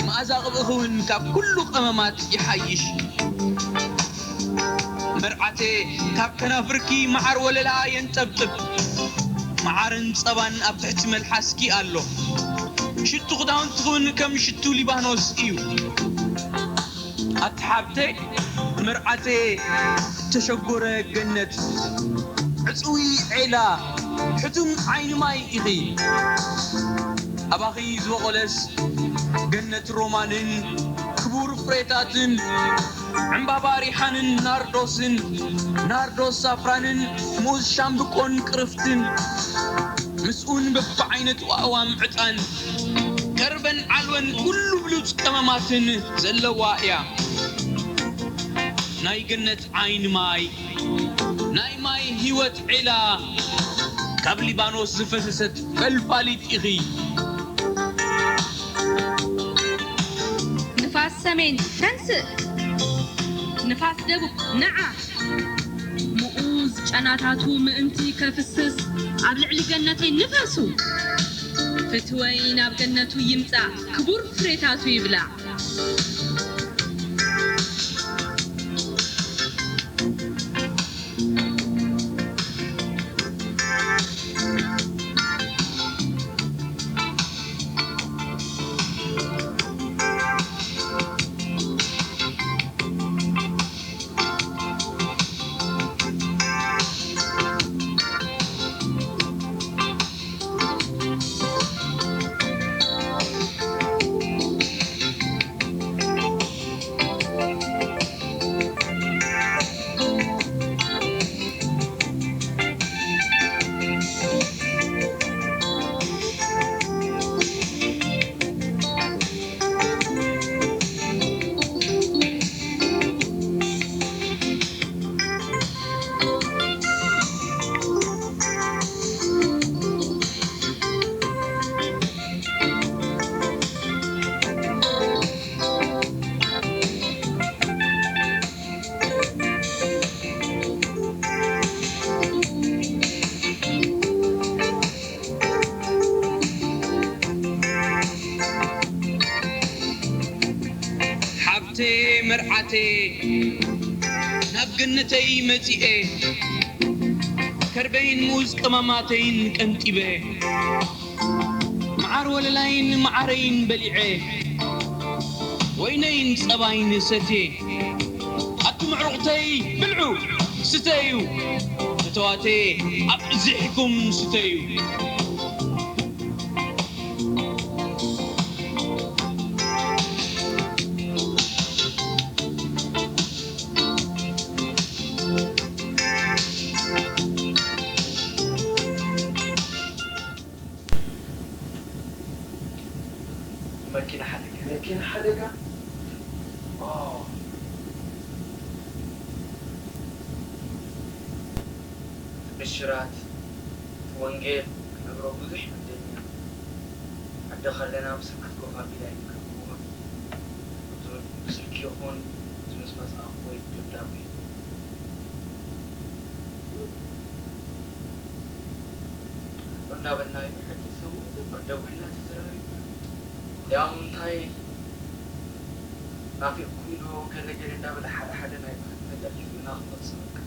መኣዛ ቅብእኺ እውን ካብ ኩሉ ቀመማት ይሓይሽ። መርዓተይ፣ ካብ ከናፍርኪ መዓር ወለላ የንጠብጥብ፣ መዓርን ጸባን ኣብ ትሕቲ መልሓስኪ ኣሎ። ሽቱ ክዳውንትኺ እውን ከም ሽቱ ሊባኖስ እዩ። ኣቲ ሓብተይ መርዓተይ፣ እተሸጎረ ገነት፣ ዕጽዊ ዔላ፣ ሕቱም ዓይኒ ማይ ኢኺ። ኣባኺ ዝበቖለስ ገነት ሮማንን ክቡር ፍሬታትን፣ ዕምባባ ሪሓንን ናርዶስን፣ ናርዶስ ሳፍራንን ሙዝ ሻምብቆን ቅርፍትን፣ ምስኡን በብዓይነቱ ኣእዋም ዕጣን፣ ከርበን ዓልወን ኩሉ ብሉጽ ቀመማትን ዘለዋ እያ። ናይ ገነት ዓይኒ ማይ፣ ናይ ማይ ህይወት ዒላ፣ ካብ ሊባኖስ ዝፈሰሰት ፈልፋሊት ኢኺ። ንፋስ ሰሜን ተንስእ፣ ንፋስ ደቡብ ንዓ። ምኡዝ ጨናታቱ ምእንቲ ከፍስስ ኣብ ልዕሊ ገነተይ ንፈሱ። ፍትወይ ናብ ገነቱ ይምጻእ፣ ክቡር ፍሬታቱ ይብላዕ። መርዓተየ ናብ ገነተይ መጺኤ፣ ከርበይን ሙዝ ቀማማተይን ቀንጢበ፣ መዓር ወለላይን መዓረይን በሊዐ፣ ወይነይን ጸባይን ሰትየ። ኣቱም ኣዕሩኽተይ ብልዑ፣ ስተዩ፣ ፈተዋተየ ኣብዚሕኩም ስተዩ። መኪና ሓደጋ። መኪና ሓደጋ? ዋው። ብሽራት ወንጌል ክነግሮ ብዙሕ ይፈትኒ። ዓዲ ከለና ብስልኪ ኮፍ ኣቢላ እዩ ዝገብርዎ። ብስልኪ ይኹን ዝምስመስ ኣፍ ወይ ደብዳቤ። እንዳበልና እዩ። ሕጂ ሰሙን ዘምር ደዊልና ተዘራሪብና። ያው እንታይ ናፊቕኩም ዶ ገለ ገለ እንዳበለ ሓደ ሓደ ናይ ባህል ነገር ሒዙና ክመጽእ በቃ።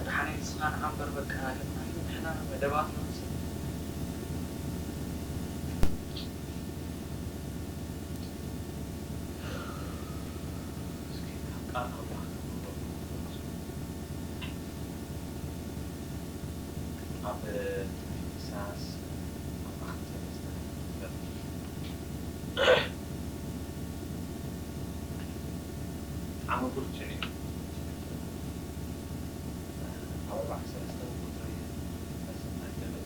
ዳሓን ንስኻ ንዓምበር በቃ ናፊቕና እዩ። ንሕና መደባትና ንስራሕ። እስኪ ካብ ቃል ኣምላኽ ከንብበልኩም ክፍትን። ኣብ ትንቢት ኢሳያስ ኣርባዕተ ሰለስተ ንርኢ። ብጣዕሚ ብርቱዕ እዩ። ኣብ ኣርባዕተ ሰለስተ ቁጽሪ ሰለስተ እንታይ ይብል?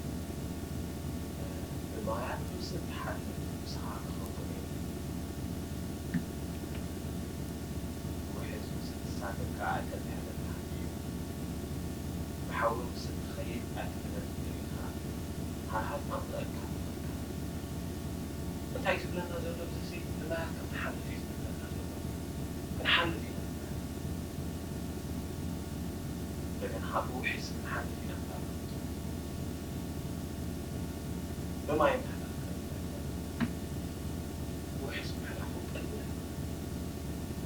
ብማያት ምስ እትሓልፍ ንስኻ ክኸውን እዩ። ውሒዝ ምስ እትሳገር ከኣ ኣይተጥሕለልካን እዩ። ብሓዊ ምስ እትኸይድ ኣይትደነግጽን ኢኻ። ሃርሃር ኣምጽኣልካ ነበርካ። እንታይ ዝብለና ዘሎ እዚ? ብማያት ከም ንሓልፍ እዩ ዝነግረና ዘሎ። ክንሓልፍ ኢና። እንደገና ከዓ ብውሒዝ ክንሓልፍ ኢና። ብማይ ምሕላፍ ከ እንታይ ይበሃል? ብውሒዝ ምሕላፍ እውን ቀሊል ኣይኮነን።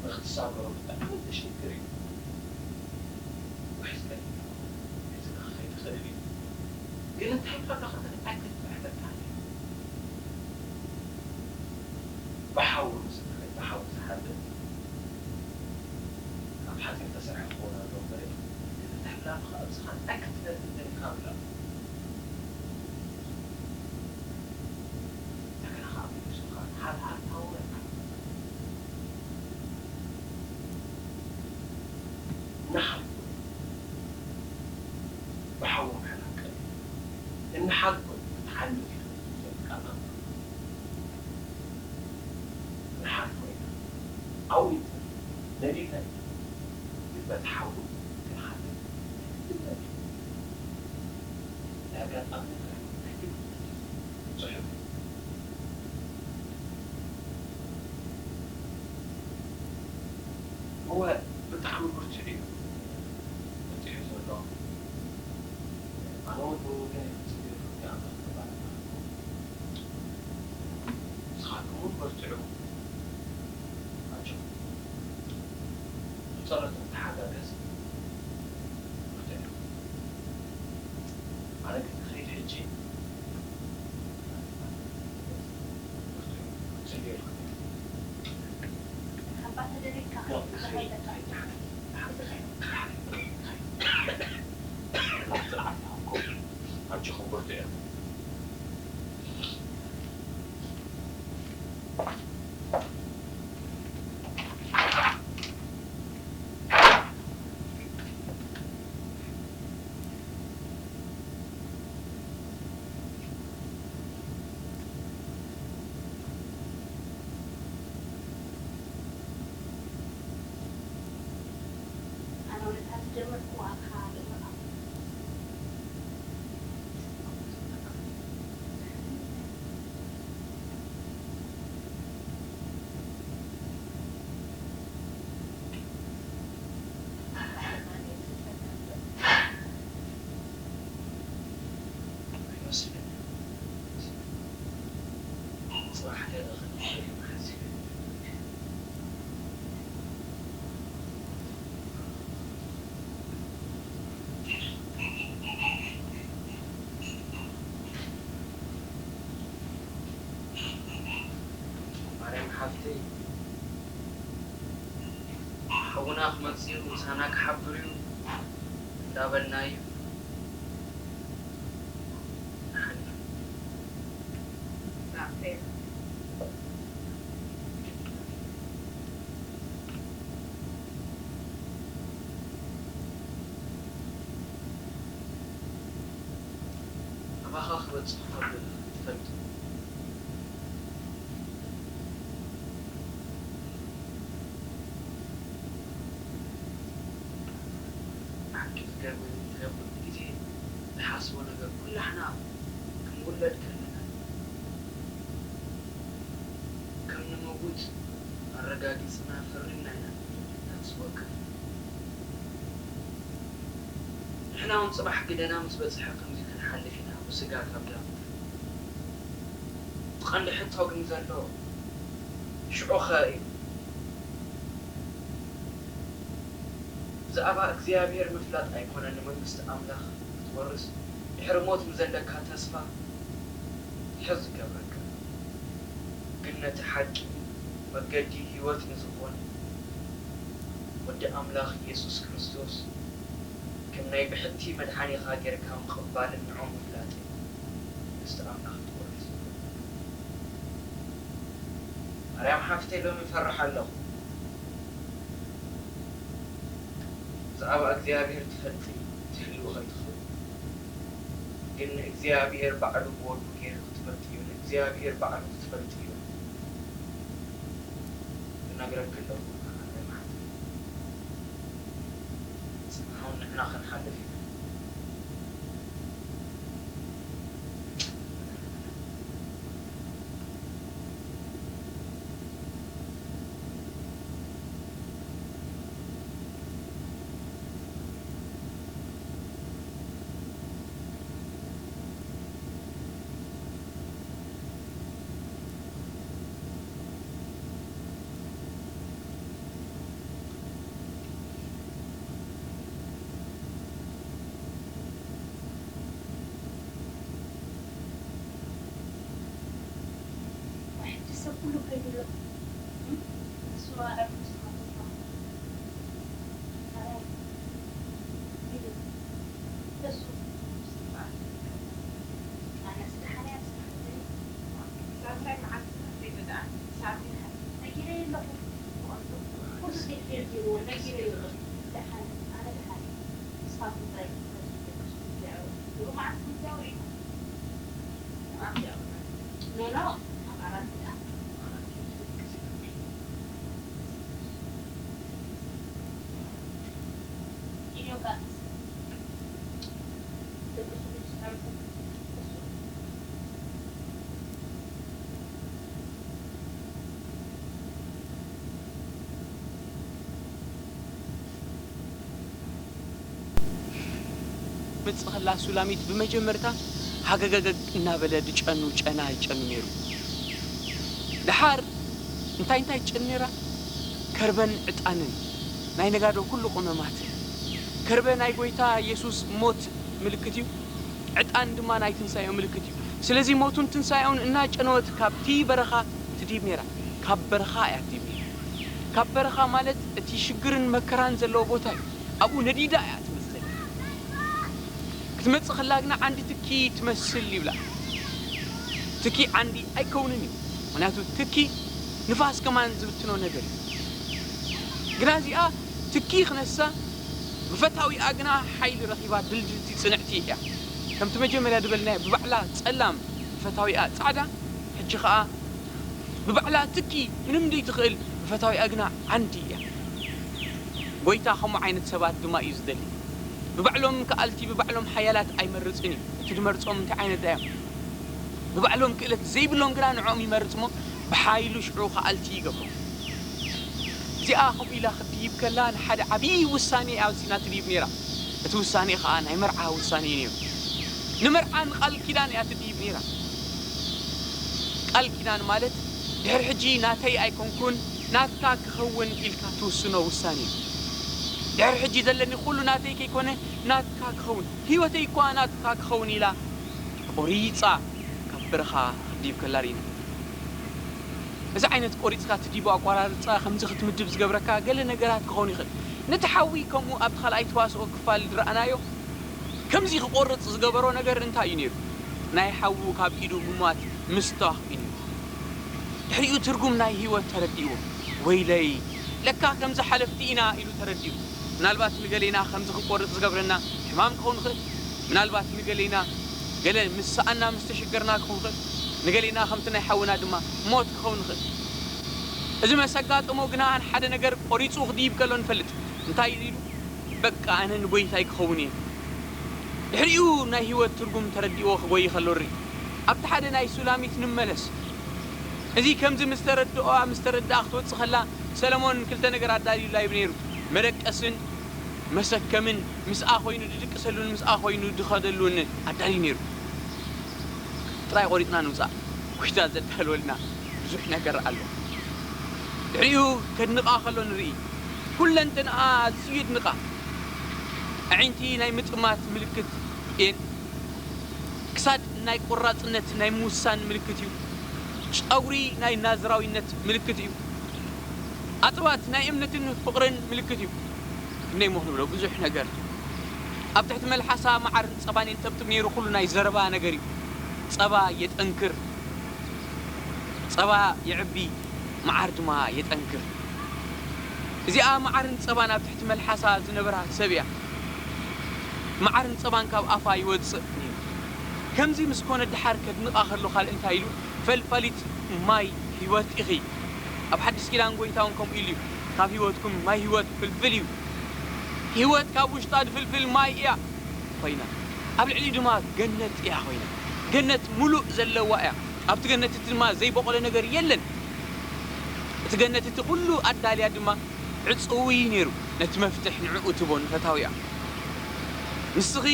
ንኽትሳገሮ ብጣዕሚ ዘሽግር እዩ። ውሒዝ ቀሊል ኣይኮነን። ሒዝካ ክኸይድ ይኽእል እዩ። ግን እንታይ ኢልካ ኣለኻ? ኣይትጥሕለልካ። ብሓዊ ምስ እትኸይድ፣ ብሓዊ ዝሓልፍ ካብ ሓፂን ዝተሰርሐ ክኸውን ኣለዎ እምበር፣ ግን ምሕላፍ ኸኣ ብዝኻን ኣይክትነድድን ኢኻ ብላ። እንደገና ኸኣ መሊሱ ኸኣ ሓልሓልታ እውን ኣይትሓልፍን። እናሓልፉ ብሓዊ ምሕላፍ ቀሊል እዩ። እናሓልፉ ክትሓልፍ እዩ ዝብል ቃል ኣምላኽ። ክንሓልፎ ኢና። ኣብኡ ኢና ነዲልና ኢና። ግን በቲ ሓዊ ክንሓልፍ ናይ ግድና እዩ። ናይ ኣጋጣሚ ጥራሕ ናይ ግድና እዩ። ጽሑፍ እዩ። እወ፣ ብጣዕሚ ብርቱዕ እዩ በጺሑ ዘሎ። ኣነ እውን ብወገነይ ክጽልየሉ እየ፣ ኣምላኽ ክባርኽ። ንስኻትኩም እውን በርትዑ፣ ኣጆኹም። ብጸሎት ንተሓጋገዝ። በርትዑ። ኣነ ግን ክኸይድ ሕጂ። በርትዑ። ክጽልየልኩም እየ። ሓባ ተደሊልካ ክትመጽእ ኣለካ። ኣጆኹም በርትዑ። ኣነ ወለታ ዝጀመርኩ ኣኻ ልእመቓ። ጽባሕ ገለ ክንርኢ ሓሲበ። ኣምላኽ መጺኡ ምሳና ክሓብር እዩ እንዳበልና እዩ ንሓልፍ። ኣባኻ ክበጽሕ ከሎ ትፈልጥ። ብሓቂ ዝገርመኒ እንታይ ኩሉ ግዜ ዝሓስቦ ነገር፣ ኩላሕና ክንውለድ ከለና ከም ንመውት ኣረጋጊጽና ፈሪምና ኢና ንወለድ። That's work. ንሕና እውን ጽባሕ ግደና ምስ በጽሐ ከምዚ ክንሓልፍ ኢና፣ ብስጋ ካብ ዳም። እቲ ቀንዲ ሕቶ ግን ዘሎ ሽዑኸ እዩ። ብዛዕባ እግዚኣብሔር ምፍላጥ ኣይኮነን ንመንግስቲ ኣምላኽ ክትወርስ ድሕሪ ሞት ንዘለካ ተስፋ ትሕዝ ዝገብረካ። ግን ነቲ ሓቂ መገዲ ህይወት ንዝኾን ወዲ ኣምላኽ ኢየሱስ ክርስቶስ ከም ናይ ብሕቲ መድሓኒኻ ጌርካ ምቕባልን ንዕኡ ምፍላጥን መንግስቲ ኣምላኽ ክትወርስ። ማርያም ሓፍተይ፣ ሎሚ እፈርሕ ኣለኹ። ብዛዕባ እግዚኣብሔር ትፈልጢ ትህልዊ ኸይትኽእሊ፣ ግን ንእግዚኣብሔር ባዕሉ ብወዱ ጌርኪ ክትፈልጥዮ፣ ንእግዚኣብሔር ባዕሉ ክትፈልጥዮ ክነግረኪ ኣለኹ። ኣነ ማዕረ ጽንዓውን ንሕና ክንሓልፍ ኢና። ሕጂ ሰብ ኩሉ ከይዱ ኣሎ። እም? ንሱ ኣዕሩኽ ንስኻ ትብሎ። ኣራይ? ኢሉ። እሱ። ኣነስ ደሓን እያ፣ ንስኻ ሓንቲ። ሳልሳይ መዓልቲ ከይበድኣ፣ ሳሚ ሓ-፣ ነጊረዮ ኣለኹ። ብቐንዱ ኩሉ ሴፍ ነጊርዎ፣ ነጊረዮ ኣለኹ። ደሓን፣ ኣነ ደሓን እየ። ንስኻትኩም ጥራይ ክትፈልጡ ኣለኩም። ሎማዓንቲ ክትዛወሩ ኢኹም። ኖ፣ ኖ፣ ኣብ ኣራት ሰዓት። መጽእ ከላ ሱላሚት ብመጀመርታ ሃገገገግ እናበለ ድጨኑ ጨና ይጨኑ ነይሩ። ደሓር እንታይ እንታይ ትጨኑ ነይራ? ከርበን ዕጣንን፣ ናይ ነጋዶ ኩሉ ቁመማትን። ከርበ ናይ ጎይታ የሱስ ሞት ምልክት እዩ። ዕጣን ድማ ናይ ትንሳኤኡ ምልክት እዩ። ስለዚ ሞቱን ትንሳኤኡን እናጨነወት ካብቲ በረኻ ትድይብ ነይራ። ካብ በረኻ እያ ትድይብ ነይራ። ካብ በረኻ ማለት እቲ ሽግርን መከራን ዘለዎ ቦታ እዩ። ኣብኡ ነዲዳ እያ ትመጽእ ዘላ። ክትመጽእ ከላ ግና ዓንዲ ትኪ ትመስል ይብላ። ትኪ ዓንዲ ኣይከውንን እዩ። ምኽንያቱ ትኪ ንፋስ ከማን ዝብትኖ ነገር እዩ። ግና እዚኣ ትኪ ክነሳ፣ ብፈታዊኣ ግና ሓይሊ ረኺባ ድልድልቲ ጽንዕቲ እያ። ከምቲ መጀመርያ ዝበልናዮ ብባዕላ ጸላም፣ ብፈታዊኣ ጻዕዳ፣ ሕጂ ኸኣ ብባዕላ ትኪ ምንም ዘይትኽእል፣ ብፈታዊኣ ግና ዓንዲ እያ። ጎይታ ከምኡ ዓይነት ሰባት ድማ እዩ ዝደሊ። ብባዕሎም ከኣልቲ፣ ብባዕሎም ሓያላት ኣይመርጽን እዩ። እቲ ዝመርጾም እንታይ ዓይነት እዮም? ብባዕሎም ክእለት ዘይብሎም ግና ንዕኦም ይመርጽ እሞ፣ ብሓይሉ ሽዑ ከኣልቲ ይገብሮም። እዚኣ ከምኡ ኢላ ክትድይብ ከላ፣ ንሓደ ዓብዪ ውሳኔ እያ ኣውጺና ትድይብ ነይራ። እቲ ውሳኔ ኸኣ ናይ መርዓ ውሳኔ እዩ ነይሩ። ንመርዓ ንቃል ኪዳን እያ ትድይብ ነይራ። ቃል ኪዳን ማለት፣ ድሕሪ ሕጂ ናተይ ኣይኮንኩን፣ ናትካ ክኸውን ኢልካ ትውስኖ ውሳኔ እዩ። ድሕሪ ሕጂ ዘለኒ ኩሉ ናተይ ከይኮነ፣ ናትካ ክኸውን፣ ህይወተይ እኳ ናትካ ክኸውን ኢላ ቆሪጻ ካብ በረኻ ክትድይብ ከላ ርኢና። እዚ ዓይነት ቆሪጽካ ትድይቦ ኣቆራርጻ ከምዚ ክትምድብ ዝገብረካ ገለ ነገራት ክኸውን ይኽእል። ነቲ ሓዊ ከምኡ ኣብቲ ካልኣይ ተዋስኦ ክፋል ዝረኣናዮ ከምዚ ክቖርጽ ዝገበሮ ነገር እንታይ እዩ ነይሩ? ናይ ሓዉ ካብ ኢዱ ምሟት ምስታኽ እዩ ነይሩ። ድሕሪኡ ትርጉም ናይ ህይወት ተረዲእዎ። "ወይለይ፣ ለካ ከምዚ ሓለፍቲ ኢና" ኢሉ ተረዲኡ። ምናልባት ንገሌና ከምዚ ክቆርጽ ዝገብረና ሕማም ክኸውን ይኽእል። ምናልባት ንገሌና ገለ ምስ ሰኣና፣ ምስ ተሸገርና ክኸውን ይኽእል። ንገሌና ከምቲ ናይ ሓውና ድማ ሞት ክኸውን ይኽእል። እዚ መስ ኣጋጠሞ ግና ሓደ ነገር ቆሪጹ ክድይብ ከሎ ንፈልጥ። እንታይ ኢሉ? "በቃ ኣነ ንጎይታይ ክኸውን እየ።" ድሕሪኡ ናይ ህይወት ትርጉም ተረዲእዎ ክጎይ ከሎ ንርኢ። ኣብቲ ሓደ ናይ ሱላሚት ንመለስ። እዚ ከምዚ ምስ ተረድኦ፣ ምስ ተረድኣ ክትወጽእ ከላ፣ ሰለሞን ክልተ ነገር ኣዳልዩላ እዩ ነይሩ። መደቀስን መሰከምን፣ ምስኣ ኮይኑ ዝድቅሰሉን ምስኣ ኮይኑ ዝኸደሉን ኣዳልዩ ነይሩ። ጥራይ ቆሪጽና ንውጻእ። ጎይታ ዘዳለወልና ብዙሕ ነገር ኣሎ። ድሕሪኡ ከድንቓ ከሎ ንርኢ። ኩለንተንኣ ኣዝዩ የድንቓ። ኣዒንቲ ናይ ምጥማት ምልክት እየን። ክሳድ ናይ ቆራጽነት፣ ናይ ምውሳን ምልክት እዩ። ጨጉሪ ናይ ናዝራዊነት ምልክት እዩ። ኣጽዋት ናይ እምነትን ፍቕርን ምልክት እዩ። ክንደይ እሞ ክንብሎ፣ ብዙሕ ነገር። ኣብ ትሕቲ መልሓሳ መዓርን ጸባን የንጠብጥብ ነይሩ። ኩሉ ናይ ዘረባ ነገር እዩ። ጸባ የጠንክር፣ ጸባ የዕቢ፣ መዓር ድማ የጠንክር። እዚኣ መዓርን ጸባን ኣብ ትሕቲ መልሓሳ ዝነበራ ሰብ እያ። መዓርን ጸባን ካብ ኣፋ ይወጽእ ነይሩ። ከምዚ ምስ ኮነ፣ ደሓር ከድንቓ ከሎ፣ ካልእ እንታይ ኢሉ? "ፈልፋሊት ማይ ህይወት ኢኺ።" ኣብ ሓድሽ ኪዳን ጎይታ እውን ከምኡ ኢሉ እዩ። "ካብ ህይወትኩም ማይ ህይወት ፍልፍል እዩ።" ህይወት ካብ ውሽጣ ዝፍልፍል ማይ እያ ኮይና። ኣብ ልዕሊኡ ድማ ገነት እያ ኮይና። ገነት ሙሉእ ዘለዋ እያ። ኣብቲ ገነት እቲ ድማ ዘይበቆለ ነገር የለን። እቲ ገነት እቲ ኩሉ ኣዳልያ ድማ ዕጽዊ እዩ ነይሩ። ነቲ መፍትሕ ንዕኡ ትቦ፣ ንፈታዊኣ። "ንስኺ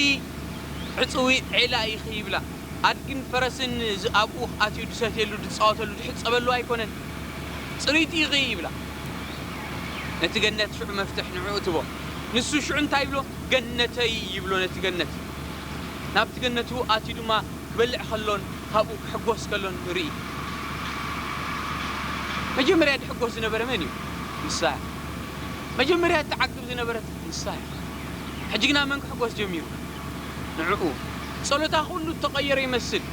ዕጽዊ ዔላ ኢኺ" ይብላ። ኣድግን ፈረስን ዝ-፣ ኣብኡ ኣትዩ ዝሰትየሉ፣ ዝጻወተሉ፣ ዝሕጸበሉ ኣይኮነን። "ጽርይቲ ኢኺ" ይብላ። ነቲ ገነት ሽዑ መፍትሕ ንዕኡ ትቦ። ንሱ ሽዑ እንታይ ይብሎ? "ገነተይ" ይብሎ ነቲ ገነት። ናብቲ ገነቱ ኣትዩ ድማ ክበልዕ ከሎን ካብኡ ክሕጎስ ከሎን ንርኢ። መጀመርያ ዝሕጎስ ዝነበረ መን እዩ? ንሳ እያ። መጀመርያ እትዓግብ ዝነበረት ንሳ እያ። ሕጂ ግና መን ክሕጎስ ጀሚሩ? ንዕኡ። ጸሎታ ኩሉ እተቐየረ ይመስል።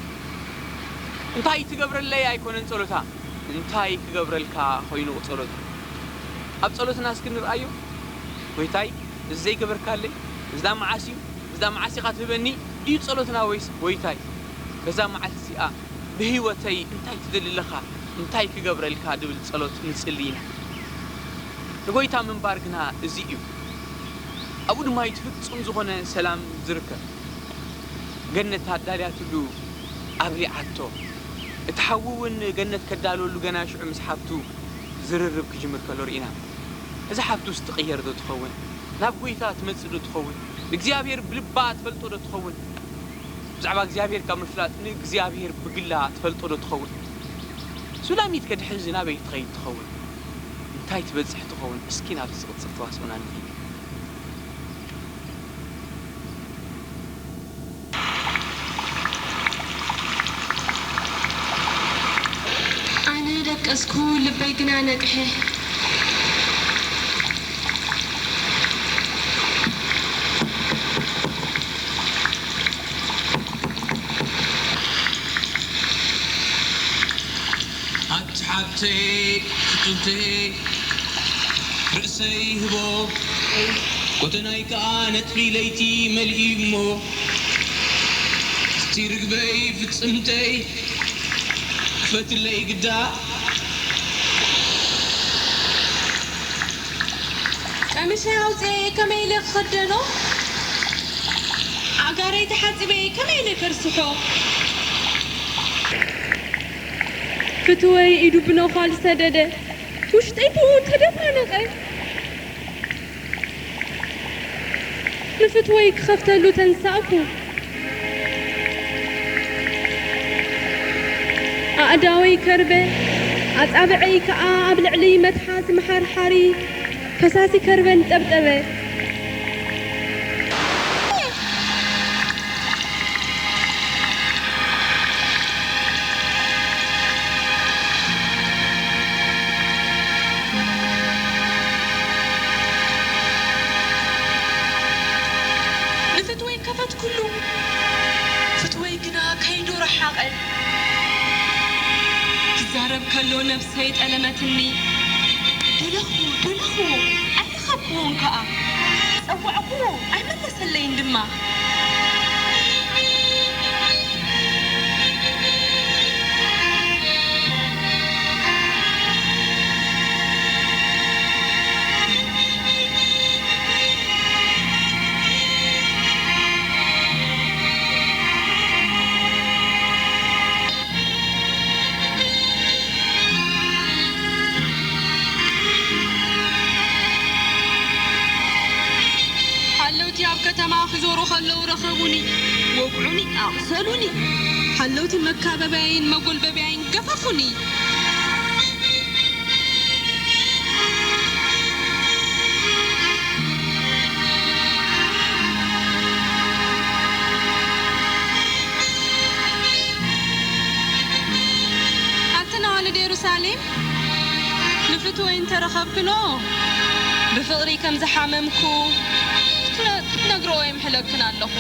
"እንታይ ትገብረለይ?" ኣይኮነን ጸሎታ፣ "እንታይ ክገብረልካ?" ኮይኑ ጸሎታ። ኣብ ጸሎትና እስኪ ንርኣዮ። "ጎይታይ፣ እዚ ዘይገበርካለይ፣ እዛ መዓስ እዩ? እዛ መዓስ ኢኻ ትህበኒ?" ድዩ ጸሎትና? ወይስ "ጎይታይ፣ በዛ መዓልቲ እዚኣ ብህይወተይ እንታይ ትደሊ ኣለኻ? እንታይ ክገብረልካ?" ዝብል ጸሎት ንጽሊ ኢና። ንጎይታ ምንባር ግና እዚ እዩ። ኣብኡ ድማ እዩ እቲ ፍጹም ዝኾነ ሰላም ዝርከብ። ገነት ኣዳልያትሉ ኣብሊዓቶ። እቲ ሓዊ እውን ገነት ከዳልወሉ ገና ሽዑ ምስ ሓፍቱ ዝርርብ ክጅምር ከሎ ርኢና። እዛ ሓፍቱስ ትቕየር ዶ ትኸውን? ናብ ጎይታ ትመጽእ ዶ ትኸውን? ንእግዚኣብሔር ብልባ ትፈልጦ ዶ ትኸውን? ብዛዕባ እግዚኣብሔር ካብ ምፍላጥ ንእግዚኣብሔር ብግላ ትፈልጦ ዶ ትኸውን? ሱላሚት ከ ድሕዚ ናበይ ትኸይድ ትኸውን? እንታይ ትበጽሕ ትኸውን? እስኪ ናብቲ ዝቕጽል ተዋስኦና ንኸይድ። ኣነ ደቀስኩ፣ ልበይ ግና ነቅሐ። ኣቲ ሓብተይ፣ ፍትውተይ፣ ርእሰይ ህቦ፣ ጎተናይ ከኣ ነጥሪ ለይቲ መሊኡ እሞ፣ እስቲ ርግበይ ፍጽምተይ፣ ክፈትለይ ግዳ። ቀሚሸይ ኣውፅኤ ከመይ ኢለ ክኽደኖ? ኣእጋረይ ተሓፂበ ከመይ ኢለ ከርስሖ? ፍትወይ ኢዱ ብነዃል ሰደደ፣ ውሽጠይ ብኡ ተደናነቐ። ንፍትወይ ክኸፍተሉ ተንሳእኩ። ኣእዳወይ ከርበ፣ ኣጻብዐይ ከኣ ኣብ ልዕሊ መትሓዚ መሓርሓሪ ፈሳሲ ከርበ እንጠብጠበ። ከሎ ነብሰይ ጠለመትኒ። ደለኹ፣ ደለኹ፣ ኣይረኸብኩዎን ከኣ። ጸዋዕኩዎ፣ ኣይመለሰለይን ድማ። ሓለውቲ ኣብ ከተማ ክዞሩ ከለዉ ረኸቡኒ፣ ወግዑኒ፣ ኣቑሰሉኒ። ሓለውቲ መካበብያይን መጎልበብያይን ገፈፉኒ። ኣትን ኣዋልድ የሩሳሌም፣ ንፍትወይ እንተረኸብክንኦ፣ ብፍቕሪ ከም ዝሓመምኩ ክትነ-፣ ክትነግርኦ የምሕለክን ኣለኹ።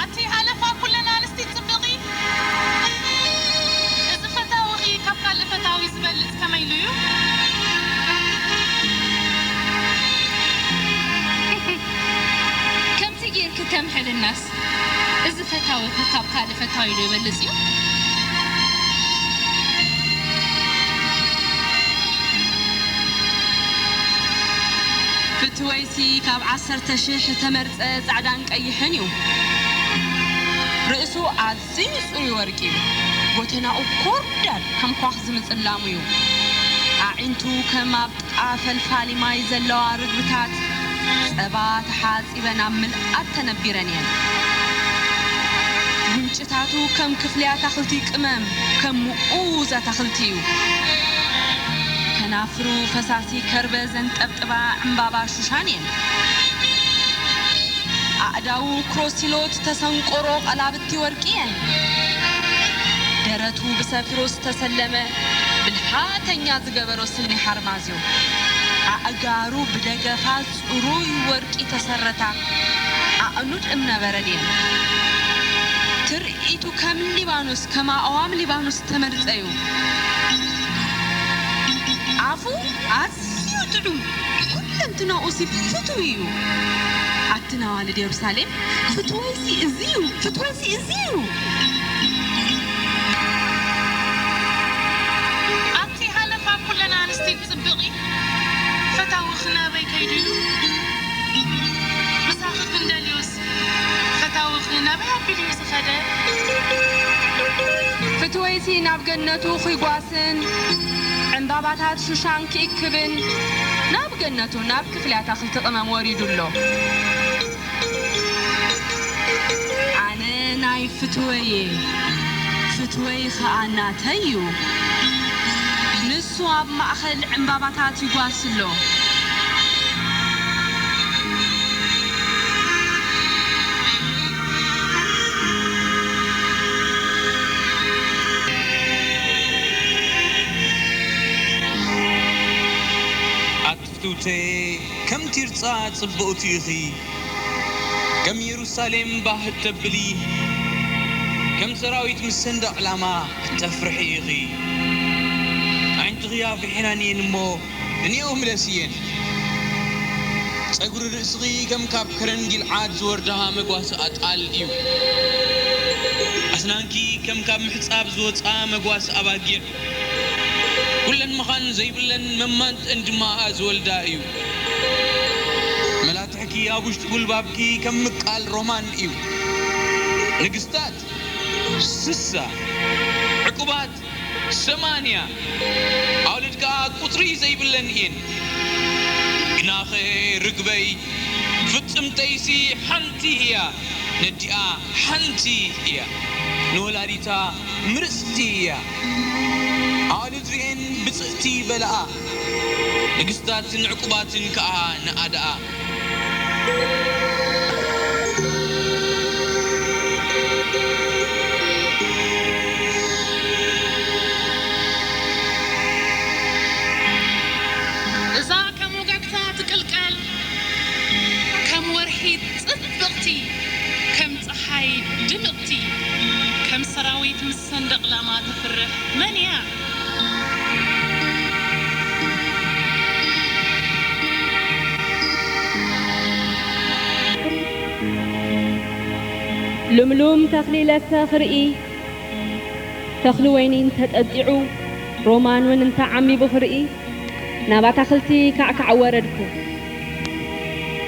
ኣቲ ሃለፋ ኩለን ኣንስቲ ጽብቒ፣ እዚ ፈታዊኺ ካብ ካልእ ፈታዊ ዝበልጽ ከመይ ኢሉ እዩ? ከምዚ ጌርኪ ተምሕልናስ፣ እዚ ፈታዊኺ ካብ ካልእ ፈታዊ ዶ ይበልጽ እዩ? ፍትወይሲ ካብ ዓሰርተ ሽሕ ተመርጸ ጻዕዳን ቀይሕን እዩ። ርእሱ ኣዝዩ ጽሩይ ወርቂ እዩ። ጎተናኡ ኮርዳድ ከም ኳኽ ዝምጽላሙ እዩ። ኣዒንቱ ከም ኣብ ጥቓ ፈልፋሊ ማይ ዘለዋ ርግብታት ጸባ ተሓጺበን ኣብ ምልኣት ተነቢረን እየን። ጉንጭታቱ ከም ክፍሊ ኣታኽልቲ ቅመም፣ ከም ምኡዝ ኣታኽልቲ እዩ። ከናፍሩ ፈሳሲ ከርበ ዘንጠብጥባ ዕምባባ ሹሻን እየን። ኣእዳዉ ክሮሲሎት ተሰንቆሮ ቀላብቲ ወርቂ እየን። ደረቱ ብሰፊሮ ዝተሰለመ ብልሃተኛ ዝገበሮ ስኒ ሓርማዝ እዩ። ኣእጋሩ ብደገፋ ጽሩይ ወርቂ ተሰረታ ኣእኑድ እምነበረድ እየን። ትርኢቱ ከም ሊባኖስ፣ ከም ኣእዋም ሊባኖስ ዝተመርጸ እዩ። ኣፉ ኣዝዩ ጥዑም፣ ኩለንትናኡሲ ፍቱው እዩ። ኣትን ኣዋልድ የሩሳሌም፣ ፍትወይሲ እዚ እዩ፣ ፍትወይሲ እዚ እዩ። ኣቲ ሃለፋ ኩለን ኣንስቲ ጽብቒ፣ ፈታውኺ ናበይ ከይዱ እዩ? ምሳኺ ክንደልዮስ፣ ፈታውኺ ናበይ ኣቢሉ እዩ ዝኸደ? ፍትወይሲ ናብ ገነቱ ኺጓስን ዕምባባታት ሹሻን ኪእክብን፣ ናብ ገነቱ፣ ናብ ክፍሊ ኣታኽልቲ ቅመም ወሪዱ ኣሎ። ኣነ ናይ ፍትወይ እየ፣ ፍትወይ ኸኣ ናተይ እዩ። ንሱ ኣብ ማእከል ዕምባባታት ይጓስ ኣሎ። ኣቲ ፍትውተየ፣ ከም ቲርጻ ጽብቕቲ ኢኺ። ከም የሩሳሌም ባህ እተብሊ፣ ከም ሰራዊት ምስ ሰንደቕ ዕላማ እተፍርሒ ኢኺ። ኣዒንትኺ ኣፍሪሐናን እየን እሞ፣ ንኔኦ ምለስየን። ጸጉሪ ርእስኺ ከም ካብ ከረን ጊልዓድ ዝወርዳ መጓሰ ኣጣል እዩ። ኣስናንኪ ከም ካብ ምሕጻብ ዝወጻ መጓሰ ኣባጊዕ። ኩለን መኻን ዘይብለን መማንጠን ድማ ዝወልዳ እዩ። መላትሕኪ ኣብ ውሽጢ ጉልባብኪ ከም ምቃል ሮማን እዩ። ንግስታት ስሳ፣ ዕቁባት ሰማንያ፣ ኣውልድ ከኣ ቁጽሪ ዘይብለን እየን። ግናኸ ርግበይ ፍጽምተይሲ ሓንቲ እያ፣ ነዲኣ ሓንቲ እያ፣ ንወላዲታ ምርጽቲ እያ። ኣዋልድ ርእየን ብጽእቲ በልኣ፣ ንግስታትን ዕቁባትን ከኣ ንኣድኣ። ትፍርሕ መን እያ? ልምሉም ተኽሊ ለተ ክርኢ፣ ተኽሊ ወይኒ እንተጠጢዑ፣ ሮማን እውን እንተዓሚቡ ክርኢ፣ ናብ ኣታኽልቲ ካዕካዕ ወረድኩ።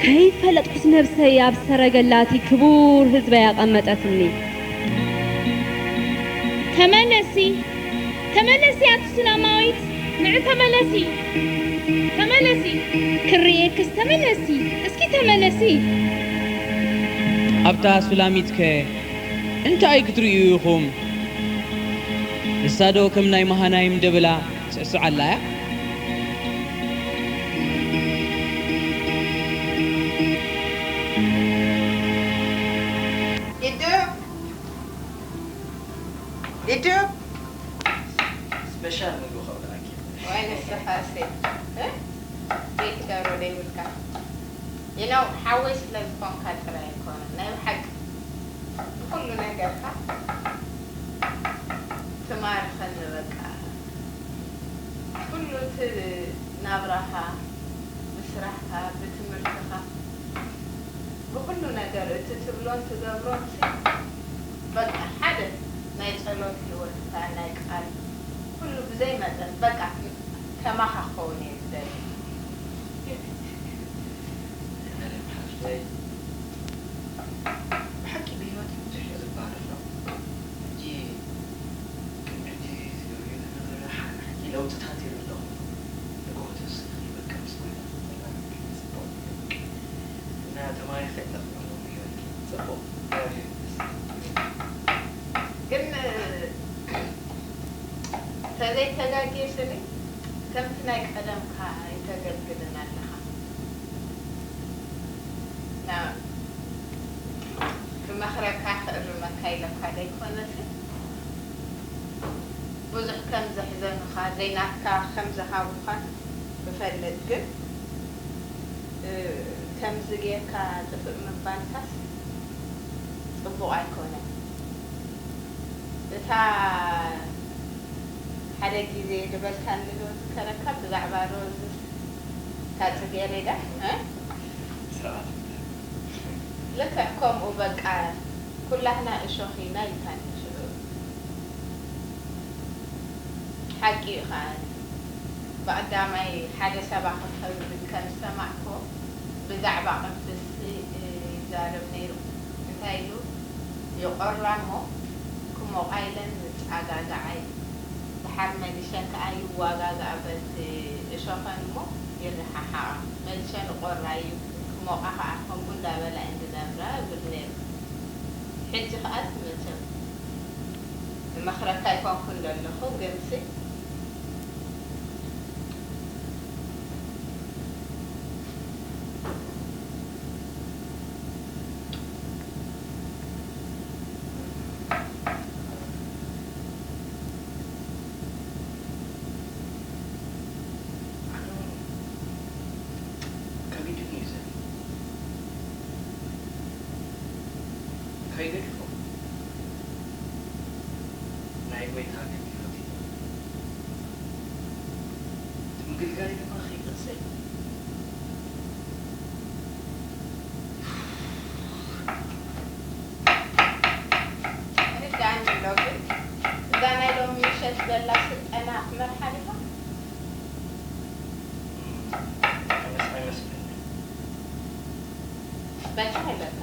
ከይፈለጥኩስ ነብሰይ ኣብ ሰረገላቲ ክቡር ህዝበይ ኣቐመጠትኒ። ተመለሲ፣ ተመለሲ ኣቲ ሱላማዊት፣ ንዒ ተመለሲ፣ ተመለሲ፣ ክርእየክስ ተመለሲ፣ እስኪ ተመለሲ። ኣብታ ሱላሚትከ እንታይ ክትርእዩ ኢኹም? ንሳዶ ከም ናይ መሃናይም ደበላ ትስዕስዕ ኣላ እያ? ኢዱ ኢዱ ስፔሻል ምግቢ ከብለኣኪ። ወይ ንስኻሲ እ? ዘይትገብሮ ዘይብልካ ኢነው ሓወይ ስለ ዝኾንካ ጥራይ ኣይኮነን ናይ ብሓቂ ብኹሉ ነገርካ ትማርኸኒ በቃ ኩሉ እቲ ናብራኻ ብስራሕካ ብትምህርትኻ ብኹሉ ነገር እቲ ትብሎን ትገብሮን ሲ በቃ ሓደ ናይ ጸሎት ህይወትካ ናይ ቃል ኩሉ ብዘይ መጠን በቃ ከማኻ ክኸውን እየ ዝደሊ። መርያም ሓፍተይ ብሓቂ ብህይወት ብዙሕ እዩ ዝበሃል ኣሎ። ሕጂ ቅድሚ ሕጂ ትገብርዮ ዝነበረ ሓቂ ለውጥታት ይርኢ ኣለኹ። ንግሆ ተወሲኺ በቃ ምስ ጎይታ ክትመራረቂ ጽቡቕ እዩ። እና ተማሪኺ ኣለኺ ማለት ብህይወትኪ ጽቡቕ እግዚኣብሔር ይመስገን። ግን ተዘይተጋግየ ስኒ ከምቲ ናይ ቀደምካ ኣይተገልግልን ኣለኻ። ክመኽረካ ክእርመካ ኢለካ ዘይኮነሲ ብዙሕ ከም ዘሕዘኑኻ ዘይናትካ ከም ዝሃቡኻን እፈልጥ ግን ከምዚ ጌርካ ጥፍእ ምባልካስ ጽቡቕ ኣይኮነን። እታ ሓደ ግዜ ዝበልካኒ ዶ ዝከረካ ብዛዕባ ሮዝስ እታ ጽጌሬዳ እ ልክዕ ከምኡ በቃ ኩላህና እሾኽ ኢና ኢልካኒ ሽዑ። ሓቂ እዩ ከኣ ብቐዳማይ ሓደ ሰባኺ ከብል ከም ዝሰማዕክዎ ብዛዕባ ቅድስቲ ይዛረብ ነይሩ እንታይ ኢሉ ይቖራ እሞ ክሞቓ ኢለን ዝጸጋግዓ እዩ ደሓር መሊሸን ከኣ ይዋጋግኣ በቲ እሾኸን እሞ ይረሓሓቓ መሊሸን እቖራ እዩ ክሞቓ ከኣ ከምኡ እንዳበላ እየን ዝነብራ ይብል ነይሩ ሕጂ ከኣ መቸም እመኽረካ ኣይኮንኩን ዘለኹ ግንሲ ከቢድኒ እዩ ዘሎ ከይገድፎ ናይ ጎይታ ኣገልግሎት እዩ እቲ ምግልጋል ድማ ከይቅጽል ርዳእኒ ኣሎ ግን እዛ ናይ ሎሚ ምሸት ዘላ ስልጠና ክመርሓ ዲኻ? ኣይመስለኒ በልካ ኣለካ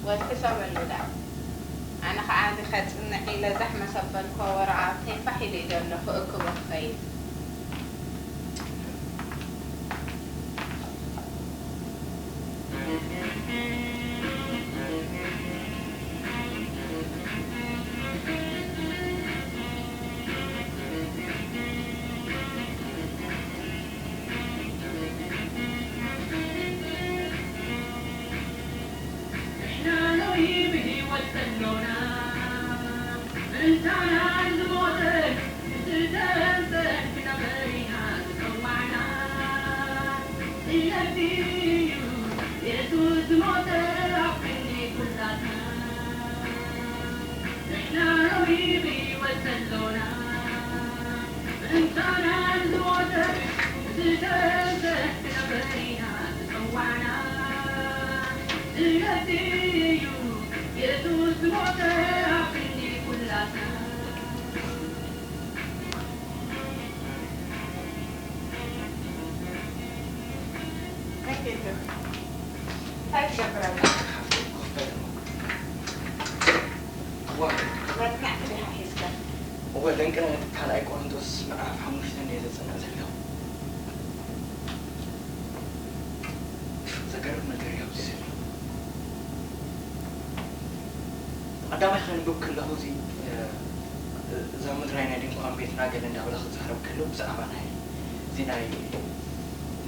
ወልፊ ሰበሉ ደኣ ኣነ ኸዓ እዚ ከጽንዕ ኢለ ዛሕ መሰበልኮ ወረቓቕተይ ፋሕ ኢሉ እዩ ዘሎ ክእክቦ ክኸይድ ስለዚ'ዩ የሱስ ሞተ ኣብ ክንዲ ኩላትና። ንሕና ሎሚ ብህይወት ዘሎና፣ ምእንታና ዝሞተ ዝተንስአ ክነብር ኢና ዝተጸዋዕና። ስለዚ'ዩ የሱስ ሞተ ኣብ ክንዲ ኩላትና። እንታይ ትገብር ኣለኻ? እዋ፣ መጽናዕቲ ዲኻ ሒዝካ? እወ፣ ደንቅነ ካልኣይ ቆሮንቶስ ምዕራፍ ሓሙሽተ እየ ዘጽንዕ ዘለኹ። ዘገርም ነገር እዩ ኣብዚ ዘሎ። ቀዳማይ ከንብብ ከለኹ፣ እዚ፣ እ፣ እዛ ምድራይ ናይ ድንኳን ቤትና ገለ እንዳበለ ክዛረብ ከሎ፣ ብዛዕባ ናይ፣ እዚ ናይ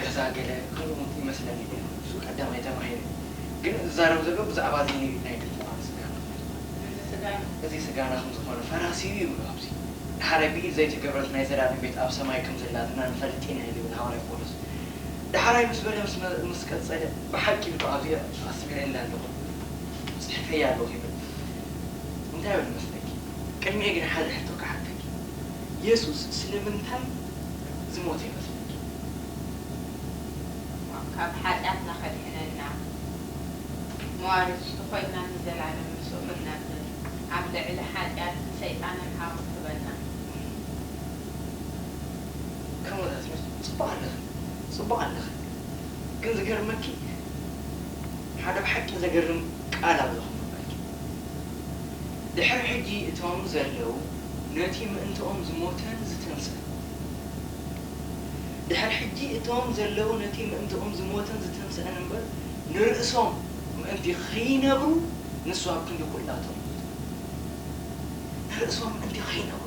ገዛ ገለ ከምኡ ይመስለኒ ነይሩ። እሱ ቀዳማይ ተማሂሩ። ግን ዝዛረብ ዘሎ ብዛዕባ እዚ ናይ ድንኳን ስጋ፣ እዚ ስጋ፣ እዚ ስጋና ከም ዝኾነ ፈራሲ እዩ ይብሎ ኣብዚ። ድሓራይ ብኢድ ዘይተገብረት ናይ ዘላለም ቤት ኣብ ሰማይ ከም ዘላትና ንፈልጥ ኢና ኢሉ ይብል ሃዋርያ ጳውሎስ። ድሓራይ ምስ በለ ምስ መ-፣ ምስ ቀጸለ፣ ብሓቂ ኢልኩ ኣብዚ ኣስሚረላ ኣለኹ፣ ጽሒፈያ ኣለኹ ይብል። እንታይ ይብል መስለኪ? ቅድሚኡ ግን ሓደ ሕቶ ክሓተኪ። የሱስ ስለምንታይ ዝሞተ ይመስለኪ? ካብ ሓጢኣትና ከድሕነና፣ መዋርድቲ ኮይንና ንዘላለም ምስኡ ክንነብር፣ ኣብ ልዕሊ ሓጢኣትን ሰይጣንን ዓወት ክህበና። ከምኡታት ምስ ጽቡቕ ኣለኺ፣ ጽቡቕ ኣለኺ። ግን ዝገርመኪ፣ ሓደ ብሓቂ ዘገርም ቃል ኣለኹ ክብለኪ። ድሕሪ ሕጂ እቶም ዘለዉ ነቲ ምእንትኦም ዝሞተን ዝተንስአን፣ ድሕሪ ሕጂ እቶም ዘለዉ ነቲ ምእንትኦም ዝሞተን ዝተንስአን እምበር፣ ንርእሶም ምእንቲ ኸይነብሩ፣ ንሱ ኣብ ክንዲ ኵላቶም ሞተ። ንርእሶም ምእንቲ ኸይነብሩ።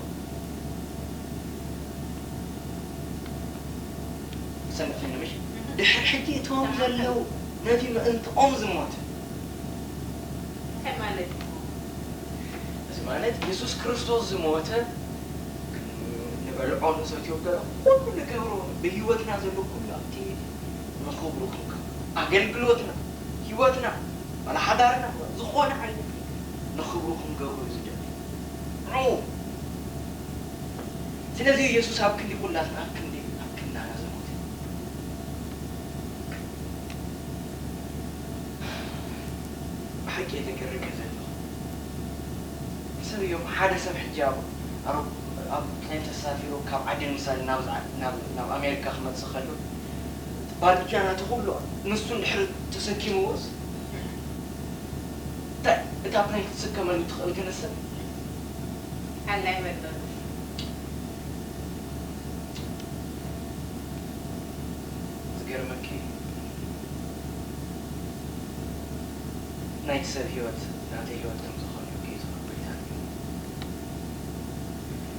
ሰምዕኽኒ ምሽ? ድሕሪ ሕጂ እቶም ዘለዉ ነቲ ምእንትኦም ዝሞተ። እንታይ ማለት እዩ? እዚ ማለት የሱስ ክርስቶስ ዝሞተ፣ ንበልዖ፣ ንሰትዮ፣ ገለ ኩሉ ንገብሮ፣ ብህይወትና ዘሎ ኩሉ ኣብቲ ንኽብሩ ክንገብሮ፣ ኣገልግሎትና፣ ህይወትና፣ ዋላ ሓዳርና፣ ዝኾነ ዓይነት ነገር ንኽብሩ ክንገብሮ እዩ ዝደሊ። ንዑ። ስለዚ የሱስ ኣብ ክንዲ ኩላትና፣ ኣብ ክንዲ፣ ኣብ ክንዳና ዝሞተ። ብሓቂ እየ ተገሪመ ዘለኹ። ሰብ እዮም፣ ሓደ ሰብ ሕጂ ኣብ፣ ኣብ፣ ኣብ ፕሌን ተሳፊሩ ካብ ዓዲ ምሳሌ ናብ ዝዓ-፣ ናብ፣ ናብ ኣሜሪካ ክመጽእ ከሎ፣ ባልጃ ናቱ ኩሉ ንሱ እንድሕር ተሰኪምዎስ፣ እንታይ እታ ፕሌን ክትስከመሉ ትኽእል ግን ሰብ? ኣላ ይበልበሉ። ዝገርመኪ፣ ናይቲ ሰብ ህይወት ናተይ ህይወት ከም ዝኾነ እዩ ጌታ ጎይታ እዩ።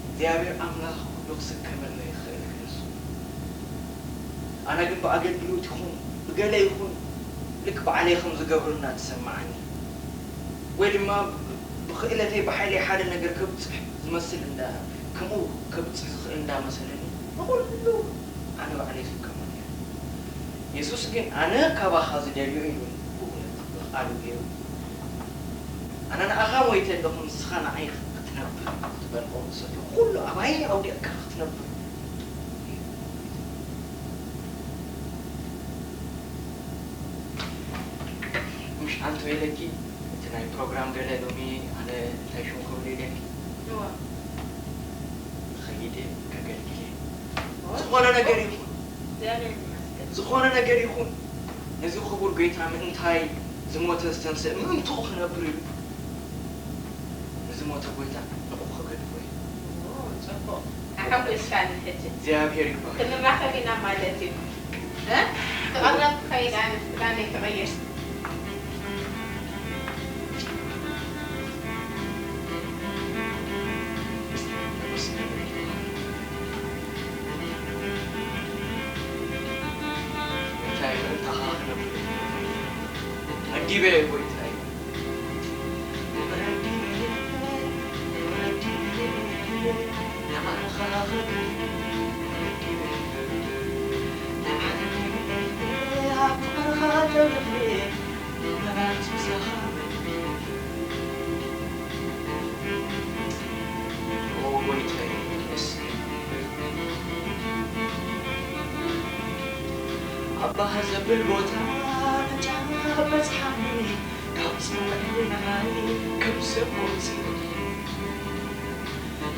እግዚኣብሔር ኣምላኽ ኩሉ ክስከመልና ይኽእል እዩ ንሱ። ኣነ ግን ብኣገልግሎት ይኹን ብገለ ይኹን ልክ ባዕለይ ከም ዝገብሮ እናተሰማዓኒ፣ ወይ ድማ ብኽእለተይ ብሓይለይ ሓደ ነገር ከብጽሕ ዝመስል እንዳ፣ ከምኡ ከብጽሕ ዝኽእል እንዳመሰለኒ ንኹሉ ኣነ ባዕለይ ይስከሞ ነይረ። የሱስ ግን ኣነ ካባኻ ዝደልዮ ኢሉ ብእውነት ብቃሉ ገይሩ፣ ኣነ ንኣኻ ሞይተ ኣለኹ፣ ንስኻ ንዓይ ክትነብር፣ ክትበልዖ፣ ክትሰትዮ፣ ኩሉ ኣባይ ኣውዲቕካ ክትነብር። ምሽ ኣንቶ ኢለኪ፣ እቲ ናይ ፕሮግራም ገለ ሎሚ ኣነ እንታይ ሽሙ ክብል ኢለኪ? እዋ። ክኸይድ እየ፣ ከገልግል እየ። እዋ። ዝኾነ ነገር ይኹን፣ እግዚኣብሔር ይመስገን። ዝኾነ ነገር ይኹን፣ ነዚ ክቡር ጎይታ ምእንታይ ዝሞተ ዝተንስአ ምእንትኡ ክነብር ኢሉ ንዝሞተ ጎይታ ንዕኡ ከገልግሎ እዩ። ኦ፣ ጽቡቕ። ኣሓጒስካኒ ሕጂ። እግዚኣብሔር ይባረክ። ክንራኸብ ኢና ማለት እዩ። እ? ክቐረብ ክኸይድ ኣነ ክዳነይ ክቕይር። እንታይ ምእንታኻ ክነብር መዲበ ጎይታይ። ባህ ዘብል ቦታ ምጫ በጽሓኒ ካብ ዝውዕል ንዓይ ከም ሰብ ወፂኡ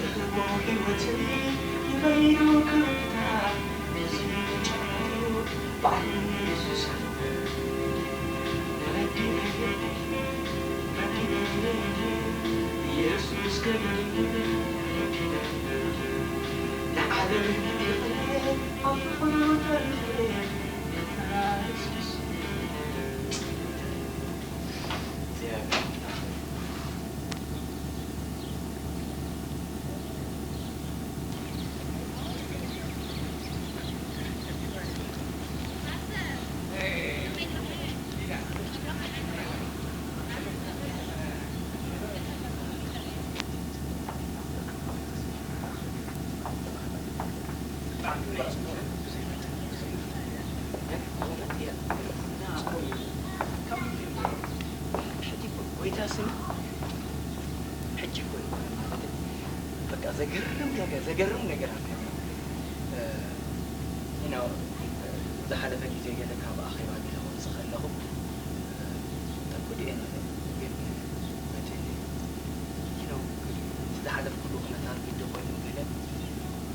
እህቦ ህይወተይ ንበይኑ ክብታ እዚ ምጫ እዩ ባዕሉ የሱስ ጎይታ ስም ሕጂ እኮ እዩ ማለት በቃ ዘገርም ነገር ዘገርም ነገር ኣጋጠመ። ዝሓለፈ ግዜ ገለ ካብ ኣኼባ ገለ ክወፅእ ከለኹ ተጎዲኤ ነይረ። ግን እቲ ዝሓለፍኩሉ ኩነታት ግዲ ኮይኑ ገለ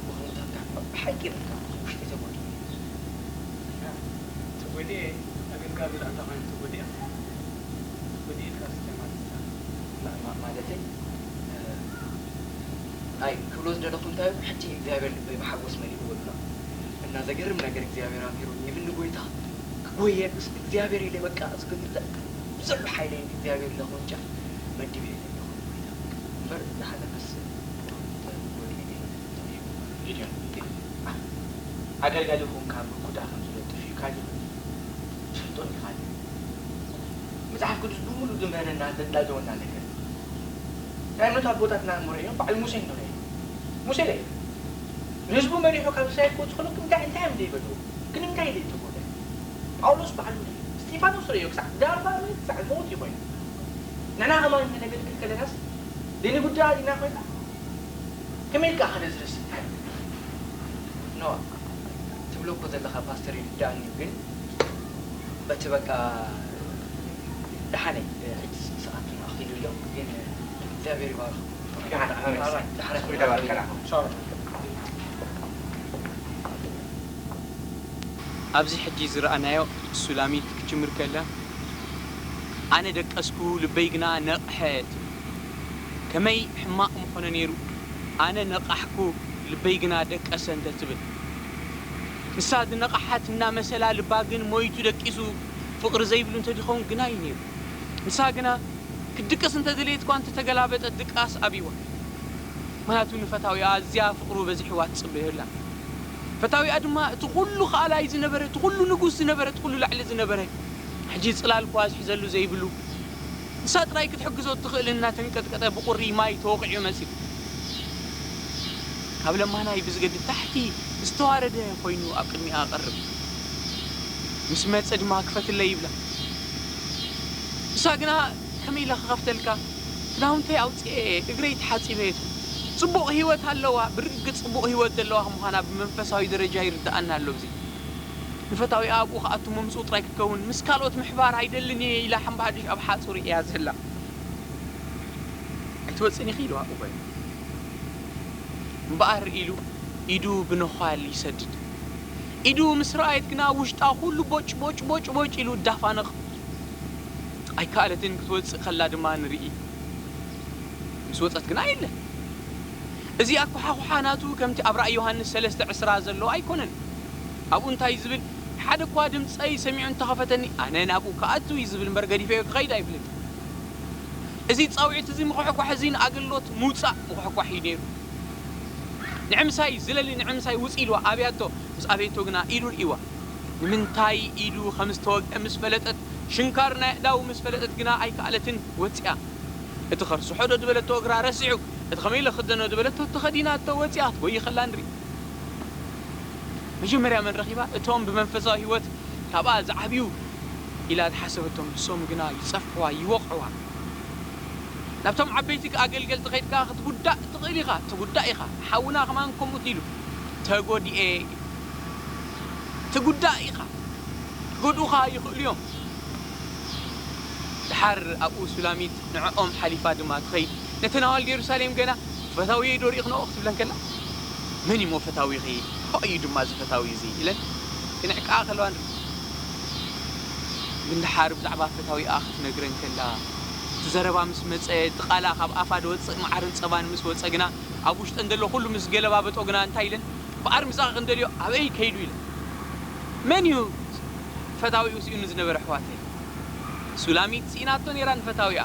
ብኹነታት ብሓቂ በቃ ውሽጢ ተጎዲኤ። ተጎዲኤ ኣገልጋሊ ኣንታ ኮይኑ ተጎዲኣ ተጎዲኤ ኢልካ ስለ ማለት ማለተይ ኣይ ክብሎ ዝደለኹ እንታይ ሕጂ እግዚኣብሔር ልበይ ብሓጎስ መሊእዎ ኣሎ። እና ዘገርም ነገር እግዚኣብሔር ኣምሂሩኒ ይብል ንጎይታ ክጎየ ምስ እግዚኣብሔር ኢለ በቃ ዝግምተ ብዙሕ ሓይለይ እግዚኣብሔር ለኹንጫ መዲበ የለ ኣለኹ ንጎይታ እምበር ዝሓለፈስ ቁሩብ ተጎዲኤ ነይረ። ጊድዮን ኣገልጋሊ ኹንካ ምርኩዳ ከም ዝለጥፍ እዩ ካልእ ትፈልጦ ኢኻ። መጽሓፍ ቅዱስ ብምሉእ ዝምህረና ዘዳለወና ነገር ናይ እምነት ኣቦታትና እምሮ እዮም። በዓል ሙሴ እንዶ ነይሩ ሙሴ ነይሩ ንህዝቡ መሪሑ ካብ እስራኤል ክወጽእ ከሎ እንታይ እንታይ እዮም ዘይበልዎ ግን እንታይ ኢለ ተጎደ ጳውሎስ በዓሉ ነይሩ እስጢፋኖስ ረዮ ክሳዕ ዳርባ ክሳዕ ሞት እዩ ኮይኑ ንሕና ከማን እንተነገልግል ከለናስ ዘይንጉዳ ዲና ኮይና ከመይ ኢልካ ከነዝርስ ኖ ትብሎ እኮ ዘለኻ ፓስተር ይርዳእኒ እዩ ግን በቲ በቃ ደሓነይ ሕጂ ሰዓት ኣኺሉ ኣሎ ግን እግዚኣብሔር ይባርኽ ኣብዚ ሕጂ ዝረኣናዮ ሱላሚት ክትጅምር ከላ ኣነ ደቀስኩ ልበይ ግና ነቕሐ ትብል ከመይ ሕማቕ ምኾነ ነይሩ ኣነ ነቓሕኩ ልበይ ግና ደቀሰ እንተ ትብል ንሳ ዝነቓሓት እናመሰላ ልባ ግን ሞይቱ ደቂሱ ፍቕሪ ዘይብሉ እንተድኸውን ግና እዩ ነይሩ ንሳ ግና ክትድቅስ እንተደለየት እኳ እንተተገላበጠት ድቃስ ኣብይዋ ምኽንያቱ ንፈታዊኣ ኣዝያ ፍቕሩ በዚሕዋ ትጽበዮ ኣላ ፈታዊኣ ድማ እቲ ኩሉ ኸኣላይ ዝነበረ እቲ ኩሉ ንጉስ ዝነበረ እቲ ኩሉ ላዕሊ ዝነበረ ሕጂ ጽላል እኳ ዝሕዘሉ ዘይብሉ ንሳ ጥራይ ክትሕግዞ እትኽእል እናተንቀጥቀጠ ብቑሪ ማይ ተወቒዑ መጺኡ። ካብ ለማናይ ብዝገድድ ታሕቲ ዝተዋረደ ኮይኑ ኣብ ቅድሚኣ ቀርብ። ምስ መጸ ድማ ክፈትለይ ይብላ። ንሳ ግና ከመይ ኢላ ክኸፍተልካ? ክዳውንተይ ኣውጽኤ እግረይ ተሓጺበ ትብል። ጽቡቕ ህይወት ኣለዋ፣ ብርግጽ ጽቡቕ ህይወት ዘለዋ ምዃና ብመንፈሳዊ ደረጃ ይርድኣና ኣሎ እዚ። ንፈታዊኣ ኣብኡ ክኣቱ ምምጽኡ ጥራይ ክከውን፣ ምስ ካልኦት ምሕባር ኣይደልን እየ ኢላ ሓምባሓድሽ ኣብ ሓጹር እያ ዘላ። ኣይትወጽእን ኢኺ ኢልዋ እወ። እምበኣር ኢሉ ኢዱ ብነዃል ይሰድድ። ኢዱ ምስ ረኣየት ግና ውሽጣ ኩሉ ቦጭ ቦጭ ቦጭ ቦጭ ኢሉ እዳፋነቕ። ኣይከኣለትን ክትወጽእ ከላ ድማ ንርኢ። ምስ ወጸት ግና የለ። እዚ ኣኳሓኹሓ ናቱ ከምቲ ኣብ ራእይ ዮሃንስ ሰለስተ ዕስራ ዘሎ ኣይኮነን። ኣብኡ እንታይ እዩ ዝብል? ሓደ እኳ ድምጸይ ሰሚዑ እንተኸፈተኒ ኣነ ናብኡ ክኣቱ እዩ ዝብል እምበር ገዲፈዮ ክኸይድ ኣይብልን። እዚ ጻውዒት እዚ ምኹሕኳሕ እዚ ንኣገልግሎት ምውጻእ ምኹሕኳሕ እዩ ነይሩ። ንዕምሳይ ዝለሊ ንዕምሳይ ውጽእ ኢልዋ ኣብያቶ ምስ ኣብየቶ ግና ኢዱ ርእይዋ። ንምንታይ ኢዱ ከም ዝተወግአ ምስ ፈለጠት ሽንካር ናይ ኣእዳዉ ምስ ፈለጠት ግና ኣይከኣለትን ወጺኣ። እቲ ከርስሖ ዶ ዝበለቶ እግራ ረሲዑ እቲ ከመይ ኢለ ክኽደኖ ዝበለቶ ተኸዲናቶ ወጺኣ ክትጎይ ከላ ንርኢ። መጀመርያ መን ረኺባ? እቶም ብመንፈሳዊ ህይወት ካብኣ ዝዓብዩ ኢላ ዝሓሰበቶም ንሶም ግና ይጸፍሕዋ ይወቕዕዋ። ናብቶም ዓበይቲ ኣገልገልቲ ከይድካ ክትጉዳእ ትኽእል ኢኻ፣ ትጉዳእ ኢኻ። ሓውና ከማን ከምኡ ኢሉ ተጎዲኤ ትጉዳእ ኢኻ። ክጎድኡኻ ይኽእሉ እዮም። ድሓር ኣብኡ ሱላሚት ንዕኦም ሓሊፋ ድማ ትኸይድ። ነተን ኣዋልድ የሩሳሌም ገና፣ "ፈታውየይ ዶ ርኢኽንኦ?" ክትብለን ከላ፣ "መን እዩሞ ፈታዊኺ? ሆ እዩ ድማ እዚ ፈታዊ እዚ?" ኢለን ክንዕቃ ከለዋ ንርኢ። ግን ድሓር ብዛዕባ ፈታዊኣ ክትነግረን ከላ፣ እቲ ዘረባ ምስ መጸ፣ እቲ ቃላ ካብ ኣፋ ዝወጽእ መዓርን ጸባን ምስ ወጸ ግና፣ ኣብ ውሽጠን ዘሎ ኩሉ ምስ ገለባበጦ ግና እንታይ ኢለን? "እምበኣር ምሳኺ ክንደልዮ ኣበይ ከይዱ?" ኢለን። "መን እዩ ፈታዊኡ ስኢኑ ዝነበረ?" ኣሕዋተይ፣ ሱላሚት ስኢናቶ ነይራ ንፈታዊኣ።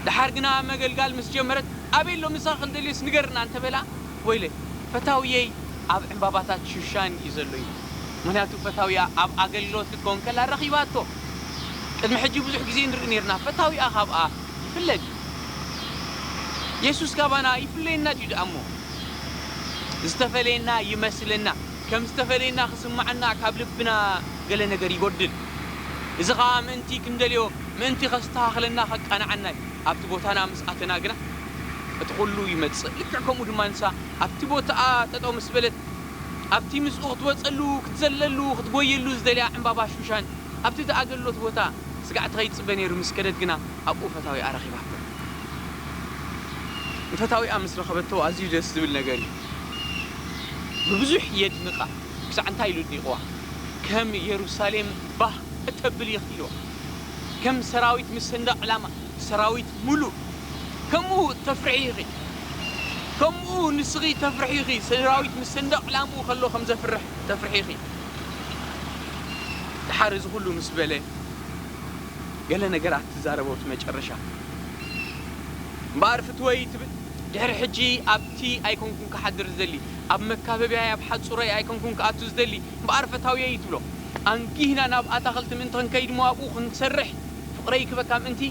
ደሓር ግና መገልጋል ምስ ጀመረት፣ "ኣበይ ኣሎ ምሳኺ ክንደልዮስ ንገርና?" እንተበላ፣ "ወይለይ፣ ፈታውየይ ኣብ ዕምባባታት ሹሻን እዩ ዘሎ" ኢሉ። ምኽንያቱ ፈታዊኣ ኣብ ኣገልግሎት ክትከውን ከላ ረኺባቶ። ቅድሚ ሕጂ ብዙሕ ግዜ ንርኢ ነይርና፣ ፈታዊኣ ካብኣ ይፍለ ድዩ? የሱስ ካባና ይፍለየና ድዩ ደኣ እሞ? ዝተፈለየና ይመስለና። ከም ዝተፈለየና ክስምዓና ካብ ልብና ገለ ነገር ይጎድል። እዚ ኸኣ ምእንቲ ክንደልዮ፣ ምእንቲ ከስተኻኽለና ከቃንዓና እዩ። ኣብቲ ቦታና ምስ ኣተና ግና እቲ ኹሉ ይመጽእ። ልክዕ ከምኡ ድማ ንሳ ኣብቲ ቦታኣ ጠጠው ምስ በለት፣ ኣብቲ ምስኡ ክትወጸሉ፣ ክትዘለሉ፣ ክትጎየሉ ዝደልያ ዕምባባ ሹሻን፣ ኣብቲ እቲ ኣገልግሎት ቦታ ስጋዕቲ ከይትጽበ ነይሩ። ምስ ከደት ግና ኣብኡ ፈታዊኣ ረኺባቶ። ንፈታዊኣ ምስ ረኸበቶ ኣዝዩ ደስ ዝብል ነገር እዩ። ብብዙሕ የድንቓ። ክሳዕ እንታይ ኢሉ ኣድኒቕዋ? "ከም የሩሳሌም ባህ እተብል ኢኺ" ኢልዋ። "ከም ሰራዊት ምስ ሰንደቕ ዕላማ፣ ሰራዊት ሙሉእ ከምኡ ተፍርሒ ኢኺ። ከምኡ ንስኺ ተፍርሒ ኢኺ። ሰራዊት ምስ ሰንደቕ ዕላምኡ ከሎ ከም ዘፍርሕ ተፍርሒ ኢኺ።" ድሓር እዚ ኩሉ ምስ በለ፣ ገለ ነገራት ትዛረቦ። እቲ መጨረሻ፣ "እምበኣር ፍትወይ" ትብል። ድሕሪ ሕጂ ኣብቲ ኣይኮንኩን ክሓድር ዝደሊ፣ ኣብ መካበብያይ፣ ኣብ ሓጹረይ ኣይኮንኩን ክኣቱ ዝደሊ፣ "እምበኣር ፈታውየይ" ትብሎ። "ኣንጊህና ናብ ኣታኽልቲ ምእንቲ ክንከይድ እሞ ኣብኡ ክንሰርሕ፣ ፍቕረይ ክበካ ምእንቲ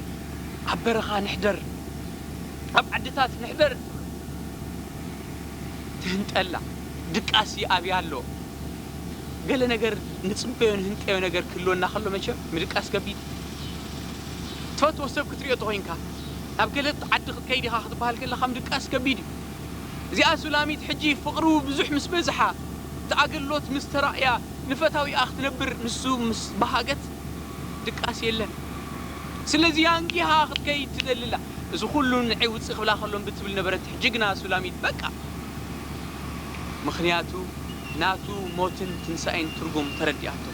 ኣብ በረኻ ንሕደር፣ ኣብ ዓድታት ንሕደር" ትብሎ። ትህንጠላ። ድቃስ ይኣብያ ኣሎ። ገለ ነገር ንጽበዮ ንህንጠዮ ነገር ክህልወና ከሎ መቸም ምድቃስ ከቢድ እዩ። ትፈትዎ ሰብ ክትሪኦ ተኾይንካ፣ ናብ ገለ ዓዲ ክትከይድ ኢኻ ክትበሃል ከለኻ ምድቃስ ከቢድ እዩ። እዚኣ ሱላሚት ሕጂ ፍቕሩ ብዙሕ ምስ በዝሓ፣ እቲ ኣገልግሎት ምስ ተራእያ፣ ንፈታዊኣ ክትነብር ንሱ ምስ በሃገት ድቃስ የለን። ስለዚ ኣንጊሃ ክትከይድ ትደሊ ኣላ። እዚ ኩሉ ንዒ ውጽእ ክብላ ከሎ እምቢ ትብል ነበረት። ሕጂ ግና ሱላሚት በቃ፣ ምኽንያቱ ናቱ ሞትን ትንሳኤን ትርጉም ተረዲኣቶ።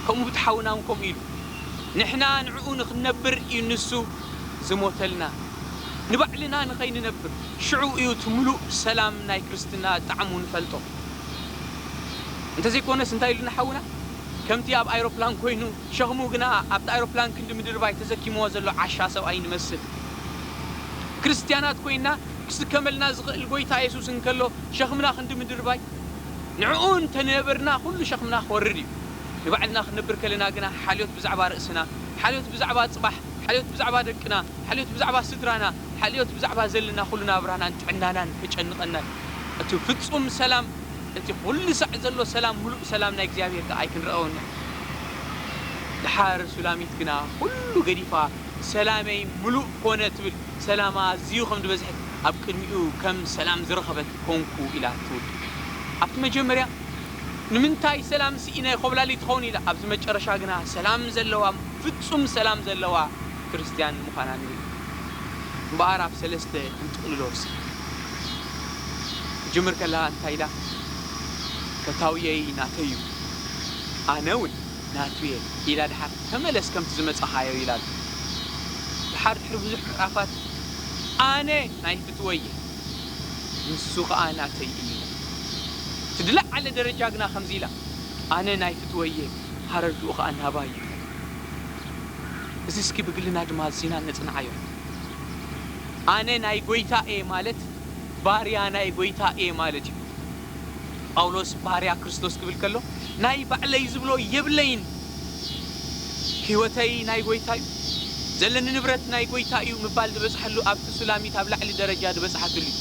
ከምኡ ብቲ ሓውና እውን ከምኡ ኢሉ፣ ንሕና ንዕኡ ንኽንነብር እዩ ንሱ ዝሞተልና፣ ንባዕልና ንኸይንነብር። ሽዑ እዩ እቲ ምሉእ ሰላም ናይ ክርስትና ጣዕሙ ንፈልጦ። እንተዘይኮነስ እንታይ ኢሉ ንሓውና? ከምቲ ኣብ ኣይሮፕላን ኮይኑ ሸኽሙ ግና ኣብቲ ኣይሮፕላን ክንዲ ምድርባይ ተሰኪምዎ ዘሎ ዓሻ ሰብኣይ ንመስል። ክርስትያናት ኮይና ክስከመልና ዝኽእል ጎይታ የሱስ እንከሎ ሸኽምና ክንዲ ምድርባይ ንዕኡ እንተነበርና ኩሉ ሸኽምና ክወርድ እዩ። ንባዕልና ክንነብር ከለና ግና ሓልዮት ብዛዕባ ርእስና፣ ሓልዮት ብዛዕባ ጽባሕ፣ ሓልዮት ብዛዕባ ደቅና፣ ሓልዮት ብዛዕባ ስድራና፣ ሓልዮት ብዛዕባ ዘለና ኩሉ ናብራናን ጥዕናናን ከጨንቐና እዩ። እቲ ፍጹም ሰላም፣ እቲ ኩሉ ሳዕ ዘሎ ሰላም፣ ምሉእ ሰላም ናይ እግዚኣብሔር ከኣ ኣይክንረኣውን ኢና። ደሓር ሱላሚት ግና ኩሉ ገዲፋ፣ "ሰላመይ ምሉእ ኮነ" ትብል፣ ሰላማ ኣዝዩ ከም ዝበዝሐት፣ ኣብ ቅድሚኡ ከም ሰላም ዝረኸበት ኮንኩ ኢላ ትውድእ። ኣብቲ መጀመርያ "ንምንታይ ሰላም ስኢነ ኮብላሊ ትኸውን?" ኢላ፣ ኣብቲ መጨረሻ ግና ሰላም ዘለዋ፣ ፍጹም ሰላም ዘለዋ ክርስትያን ምዃና ንርኢ። እምበኣር ኣብ ሰለስተ ክንጥቕልሎ እስኪ። ክትጅምር ከላ እንታይ ኢላ? "ፈታውየይ ናተይ እዩ፣ ኣነ እውን ናቱ እየ" ኢላ፣ ድሓር "ተመለስ ከምቲ ዝመጻኻዮ" ኢላ። ድሓር ድሕሪ ብዙሕ ምዕራፋት "ኣነ ናይ ፍትወይ እየ፣ ንሱ ኸኣ ናተይ እዩ" ኢላ። እቲ ዝለዓለ ደረጃ ግና ከምዚ ኢላ፣ "ኣነ ናይ ፍትወይ እየ፣ ሃረርትኡ ኸኣ ናባይ እዩ" ኢላ። እዚ እስኪ ብግልና ድማ ኣዚና ነጽንዓዮ። ኣነ ናይ ጐይታ እየ ማለት ባርያ ናይ ጐይታ እየ ማለት እዩ። ጳውሎስ ባርያ ክርስቶስ ክብል ከሎ፣ ናይ ባዕለይ ዝብሎ የብለይን፣ ህይወተይ ናይ ጐይታ እዩ፣ ዘለኒ ንብረት ናይ ጐይታ እዩ ምባል ዝበጽሐሉ፣ ኣብቲ ሱላሚት ኣብ ላዕሊ ደረጃ ዝበጽሓትሉ እዩ።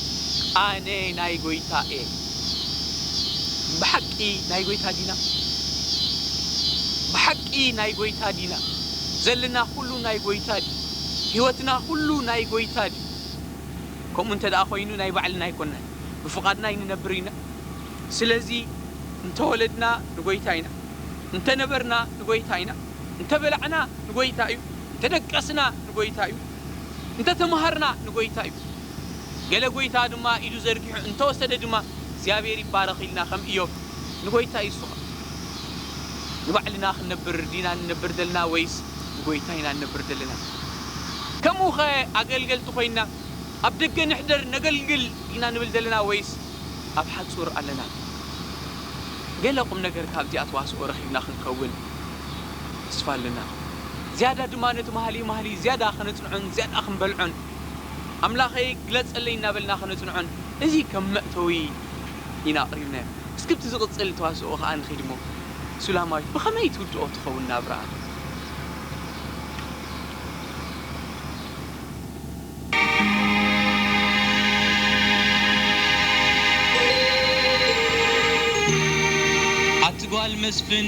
ኣነ ናይ ጐይታ እየ። ብሓቂ ናይ ጐይታ ዲና? ብሓቂ ናይ ጐይታ ዲና? ዘለና ኩሉ ናይ ጐይታ ድዩ? ህይወትና ኩሉ ናይ ጐይታ ድዩ? ከምኡ እንተ ደኣ ኾይኑ ናይ ባዕልና ኣይኮንናን፣ ብፍቓድና ኣይንነብር ኢና። ስለዚ እንተወለድና ንጐይታ ኢና፣ እንተ ነበርና ንጎይታ ኢና፣ እንተ በላዕና ንጎይታ እዩ፣ እንተ ደቀስና ንጎይታ እዩ፣ እንተ ተማሃርና ንጎይታ እዩ። ገለ ጎይታ ድማ ኢዱ ዘርጊሑ እንተ ወሰደ ድማ እግዚኣብሔር ይባረኽ ኢልና ከም እዮብ ንጎይታ እዩ እሱ ኸኣ። ንባዕልና ክንነብር ዲና ንነብር ዘለና ወይስ ንጎይታ ኢና ንነብር ዘለና? ከምኡ ኸ ኣገልገልቲ ኮይንና ኣብ ደገ ንሕደር ነገልግል ኢና ንብል ዘለና ወይስ ኣብ ሓጹር ኣለና? ገለ ቁም ነገር ካብዚኣ ተዋስኦ ረኺብና ክንከውን ተስፋ ኣለና። ዝያዳ ድማ ነቲ ማህሊ ማህሊ ዝያዳ ከነጽንዖን ዝያዳ ክንበልዖን ኣምላኸይ ግለጸለይ እናበልና ከነጽንዖን እዚ ከም መእተዊ ኢና ኣቕሪብናዮ። እስክብቲ ዝቕጽል ተዋስኦ ከኣ ንኺድ እሞ ሱላማዊት ብኸመይ ትውድኦ ትኸውን ናብራኣ? ኣቲ ጓል መስፍን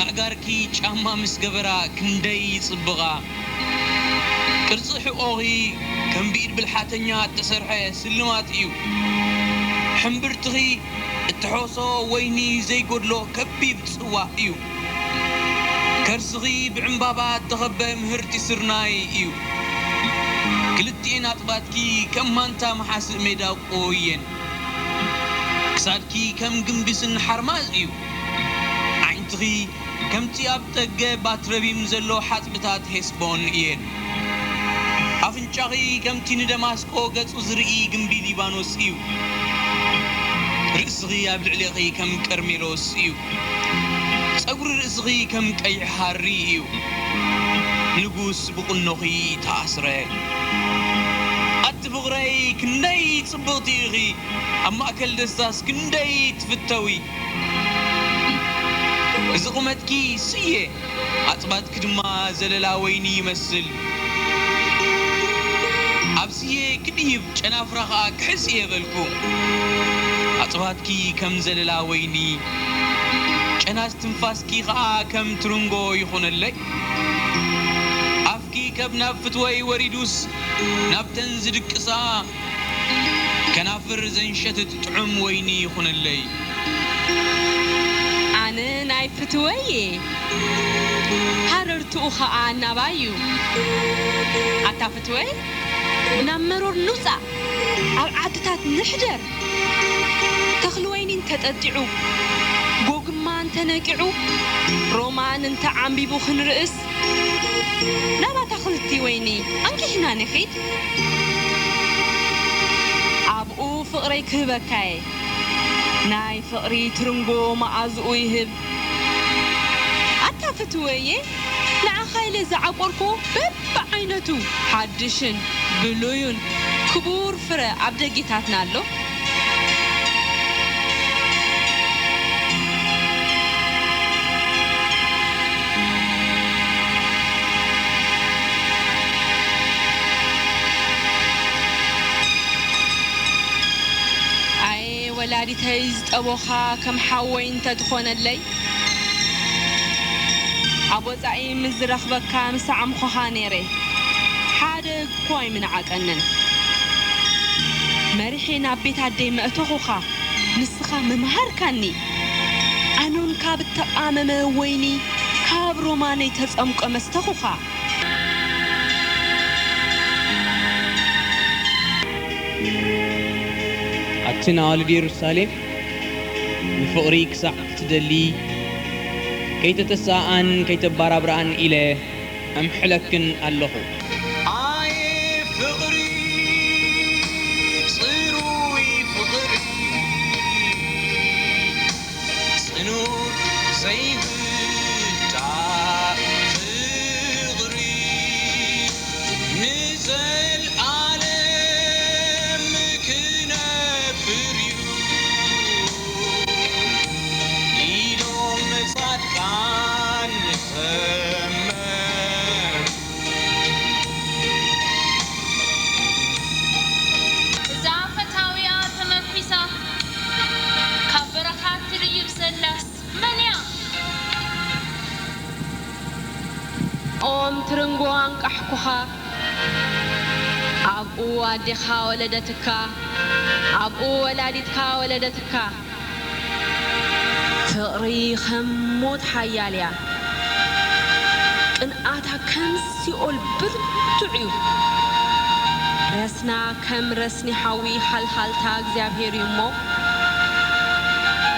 ኣእጋርኪ ጫማ ምስ ገበራ ክንደይ ይጽብቓ። ቅርጺ ሕቖኺ ከም ብኢድ ብልሓተኛ እተሰርሐ ስልማት እዩ። ሕምብርትኺ እትሖሶ ወይኒ ዘይጎድሎ ከቢብ ጽዋእ እዩ። ከርስኺ ብዕምባባ እተኸበ ምህርቲ ስርናይ እዩ። ክልቲኤን ኣጥባትኪ ከም ማንታ መሓስእ ሜዳ ቆየን። ክሳድኪ ከም ግምቢ ስን ሓርማዝ እዩ። ኣዒንትኺ ከምቲ ኣብ ጠገ ባትረቢም ዘሎ ሓጽብታት ሄስቦን እየን። ኣፍንጫኺ ከምቲ ንደማስቆ ገጹ ዝርኢ ግምቢ ሊባኖስ እዩ። ርእስኺ ኣብ ልዕሌኺ ከም ቀርሜሎስ እዩ። ጸጉሪ ርእስኺ ከም ቀይሕ ሃሪ እዩ። ንጉስ ብቑኖኺ ተኣስረ። ኣቲ ፍቕረይ ክንደይ ጽብቕቲ ኢኺ፣ ኣብ ማእከል ደስታስ ክንደይ ትፍተዊ። እዚ ቁመትኪ ስየ፣ ኣጽባትኪ ድማ ዘለላ ወይኒ ይመስል። ኣብ ስየ ክድይብ ጨናፍራ ኸኣ ክሕጽ እየ በልኩ። ኣጽባትኪ ከም ዘለላ ወይኒ፣ ጨና እስትንፋስኪ ኸኣ ከም ትርንጎ ይኹነለይ። ኣፍኪ ከብ ናብ ፍትወይ ወሪዱስ፣ ናብተን ዝድቅሳ ከናፍር ዘንሸትት ጥዑም ወይኒ ይኹነለይ። ኣነ ናይ ፍትወይ እየ፣ ሃረርትኡ ኸኣ ኣናባይ እዩ። ኣታ ፍትወይ፣ ናብ መሮር ንውጻእ፣ ኣብ ዓድታት ንሕደር። ተኽሊ ወይኒ እንተጠጢዑ፣ ጎግማ እንተነቂዑ፣ ሮማን እንተዓምቢቡ ክንርእስ፣ ናብ ኣታኽልቲ ወይኒ ኣንጊህና ንኺድ። ኣብኡ ፍቕረይ ክህበካ'የ፣ ናይ ፍቕሪ ትርንጎ መኣዝኡ ይህብ። ኣታ ፍትወየ፣ ንዓኻ ኢለ ዝዓቆርኩዎ በብዓይነቱ ሓድሽን ብሉዩን ክቡር ፍረ ኣብ ደጌታትና ኣሎ። ኣየ ወላዲተይ ዝጠቦኻ ከም ሓወይ እንተትኾነለይ፣ ኣብ ወጻኢ ምስ ዝረኽበካ ምሰዓምኹኻ ነይረ። ሓደ እኳ ኣይምንዓቀንን። መሪሐ ናብ ቤት ኣደይ መእተኹኻ፣ ንስኻ ምምሃርካኒ። ኣኖን ካብ እተቓመመ ወይኒ፣ ካብ ሮማነይ ተጸምቆ መስተኹኻ። ኣትን ኣዋልድ የሩሳሌም፣ ንፍቕሪ ክሳዕ እትደሊ፣ ከይተተስኣኣን ከይተባራብርኣን ኢለ እምሕለክን ኣለኹ። ኣየ ፍቕሪ፣ ጽሩይ ፍቕሪ፣ ጽኑዕ ዘይብዳእ ፍቕሪ፣ ንዘልኣለም ክነብር እዩ ኢሎም ጻድቃን ንዘምር። እዛ ፈታዊኣ ተመርኲሳ ካብ በረኻ ትድይብ ዘላስ መን እያ? ኦም ትርንጎ ኣንቃሕኩኻ፣ ኣብኡ ኣዴኻ ወለደትካ፣ ኣብኡ ወላዲትካ ወለደትካ። ፍቕሪ ከም ሞት ሓያል እያ፣ ቅንኣታ ከም ሲኦል ብርቱዕ እዩ። ረስና ከም ረስኒ ሓዊ ሓልሃልታ እግዚኣብሄር እዩ እሞ፣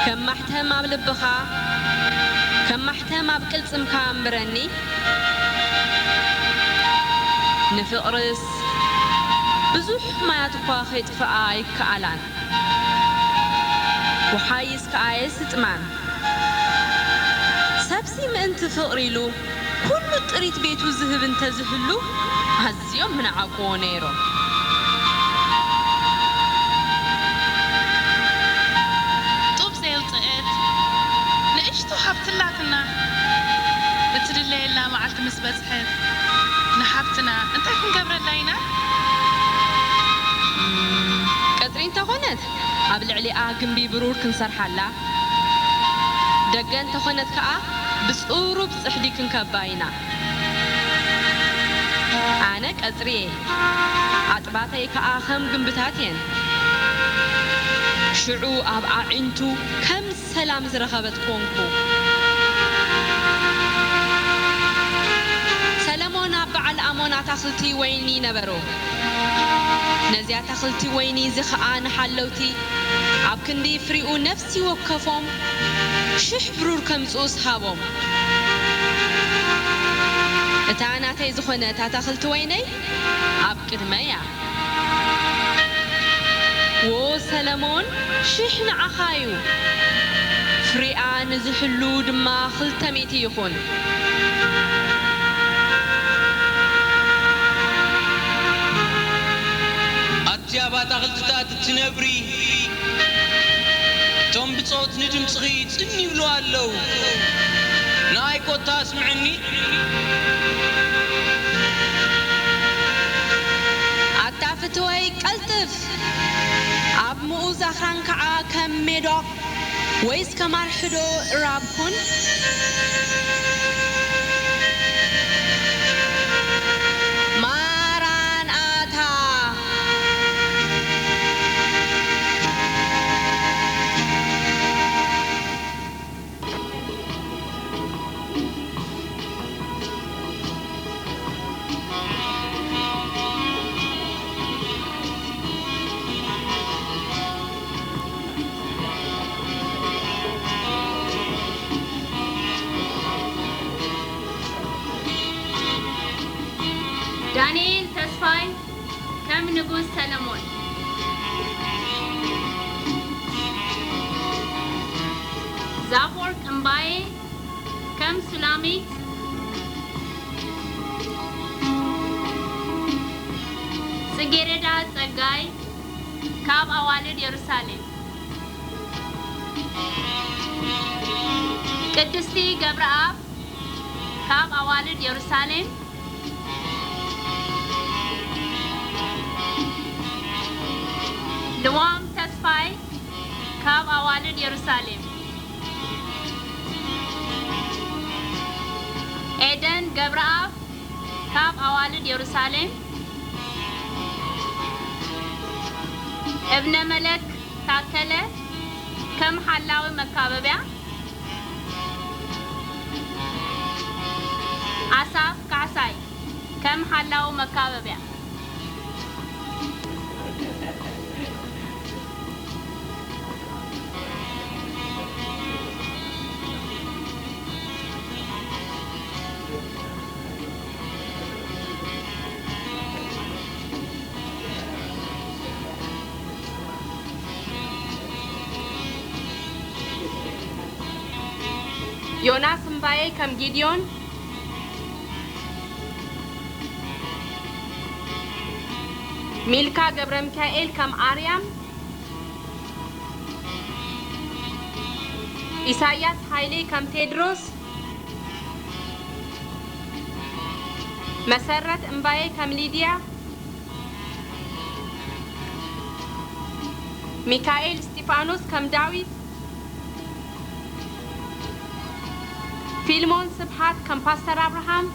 ከም ማሕተም ኣብ ልብኻ፣ ከም ማሕተም ኣብ ቅልጽምካ ኣንብረኒ። ንፍቕርስ ብዙሕ ማያት እኳ ኸይጥፍኣ ኣይከኣላን። ወሓይስ ከኣ የስጥማን። ሰብሲ ምእንቲ ፍቕሪ ኢሉ ኩሉ ጥሪት ቤቱ ዝህብ እንተዝህሉ ኣዝዮም ምነዓቕዎ ነይሮም። ጡብ ዘየውጽአት ንእሽቶ ሃብቲ ኣላትና። እትድለየላ መዓልቲ ምስ በጽሐት ንሃብትና እንታይ ክንገብረላ ኢና? ቀጽሪ እንተኾነት ኣብ ልዕሊኣ ግምቢ ብሩር ክንሰርሓላ፣ ደገ እንተኾነት ከኣ ብጽሩብ ጽሕዲ ክንከባ ኢና። ኣነ ቀጽሪ እየ፣ ኣጥባተይ ከኣ ከም ግምብታት እየን። ሽዑ ኣብ ኣዒንቱ ከም ሰላም ዝረኸበት ኮንኩ። ሰለሞን ኣብ በዓል ኣሞን ኣታኽልቲ ወይኒ ነበሮ። ነዚ ኣታኽልቲ ወይኒ እዚ ኸኣ ንሓለውቲ ኣብ ክንዲ ፍሪኡ ነፍሲ ወከፎም ሽሕ ብሩር ከምጽኡስ ሃቦም። እታ ናተይ ዝኾነት ኣታኽልቲ ወይነይ ኣብ ቅድመያ። ዎ ሰለሞን፣ ሽሕ ንዓኻ እዩ፣ ፍሪኣ ንዝሕሉ ድማ ክልተ ሚእቲ ይኹን። ኣቲ ኣብ ኣታኽልትታት እትነብሪ፣ እቶም ብጾት ንድምጽኺ ጽን ይብሉ ኣለዉ። ንኣይ ኮታ ኣስምዕኒ። ኣታ ፍትወይ ቀልጥፍ፣ ኣብ ምኡዝ ኣኽራን ከዓ ከም ሜዶቕ ወይስ ከም ኣርሕዶ እራብ ኩን። ማራን ኣታ። ዳንኤል ተስፋይ ከም ንጉስ ሰለሞን። ዛፎር ቅምባዬ ከም ሱላሚት። ጽጌረዳ ጸጋይ ካብ ኣዋልድ የሩሳሌም። ቅድስቲ ገብረኣብ ካብ ኣዋልድ የሩሳሌም። ልዋም ተስፋይ ካብ ኣዋልድ የሩሳሌም። ኤደን ገብረኣብ ካብ ኣዋልድ የሩሳሌም። እብነ መለክ ታከለ ከም ሓላዊ መካበብያ። ኣሳፍ ካሕሳይ ከም ሓላዊ መካበብያ። ዮናስ እምባየ ከም ጊድዮን። ሚልካ ገብረሚካኤል ከም ኣርያም። ኢሳያስ ሃይሌ ከም ቴድሮስ። መሰረት እምባየ ከም ሊድያ። ሚካኤል እስጢፋኖስ ከም ዳዊት። ፊልሞን ስብሓት ከም ፓስተር ኣብርሃም።